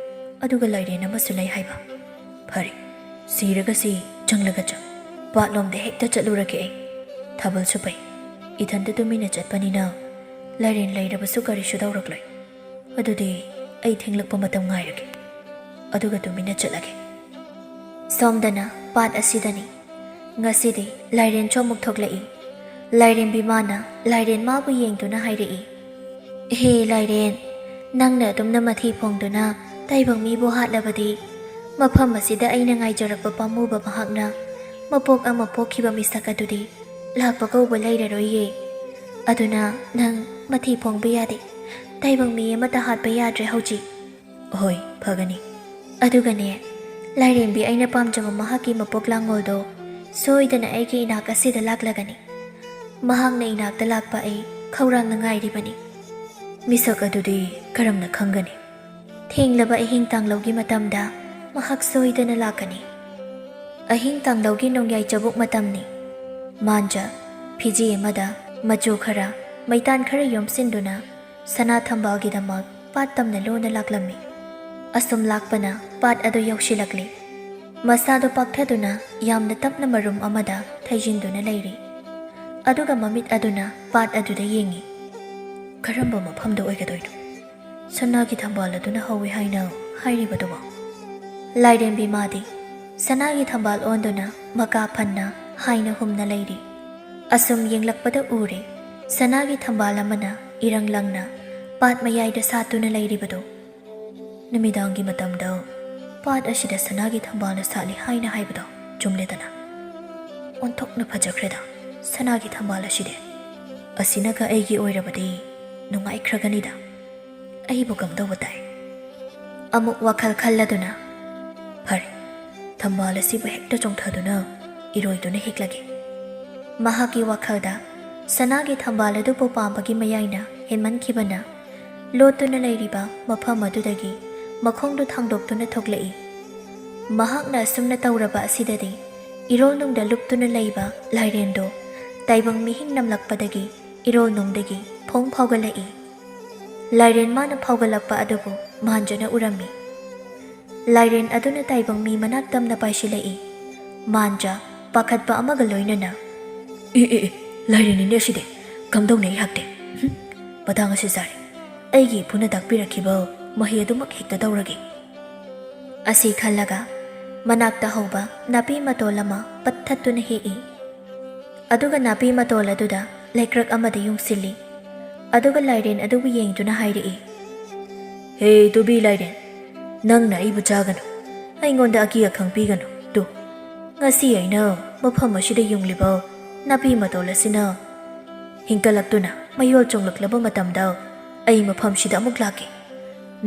ꯑꯗꯨꯒ ꯂꯥꯏꯔꯦꯟ ꯑꯃꯁꯨ ꯂꯩ ꯍꯥꯏꯕ꯫ ꯐꯔꯦ, ꯁꯤꯔꯒꯁꯤ ꯆꯪꯂꯒ ꯆꯪ, ꯄꯥꯠꯂꯣꯝꯗ ꯍꯦꯛꯇ ꯆꯠꯂꯨꯔꯒꯦ ꯑꯩ꯫ ꯊꯥꯕꯜꯁꯨ ꯐꯩ, ꯏꯊꯟꯇ ꯇꯨꯃꯤꯟꯅ ꯆꯠꯄꯅꯤꯅ ꯂꯥꯏꯔꯦꯟ ꯂꯩꯔꯕꯁꯨ ꯀꯔꯤꯁꯨ ꯇꯧꯔꯛꯂꯣꯏ꯫ ꯑꯗꯨꯗꯤ ꯑꯩ ꯊꯦꯡꯂꯛꯄ ꯃꯇꯝ ꯉꯥꯏꯔꯒꯦ, ꯑꯗꯨꯒ ꯇꯨꯃꯤꯟꯅ ꯆꯠꯂꯒꯦ꯫" ꯁꯣꯝꯗꯅ ꯄꯥꯠ ꯑꯁꯤꯗꯅꯤ꯫ ꯉꯁꯤꯗꯤ ꯂꯥꯏꯔꯦꯟꯁꯨ ꯑꯃꯨꯛ ꯊꯣꯛꯂꯛꯏ꯫ ꯂꯥꯏꯔꯦꯝꯕꯤ ꯃꯥꯅ ꯂꯥꯏꯔꯦꯟ ꯃꯥꯕꯨ ꯌꯦꯡꯗꯨꯅ ꯍꯥꯏꯔꯛꯏ, "ꯍꯦ ꯂꯥꯏꯔꯦꯟ, ꯅꯪꯅ ꯑꯗꯨꯝꯅ ꯃꯊꯤ ꯐꯣꯡꯗꯨꯅ ꯇꯥꯏꯕꯪ ꯃꯤꯕꯨ ꯍꯥꯠꯂꯕꯗꯤ, ꯃꯐꯝ ꯑꯁꯤꯗ ꯑꯩꯅ ꯉꯥꯏꯖꯔꯛꯄ ꯄꯥꯝꯃꯨꯕ ꯃꯍꯥꯛꯅ ꯃꯄꯣꯛ ꯑꯃ ꯄꯣꯛꯈꯤꯕ ꯃꯤꯁꯛ ꯑꯗꯨꯗꯤ ꯂꯥꯛꯄ ꯀꯧꯕ ꯂꯩꯔꯔꯣꯏꯌꯦ꯫ ꯑꯗꯨꯅ ꯅꯪ ꯃꯊꯤ ꯐꯣꯡꯕ ꯌꯥꯗꯦ꯫ ꯇꯥꯏꯕꯪ ꯃꯤ ꯑꯃꯠꯇ ꯍꯥꯠꯄ ꯌꯥꯗ꯭ꯔꯦ ꯍꯧꯖꯤꯛ꯫" "ꯍꯣꯏ, ꯐꯒꯅꯤ꯫" ꯑꯗꯨꯒꯅꯦ, ꯂꯥꯏꯔꯦꯝꯕꯤ, ꯑꯩꯅ ꯄꯥꯝꯖꯕ ꯃꯍꯥꯛꯀꯤ ꯃꯄꯣꯛ ꯂꯥꯡꯒꯣꯜꯗꯣ ꯁꯣꯏꯗꯅ ꯑꯩꯒꯤ ꯏꯅꯥꯛ ꯑꯁꯤꯗ ꯂꯥꯛꯂꯒꯅꯤ꯫ ꯃꯍꯥꯛꯅ ꯏꯅꯥꯛꯇ ꯂꯥꯛꯄ ꯑꯩ ꯈꯧꯔꯥꯡꯅ ꯉꯥꯏꯔꯤꯕꯅꯤ꯫ ꯃꯤꯁꯛ ꯑꯗꯨꯗꯤ ꯀꯔꯝꯅ ꯈꯪꯒꯅꯤ? ꯊꯦꯡꯂꯕ ꯑꯍꯤꯡ ꯇꯥꯡꯂꯧꯒꯤ ꯃꯇꯝꯗ ꯃꯍꯥꯛ ꯁꯣꯏꯗꯅ ꯂꯥꯛꯀꯅꯤ꯫ ꯑꯍꯤꯡ ꯇꯥꯡꯂꯧꯒꯤ ꯅꯣꯡꯌꯥꯏ ꯆꯕꯨꯛ ꯃꯇꯝꯅꯤ꯫ ꯃꯥꯟꯖ ꯐꯤꯖꯤ ꯑꯃꯗ ꯃꯆꯨ ꯈꯔ, ꯃꯩꯇꯥꯟ ꯈꯔ ꯌꯣꯝꯁꯤꯟꯗꯨꯅ ꯁꯅꯥ ꯊꯝꯕꯥꯜꯒꯤꯗꯃꯛ ꯄꯥꯠ ꯇꯝꯅ ꯂꯣꯟꯅ ꯂꯥꯛꯂꯝꯃꯤ꯫ ꯑꯁꯨꯝ ꯂꯥꯛꯄꯅ ꯄꯥꯠ ꯑꯗꯨ ꯌꯧꯁꯤꯜꯂꯛꯂꯤ꯫ ꯃꯁꯥꯗꯣ ꯄꯥꯛꯊꯗꯨꯅ ꯌꯥꯝꯅ ꯇꯞꯅ ꯃꯔꯨꯝ ꯑꯃꯗ ꯊꯩꯖꯤꯟꯗꯨꯅ ꯂꯩꯔꯤ꯫ ꯑꯗꯨꯒ ꯃꯃꯤꯠ ꯑꯗꯨꯅ ꯄꯥꯠ ꯑꯗꯨꯗ ꯌꯦꯡꯉꯤ꯫ "ꯀꯔꯝꯕ ꯃꯐꯝꯗ ꯑꯣꯏꯒꯗꯣꯏꯅꯣ? ꯁꯅꯥꯒꯤ ꯊꯝꯕꯥꯜ ꯑꯗꯨꯅ ꯍꯧꯋꯤ ꯍꯥꯏꯅ ꯍꯥꯏꯔꯤꯕꯗꯨꯕꯣ?" ꯂꯥꯏꯔꯦꯝꯕꯤ ꯃꯥꯗꯤ ꯁꯅꯥꯒꯤ ꯊꯝꯕꯥꯜ ꯑꯣꯟꯗꯨꯅ ꯃꯀꯥ ꯐꯟꯅ ꯍꯥꯏꯅ ꯍꯨꯝꯅ ꯂꯩꯔꯤ꯫ ꯑꯁꯨꯝ ꯌꯦꯡꯂꯛꯄꯗ ꯎꯔꯦ, ꯁꯅꯥꯒꯤ ꯊꯝꯕꯥꯜ ꯑꯃꯅ ꯏꯔꯪ ꯂꯪꯅ ꯄꯥꯠ ꯃꯌꯥꯏꯗ ꯁꯥꯠꯇꯨꯅ ꯂꯩꯔꯤꯕꯗꯨ꯫ "ꯅꯨꯃꯤꯗꯥꯡꯒꯤ ꯃꯇꯝꯗ ꯄꯥꯠ ꯑꯁꯤꯗ ꯁꯅꯥꯒꯤ ꯊꯝꯕꯥꯜꯅ ꯁꯥꯠꯂꯤ ꯍꯥꯏꯅ ꯍꯥꯏꯕꯗꯣ ꯆꯨꯝꯂꯦꯗꯅ꯫ ꯑꯣꯟꯊꯣꯛꯅ ꯐꯖꯈ꯭ꯔꯦꯗ ꯁꯅꯥꯒꯤ ꯊꯝꯕꯥꯜ ꯑꯁꯤꯗꯤ꯫ ꯑꯁꯤꯅꯒ ꯑꯩꯒꯤ ꯑꯣꯏꯔꯕꯗꯤ ꯅꯨꯡꯉꯥꯏꯈ꯭ꯔꯒꯅꯤꯗ꯫ ꯑꯩꯕꯨ ꯀꯝꯗꯧꯕ ꯇꯥꯏ?" ꯑꯃꯨꯛ ꯋꯥꯈꯜ ꯈꯜꯂꯗꯨꯅ, "ꯐꯔꯦ, ꯊꯝꯕꯥꯜ ꯑꯁꯤꯕꯨ ꯍꯦꯛꯇ ꯆꯣꯡꯊꯗꯨꯅ ꯏꯔꯣꯏꯗꯨꯅ ꯍꯦꯛꯂꯒꯦ꯫" ꯃꯍꯥꯛꯀꯤ ꯋꯥꯈꯜꯗ ꯁꯅꯥꯒꯤ ꯊꯝꯕꯥꯜ ꯑꯗꯨꯕꯨ ꯄꯥꯝꯕꯒꯤ ꯃꯌꯥꯏꯅ ꯍꯦꯟꯃꯟꯈꯤꯕꯅ, ꯂꯣꯠꯇꯨꯅ ꯂꯩꯔꯤꯕ ꯃꯐꯝ ꯑꯗꯨꯗꯒꯤ ꯃꯈꯣꯡꯗꯨ ꯊꯥꯡꯗꯣꯛꯇꯨꯅ ꯊꯣꯛꯂꯛꯏ꯫ ꯃꯍꯥꯛꯅ ꯑꯁꯨꯝꯅ ꯇꯧꯔꯕ ꯑꯁꯤꯗꯗꯤ, ꯏꯔꯣꯜꯅꯨꯡꯗ ꯂꯨꯞꯇꯨꯅ ꯂꯩꯕ ꯂꯥꯏꯔꯦꯟꯗꯣ ꯇꯥꯏꯕꯪ ꯃꯤꯍꯤꯡ ꯅꯝꯂꯛꯄꯗꯒꯤ ꯏꯔꯣꯜꯅꯨꯡꯗꯒꯤ ꯐꯣꯡ ꯐꯥꯎꯒꯠꯂꯛꯏ꯫ ꯂꯥꯏꯔꯦꯟ ꯃꯥꯅ ꯐꯥꯎꯒꯠꯂꯛꯄ ꯑꯗꯨꯕꯨ ꯃꯥꯟꯖꯅ ꯎꯔꯝꯃꯤ꯫ ꯂꯥꯏꯔꯦꯟ ꯑꯗꯨꯅ ꯇꯥꯏꯕꯪ ꯃꯤ ꯃꯅꯥꯛ ꯇꯝꯅ ꯄꯥꯏꯁꯤꯜꯂꯛꯏ꯫ ꯃꯥꯟꯖ ꯄꯥꯈꯠꯄ ꯑꯃꯒ ꯂꯣꯏꯅꯅ, "ꯑꯦ, ꯑꯦ, ꯑꯦ, ꯂꯥꯏꯔꯦꯟꯅꯤꯅꯦ ꯑꯁꯤꯗꯤ꯫ ꯀꯝꯗꯧꯅꯤ ꯑꯩꯍꯥꯛꯇꯤ? ꯍꯨꯝ, ꯃꯇꯥꯡ ꯑꯁꯤ ꯆꯥꯔꯦ꯫ ꯑꯩꯒꯤ ꯏꯄꯨꯅ ꯇꯥꯛꯄꯤꯔꯛꯈꯤꯕ ꯃꯍꯩ ꯑꯗꯨꯃꯛ ꯍꯦꯛꯇ ꯇꯧꯔꯒꯦ꯫" ꯑꯁꯤ ꯈꯜꯂꯒ ꯃꯅꯥꯛꯇ ꯍꯧꯕ ꯅꯥꯄꯤ ꯃꯇꯣꯜ ꯑꯃ ꯄꯠꯊꯠꯇꯨꯅ ꯍꯦꯛꯏ꯫ ꯑꯗꯨꯒ ꯅꯥꯄꯤ ꯃꯇꯣꯜ ꯑꯗꯨꯗ ꯂꯩꯀ꯭ꯔꯛ ꯑꯃꯗ ꯌꯨꯡꯁꯤꯜꯂꯤ꯫ ꯑꯗꯨꯒ ꯂꯥꯏꯔꯦꯟ ꯑꯗꯨꯕꯨ ꯌꯦꯡꯗꯨꯅ ꯍꯥꯏꯔꯛꯏ, "ꯍꯦ ꯇꯨꯕꯤ ꯂꯥꯏꯔꯦꯟ, ꯅꯪꯅ ꯑꯩꯕꯨ ꯆꯥꯒꯅꯨ, ꯑꯩꯉꯣꯟꯗ ꯑꯀꯤ ꯑꯈꯪ ꯄꯤꯒꯅꯨ꯫ ꯇꯨ, ꯉꯁꯤ ꯑꯩꯅ ꯃꯐꯝ ꯑꯁꯤꯗ ꯌꯨꯡꯂꯤꯕ ꯅꯥꯄꯤ ꯃꯇꯣꯜ ꯑꯁꯤꯅ ꯍꯤꯡꯀꯠꯂꯛꯇꯨꯅ ꯃꯌꯣꯜ ꯆꯣꯡꯂꯛꯂꯕ ꯃꯇꯝꯗ ꯑꯩ ꯃꯐꯝꯁꯤꯗ ꯑꯃꯨꯛ ꯂꯥꯛꯀꯦ꯫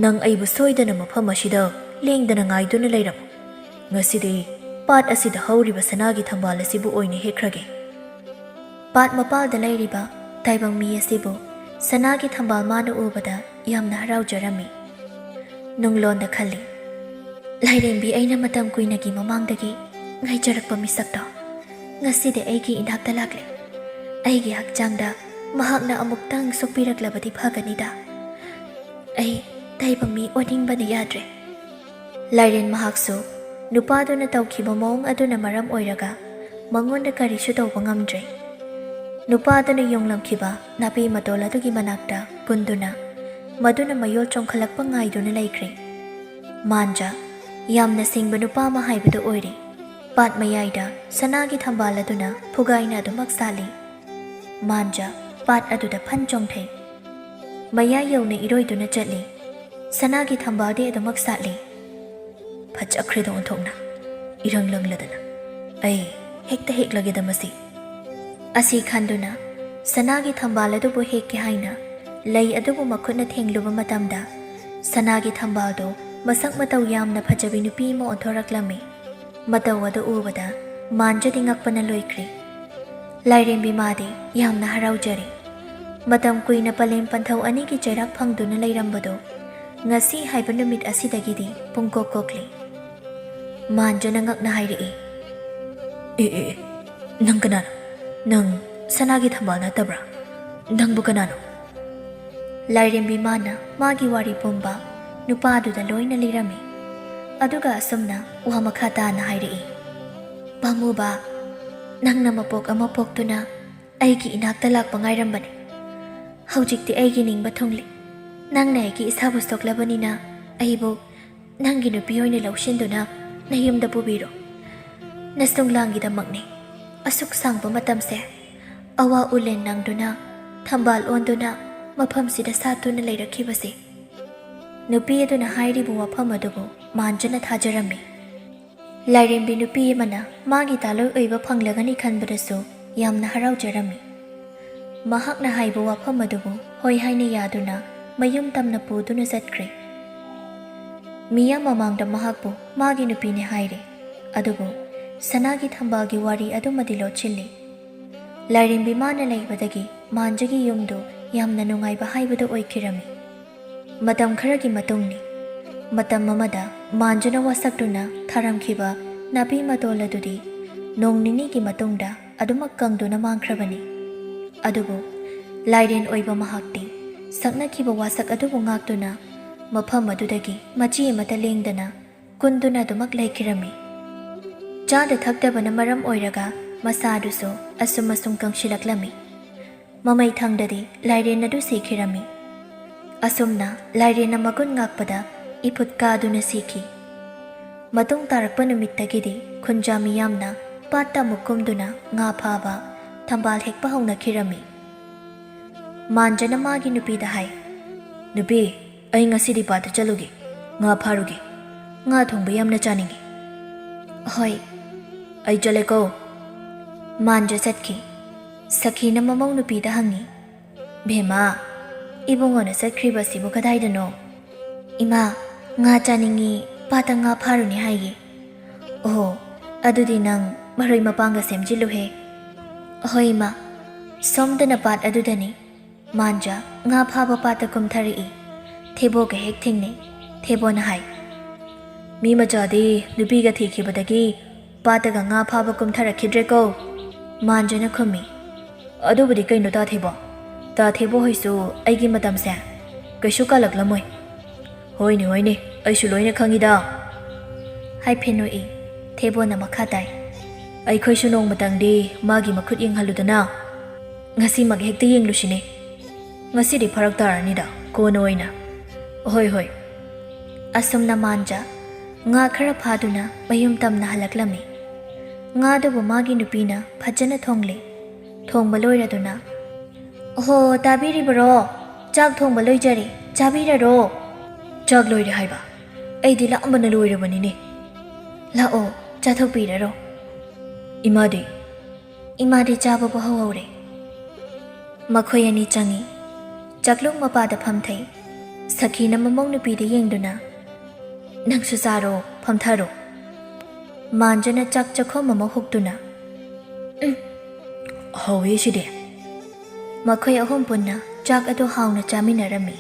ꯅꯪ ꯑꯩꯕꯨ ꯁꯣꯏꯗꯅ ꯃꯐꯝ ꯑꯁꯤꯗ ꯂꯦꯡꯗꯅ ꯉꯥꯏꯗꯨꯅ ꯂꯩꯔꯝꯃꯨ꯫ "ꯉꯁꯤꯗꯤ ꯄꯥꯠ ꯑꯁꯤꯗ ꯍꯧꯔꯤꯕ ꯁꯅꯥꯒꯤ ꯊꯝꯕꯥꯜ ꯑꯁꯤꯕꯨ ꯑꯣꯏꯅ ꯍꯦꯛꯈ꯭ꯔꯒꯦ꯫" ꯄꯥꯠ ꯃꯄꯥꯜꯗ ꯂꯩꯔꯤꯕ ꯇꯥꯏꯕꯪ ꯃꯤ ꯑꯁꯤꯕꯨ ꯁꯅꯥꯒꯤ ꯊꯝꯕꯥꯜ ꯃꯥꯅ ꯎꯕꯗ ꯌꯥꯝꯅ ꯍꯔꯥꯎꯖꯔꯝꯃꯤ꯫ ꯅꯨꯡꯂꯣꯟꯗ ꯈꯜꯂꯤ, "ꯂꯥꯏꯔꯦꯝꯕꯤ ꯑꯩꯅ ꯃꯇꯝ ꯀꯨꯏꯅꯒꯤ ꯃꯃꯥꯡꯗꯒꯤ ꯉꯥꯏꯖꯔꯛꯄ ꯃꯤꯁꯛꯇꯣ ꯉꯁꯤꯗꯤ ꯑꯩꯒꯤ ꯏꯅꯥꯛꯇ ꯂꯥꯛꯂꯦ꯫ ꯑꯩꯒꯤ ꯍꯛꯆꯥꯡꯗ ꯃꯍꯥꯛꯅ ꯑꯃꯨꯛꯇꯪ ꯁꯣꯛꯄꯤꯔꯛꯂꯕꯗꯤ ꯐꯒꯅꯤꯗ꯫ ꯑꯩ ꯇꯥꯏꯕꯪ ꯃꯤ ꯑꯣꯟꯅꯤꯡꯕꯅ ꯌꯥꯗ꯭ꯔꯦ꯫" ꯂꯥꯏꯔꯦꯟ ꯃꯍꯥꯛꯁꯨ ꯅꯨꯄꯥꯗꯨꯅ ꯇꯧꯈꯤꯕ ꯃꯑꯣꯡ ꯑꯗꯨꯅ ꯃꯔꯝ ꯑꯣꯏꯔꯒ ꯃꯉꯣꯟꯗ ꯀꯔꯤꯁꯨ ꯇꯧꯕ ꯉꯝꯗ꯭ꯔꯦ꯫ ꯅꯨꯄꯥꯗꯨꯅ ꯌꯣꯡꯂꯝꯈꯤꯕ ꯅꯥꯄꯤ ꯃꯇꯣꯜ ꯑꯗꯨꯒꯤ ꯃꯅꯥꯛꯇ ꯀꯨꯟꯗꯨꯅ ꯃꯗꯨꯅ ꯃꯌꯣꯜ ꯆꯣꯡꯈꯠꯂꯛꯄ ꯉꯥꯏꯗꯨꯅ ꯂꯩꯈ꯭ꯔꯦ꯫ ꯃꯥꯟꯖ ꯌꯥꯝꯅ ꯁꯤꯡꯕ ꯅꯨꯄꯥ ꯑꯃ ꯍꯥꯏꯕꯗꯨ ꯑꯣꯏꯔꯦ꯫ ꯄꯥꯠ ꯃꯌꯥꯏꯗ ꯁꯅꯥꯒꯤ ꯊꯝꯕꯥꯜ ꯑꯗꯨꯅ ꯐꯨꯒꯥꯏꯅ ꯑꯗꯨꯃꯛ ꯁꯥꯠꯂꯤ꯫ ꯃꯥꯟꯖ ꯄꯥꯠ ꯑꯗꯨꯗ ꯐꯟ ꯆꯣꯡꯊꯩ꯫ ꯃꯌꯥꯏ ꯌꯧꯅ ꯏꯔꯣꯏꯗꯨꯅ ꯆꯠꯂꯤ꯫ ꯁꯅꯥꯒꯤ ꯊꯝꯕꯥꯜꯗꯤ ꯑꯗꯨꯃꯛ ꯁꯥꯠꯂꯤ꯫ "ꯐꯖꯈ꯭ꯔꯦꯗ ꯑꯣꯟꯊꯣꯛꯅ, ꯏꯔꯪ ꯂꯪꯂꯗꯅ꯫ ꯑꯩ ꯍꯦꯛꯇ ꯍꯦꯛꯂꯒꯦꯗ ꯃꯁꯤ꯫" ꯑꯁꯤ ꯈꯟꯗꯨꯅ ꯁꯅꯥꯒꯤ ꯊꯝꯕꯥꯜ ꯑꯗꯨꯕꯨ ꯍꯦꯛꯀꯦ ꯍꯥꯏꯅ ꯂꯩ ꯑꯗꯨꯕꯨ ꯃꯈꯨꯠꯅ ꯊꯦꯡꯂꯨꯕ ꯃꯇꯝꯗ, ꯁꯅꯥꯒꯤ ꯊꯝꯕꯥꯜꯗꯣ ꯃꯁꯛ ꯃꯇꯧ ꯌꯥꯝꯅ ꯐꯖꯕꯤ ꯅꯨꯄꯤ ꯑꯃ ꯑꯣꯟꯊꯣꯔꯛꯂꯝꯃꯤ꯫ ꯃꯇꯧ ꯑꯗꯨ ꯎꯕꯗ ꯃꯥꯟꯖꯗꯤ ꯉꯛꯄꯅ ꯂꯣꯏꯈ꯭ꯔꯦ꯫ ꯂꯥꯏꯔꯦꯝꯕꯤ ꯃꯥꯗꯤ ꯌꯥꯝꯅ ꯍꯔꯥꯎꯖꯔꯦ꯫ ꯃꯇꯝ ꯀꯨꯏꯅ ꯄꯂꯦꯝ ꯄꯟꯊꯧ ꯑꯅꯤꯒꯤ ꯆꯩꯔꯥꯛ ꯐꯪꯗꯨꯅ ꯂꯩꯔꯝꯕꯗꯨ ꯉꯁꯤ ꯍꯥꯏꯕ ꯅꯨꯃꯤꯠ ꯑꯁꯤꯗꯒꯤꯗꯤ ꯄꯨꯡꯀꯣꯛ ꯀꯣꯛꯂꯦ꯫ ꯃꯥꯟꯖꯅ ꯉꯛꯅ ꯍꯥꯏꯔꯛꯏ, "ꯑꯦ, ꯑꯦ, ꯑꯦ, ꯅꯪ ꯀꯅꯥꯅꯣ? ꯅꯪ ꯁꯅꯥꯒꯤ ꯊꯝꯕꯥꯜ ꯅꯠꯇꯕ꯭ꯔꯥ? ꯅꯪꯕꯨ ꯀꯅꯥꯅꯣ?" ꯂꯥꯏꯔꯦꯝꯕꯤ ꯃꯥꯅ ꯃꯥꯒꯤ ꯋꯥꯔꯤ ꯄꯨꯝꯕ ꯅꯨꯄꯥꯗꯨꯗ ꯂꯣꯏꯅ ꯂꯤꯔꯝꯃꯤ꯫ ꯑꯗꯨꯒ ꯑꯁꯨꯝꯅ ꯋꯥ ꯃꯈꯥ ꯇꯥꯅ ꯍꯥꯏꯔꯛꯏ, "ꯄꯥꯝꯃꯨꯕ, ꯅꯪꯅ ꯃꯄꯣꯛ ꯑꯃ ꯄꯣꯛꯇꯨꯅ ꯑꯩꯒꯤ ꯏꯅꯥꯛꯇ ꯂꯥꯛꯄ ꯉꯥꯏꯔꯝꯕꯅꯤ꯫ ꯍꯧꯖꯤꯛꯇꯤ ꯑꯩꯒꯤ ꯅꯤꯡꯕ ꯊꯨꯡꯂꯦ꯫ ꯅꯪꯅ ꯑꯩꯒꯤ ꯏꯁꯥꯕꯨ ꯁꯣꯛꯂꯕꯅꯤꯅ ꯑꯩꯕꯨ ꯅꯪꯒꯤ ꯅꯨꯄꯤ ꯑꯣꯏꯅ ꯂꯧꯁꯤꯟꯗꯨꯅ ꯅꯌꯨꯝꯗ ꯄꯨꯕꯤꯔꯣ꯫ ꯅꯁꯨꯡꯂꯥꯡꯒꯤꯗꯃꯛꯅꯤ ꯑꯁꯨꯛ ꯁꯥꯡꯕ ꯃꯇꯝꯁꯦ ꯑꯋꯥ ꯎꯂꯦꯟ ꯅꯪꯗꯨꯅ ꯊꯝꯕꯥꯜ ꯑꯣꯟꯗꯨꯅ ꯃꯐꯝꯁꯤꯗ ꯁꯥꯠꯇꯨꯅ ꯂꯩꯔꯛꯈꯤꯕꯁꯦ꯫" ꯅꯨꯄꯤ ꯑꯗꯨꯅ ꯍꯥꯏꯔꯤꯕ ꯋꯥꯐꯝ ꯑꯗꯨꯕꯨ ꯃꯥꯟꯖꯅ ꯊꯥꯖꯔꯝꯃꯤ꯫ ꯂꯥꯏꯔꯦꯝꯕꯤ ꯅꯨꯄꯤ ꯑꯃꯅ ꯃꯥꯒꯤ ꯇꯥꯂꯣꯏ ꯑꯣꯏꯕ ꯐꯪꯂꯒꯅꯤ ꯈꯟꯕꯗꯁꯨ ꯌꯥꯝꯅ ꯍꯔꯥꯎꯖꯔꯝꯃꯤ꯫ ꯃꯍꯥꯛꯅ ꯍꯥꯏꯕ ꯋꯥꯐꯝ ꯑꯗꯨꯕꯨ ꯍꯣꯏ ꯍꯥꯏꯅ ꯌꯥꯗꯨꯅ ꯃꯌꯨꯝ ꯇꯝꯅ ꯄꯨꯗꯨꯅ ꯆꯠꯈ꯭ꯔꯦ꯫ ꯃꯤꯌꯥꯝ ꯃꯃꯥꯡꯗ ꯃꯍꯥꯛꯄꯨ ꯃꯥꯒꯤ ꯅꯨꯄꯤꯅꯦ ꯍꯥꯏꯔꯦ꯫ ꯑꯗꯨꯕꯨ ꯁꯅꯥꯒꯤ ꯊꯝꯕꯥꯜꯒꯤ ꯋꯥꯔꯤ ꯑꯗꯨꯃꯗꯤ ꯂꯣꯠꯁꯤꯜꯂꯤ꯫ ꯂꯥꯏꯔꯦꯝꯕꯤ ꯃꯥꯅ ꯂꯩꯕꯗꯒꯤ ꯃꯥꯟꯖꯒꯤ ꯌꯨꯝꯗꯨ ꯌꯥꯝꯅ ꯅꯨꯡꯉꯥꯏꯕ ꯍꯥꯏꯕꯗꯨ ꯑꯣꯏꯈꯤꯔꯝꯃꯤ꯫ ꯃꯇꯝ ꯈꯔꯒꯤ ꯃꯇꯨꯡꯅꯤ꯫ ꯃꯇꯝ ꯑꯃꯗ ꯃꯥꯟꯖꯅ ꯋꯥꯁꯛꯇꯨꯅ ꯊꯥꯔꯝꯈꯤꯕ ꯅꯥꯄꯤ ꯃꯇꯣꯜ ꯑꯗꯨꯗꯤ ꯅꯣꯡ ꯅꯤꯅꯤꯒꯤ ꯃꯇꯨꯡꯗ ꯑꯗꯨꯃꯛ ꯀꯪꯗꯨꯅ ꯃꯥꯡꯈ꯭ꯔꯕꯅꯤ꯫ ꯑꯗꯨꯕꯨ ꯂꯥꯏꯔꯦꯟ ꯑꯣꯏꯕ ꯃꯍꯥꯛꯇꯤ ꯁꯛꯅꯈꯤꯕ ꯋꯥꯁꯛ ꯑꯗꯨꯕꯨ ꯉꯥꯛꯇꯨꯅ ꯃꯐꯝ ꯑꯗꯨꯗꯒꯤ ꯃꯆꯤ ꯑꯃꯠꯇ ꯂꯦꯡꯗꯅ ꯀꯨꯟꯗꯨꯅ ꯑꯗꯨꯃꯛ ꯂꯩꯈꯤꯔꯝꯃꯤ꯫ ꯆꯥꯗ ꯊꯛꯇꯕꯅ ꯃꯔꯝ ꯑꯣꯏꯔꯒ ꯃꯁꯥꯗꯨꯁꯨ ꯑꯁꯨꯝ ꯑꯁꯨꯝ ꯀꯪꯁꯤꯜꯂꯛꯂꯝꯃꯤ꯫ ꯃꯃꯩ ꯊꯪꯗꯗꯤ ꯂꯥꯏꯔꯦꯟ ꯑꯗꯨ ꯁꯤꯈꯤꯔꯝꯃꯤ꯫ ꯑꯁꯨꯝꯅ ꯂꯥꯏꯔꯦꯟꯅ ꯃꯒꯨꯟ ꯉꯥꯛꯄꯗ ꯏꯐꯨꯠ ꯀꯥꯗꯨꯅ ꯁꯤꯈꯤ꯫ ꯃꯇꯨꯡ ꯇꯥꯔꯛꯄ ꯅꯨꯃꯤꯠꯇꯒꯤꯗꯤ ꯈꯨꯟꯖꯥ ꯃꯤꯌꯥꯝꯅ ꯄꯥꯠꯇ ꯑꯃꯨꯛ ꯀꯨꯝꯗꯨꯅ ꯉꯥ ꯐꯥꯕ, ꯊꯝꯕꯥꯜ ꯍꯦꯛꯄ ꯍꯧꯅꯈꯤꯔꯝꯃꯤ꯫ ꯃꯥꯟꯖꯅ ꯃꯥꯒꯤ ꯅꯨꯄꯤꯗ ꯍꯥꯏ, "ꯅꯨꯄꯤ, ꯑꯩ ꯉꯁꯤꯗꯤ ꯄꯥꯠꯇ ꯆꯠꯂꯨꯒꯦ, ꯉꯥ ꯐꯥꯔꯨꯒꯦ꯫ ꯉꯥ ꯊꯣꯡꯕ ꯌꯥꯝꯅ ꯆꯥꯅꯤꯡꯉꯤ꯫" "ꯍꯣꯏ, ꯑꯩ ꯆꯠꯂꯦꯀꯣ꯫" ꯃꯥꯟꯖ ꯆꯠꯈꯤ꯫ ꯁꯈꯤꯅ ꯃꯃꯧ ꯅꯨꯄꯤꯗ ꯍꯪꯉꯤ, "ꯚꯦꯃꯥ, ꯏꯕꯨꯡꯉꯣꯅ ꯆꯠꯈ꯭ꯔꯤꯕꯁꯤꯕꯨ ꯀꯗꯥꯏꯗꯅꯣ?" "ꯏꯃꯥ, ꯉꯥ ꯆꯥꯅꯤꯡꯉꯤ, ꯄꯥꯠꯇ ꯉꯥ ꯐꯥꯔꯨꯅꯤ ꯍꯥꯏꯌꯦ꯫" "ꯑꯣꯍꯣ, ꯑꯗꯨꯗꯤ ꯅꯪ ꯃꯔꯣꯏ ꯃꯄꯥꯡꯒ ꯁꯦꯝꯖꯤꯜꯂꯨꯍꯦ꯫" "ꯍꯣꯏ ꯏꯃꯥ꯫" ꯁꯣꯝꯗꯅ ꯄꯥꯠ ꯑꯗꯨꯗꯅꯤ꯫ ꯃꯥꯟꯖ ꯉꯥ ꯐꯥꯕ ꯄꯥꯠꯇ ꯀꯨꯝꯊꯔꯛꯏ꯫ ꯊꯦꯕꯣꯒ ꯍꯦꯛ ꯊꯦꯡꯅꯩ꯫ ꯊꯦꯕꯣꯅ ꯍꯥꯏ, "ꯃꯤ ꯃꯆꯥꯗꯤ ꯅꯨꯄꯤꯒ ꯊꯤꯈꯤꯕꯗꯒꯤ ꯄꯥꯠꯇꯒ ꯉꯥ ꯐꯥꯕ ꯀꯨꯝꯊꯔꯛꯈꯤꯗ꯭ꯔꯦꯀꯣ꯫" ꯃꯥꯟꯖꯅ ꯈꯨꯝꯃꯤ, "ꯑꯗꯨꯕꯨꯗꯤ ꯀꯩꯅꯣ ꯇꯥ ꯊꯦꯕꯣ? ꯇꯥ ꯊꯦꯕꯣ ꯍꯣꯏꯁꯨ ꯑꯩꯒꯤ ꯃꯇꯝꯁꯦ ꯀꯩꯁꯨ ꯀꯥꯜꯂꯛꯂꯝꯃꯣꯏ꯫" "ꯍꯣꯏꯅꯦ, ꯍꯣꯏꯅꯦ, ꯑꯩꯁꯨ ꯂꯣꯏꯅ ꯈꯪꯉꯤꯗ꯫" ꯍꯥꯏꯐꯦꯠ ꯅꯣꯛꯏ꯫ ꯊꯦꯕꯣꯅ ꯃꯈꯥ ꯇꯥꯏ, "ꯑꯩꯈꯣꯏꯁꯨ ꯅꯣꯡꯃꯇꯪꯗꯤ ꯃꯥꯒꯤ ꯃꯈꯨꯠ ꯌꯦꯡꯍꯜꯂꯨꯗꯅ꯫ ꯉꯁꯤꯃꯛ ꯍꯦꯛꯇ ꯌꯦꯡꯂꯨꯁꯤꯅꯦ꯫ ꯉꯁꯤꯗꯤ ꯐꯔꯛ ꯇꯥꯔꯅꯤꯗ, ꯀꯣꯟꯅ ꯑꯣꯏꯅ꯫" "ꯍꯣꯏ, ꯍꯣꯏ꯫" ꯑꯁꯨꯝꯅ ꯃꯥꯟꯖ ꯉꯥ ꯈꯔ ꯐꯥꯗꯨꯅ ꯃꯌꯨꯝ ꯇꯝꯅ ꯍꯜꯂꯛꯂꯝꯃꯤ꯫ ꯉꯥꯗꯨꯕꯨ ꯃꯥꯒꯤ ꯅꯨꯄꯤꯅ ꯐꯖꯅ ꯊꯣꯡꯂꯦ꯫ ꯊꯣꯡꯕ ꯂꯣꯏꯔꯗꯨꯅ, "ꯑꯣꯍꯣ, ꯇꯥꯕꯤꯔꯤꯕꯔꯣ? ꯆꯥꯛ ꯊꯣꯡꯕ ꯂꯣꯏꯖꯔꯦ, ꯆꯥꯕꯤꯔꯔꯣ꯫" "ꯆꯥꯛ ꯂꯣꯏꯔꯦ ꯍꯥꯏꯕ? ꯑꯩꯗꯤ ꯂꯥꯝꯕꯅ ꯂꯣꯏꯔꯕꯅꯤꯅꯦ꯫" "ꯂꯥꯛꯑꯣ, ꯆꯥꯊꯣꯛꯄꯤꯔꯔꯣ꯫" "ꯏꯃꯥꯗꯤ?" "ꯏꯃꯥꯗꯤ ꯆꯥꯕꯕꯨ ꯍꯧꯍꯧꯔꯦ꯫" ꯃꯈꯣꯏ ꯑꯅꯤ ꯆꯪꯏ꯫ ꯆꯥꯛꯂꯨꯛ ꯃꯄꯥꯗ ꯐꯝꯊꯩ꯫ ꯁꯈꯤꯅ ꯃꯃꯧ ꯅꯨꯄꯤꯗ ꯌꯦꯡꯗꯨꯅ, "ꯅꯪꯁꯨ ꯆꯥꯔꯣ, ꯐꯝꯊꯔꯣ꯫" ꯃꯥꯟꯖꯅ ꯆꯥꯛ ꯆꯥꯛꯈꯣꯝ ꯑꯃ ꯍꯨꯛꯇꯨꯅ, "ꯎꯝ, ꯍꯥꯎꯋꯦ ꯁꯤꯗꯤ꯫" ꯃꯈꯣꯏ ꯑꯍꯨꯝ ꯄꯨꯟꯅ ꯆꯥꯛ ꯑꯗꯨ ꯍꯥꯎꯅ ꯆꯥꯃꯤꯟꯅꯔꯝꯃꯤ꯫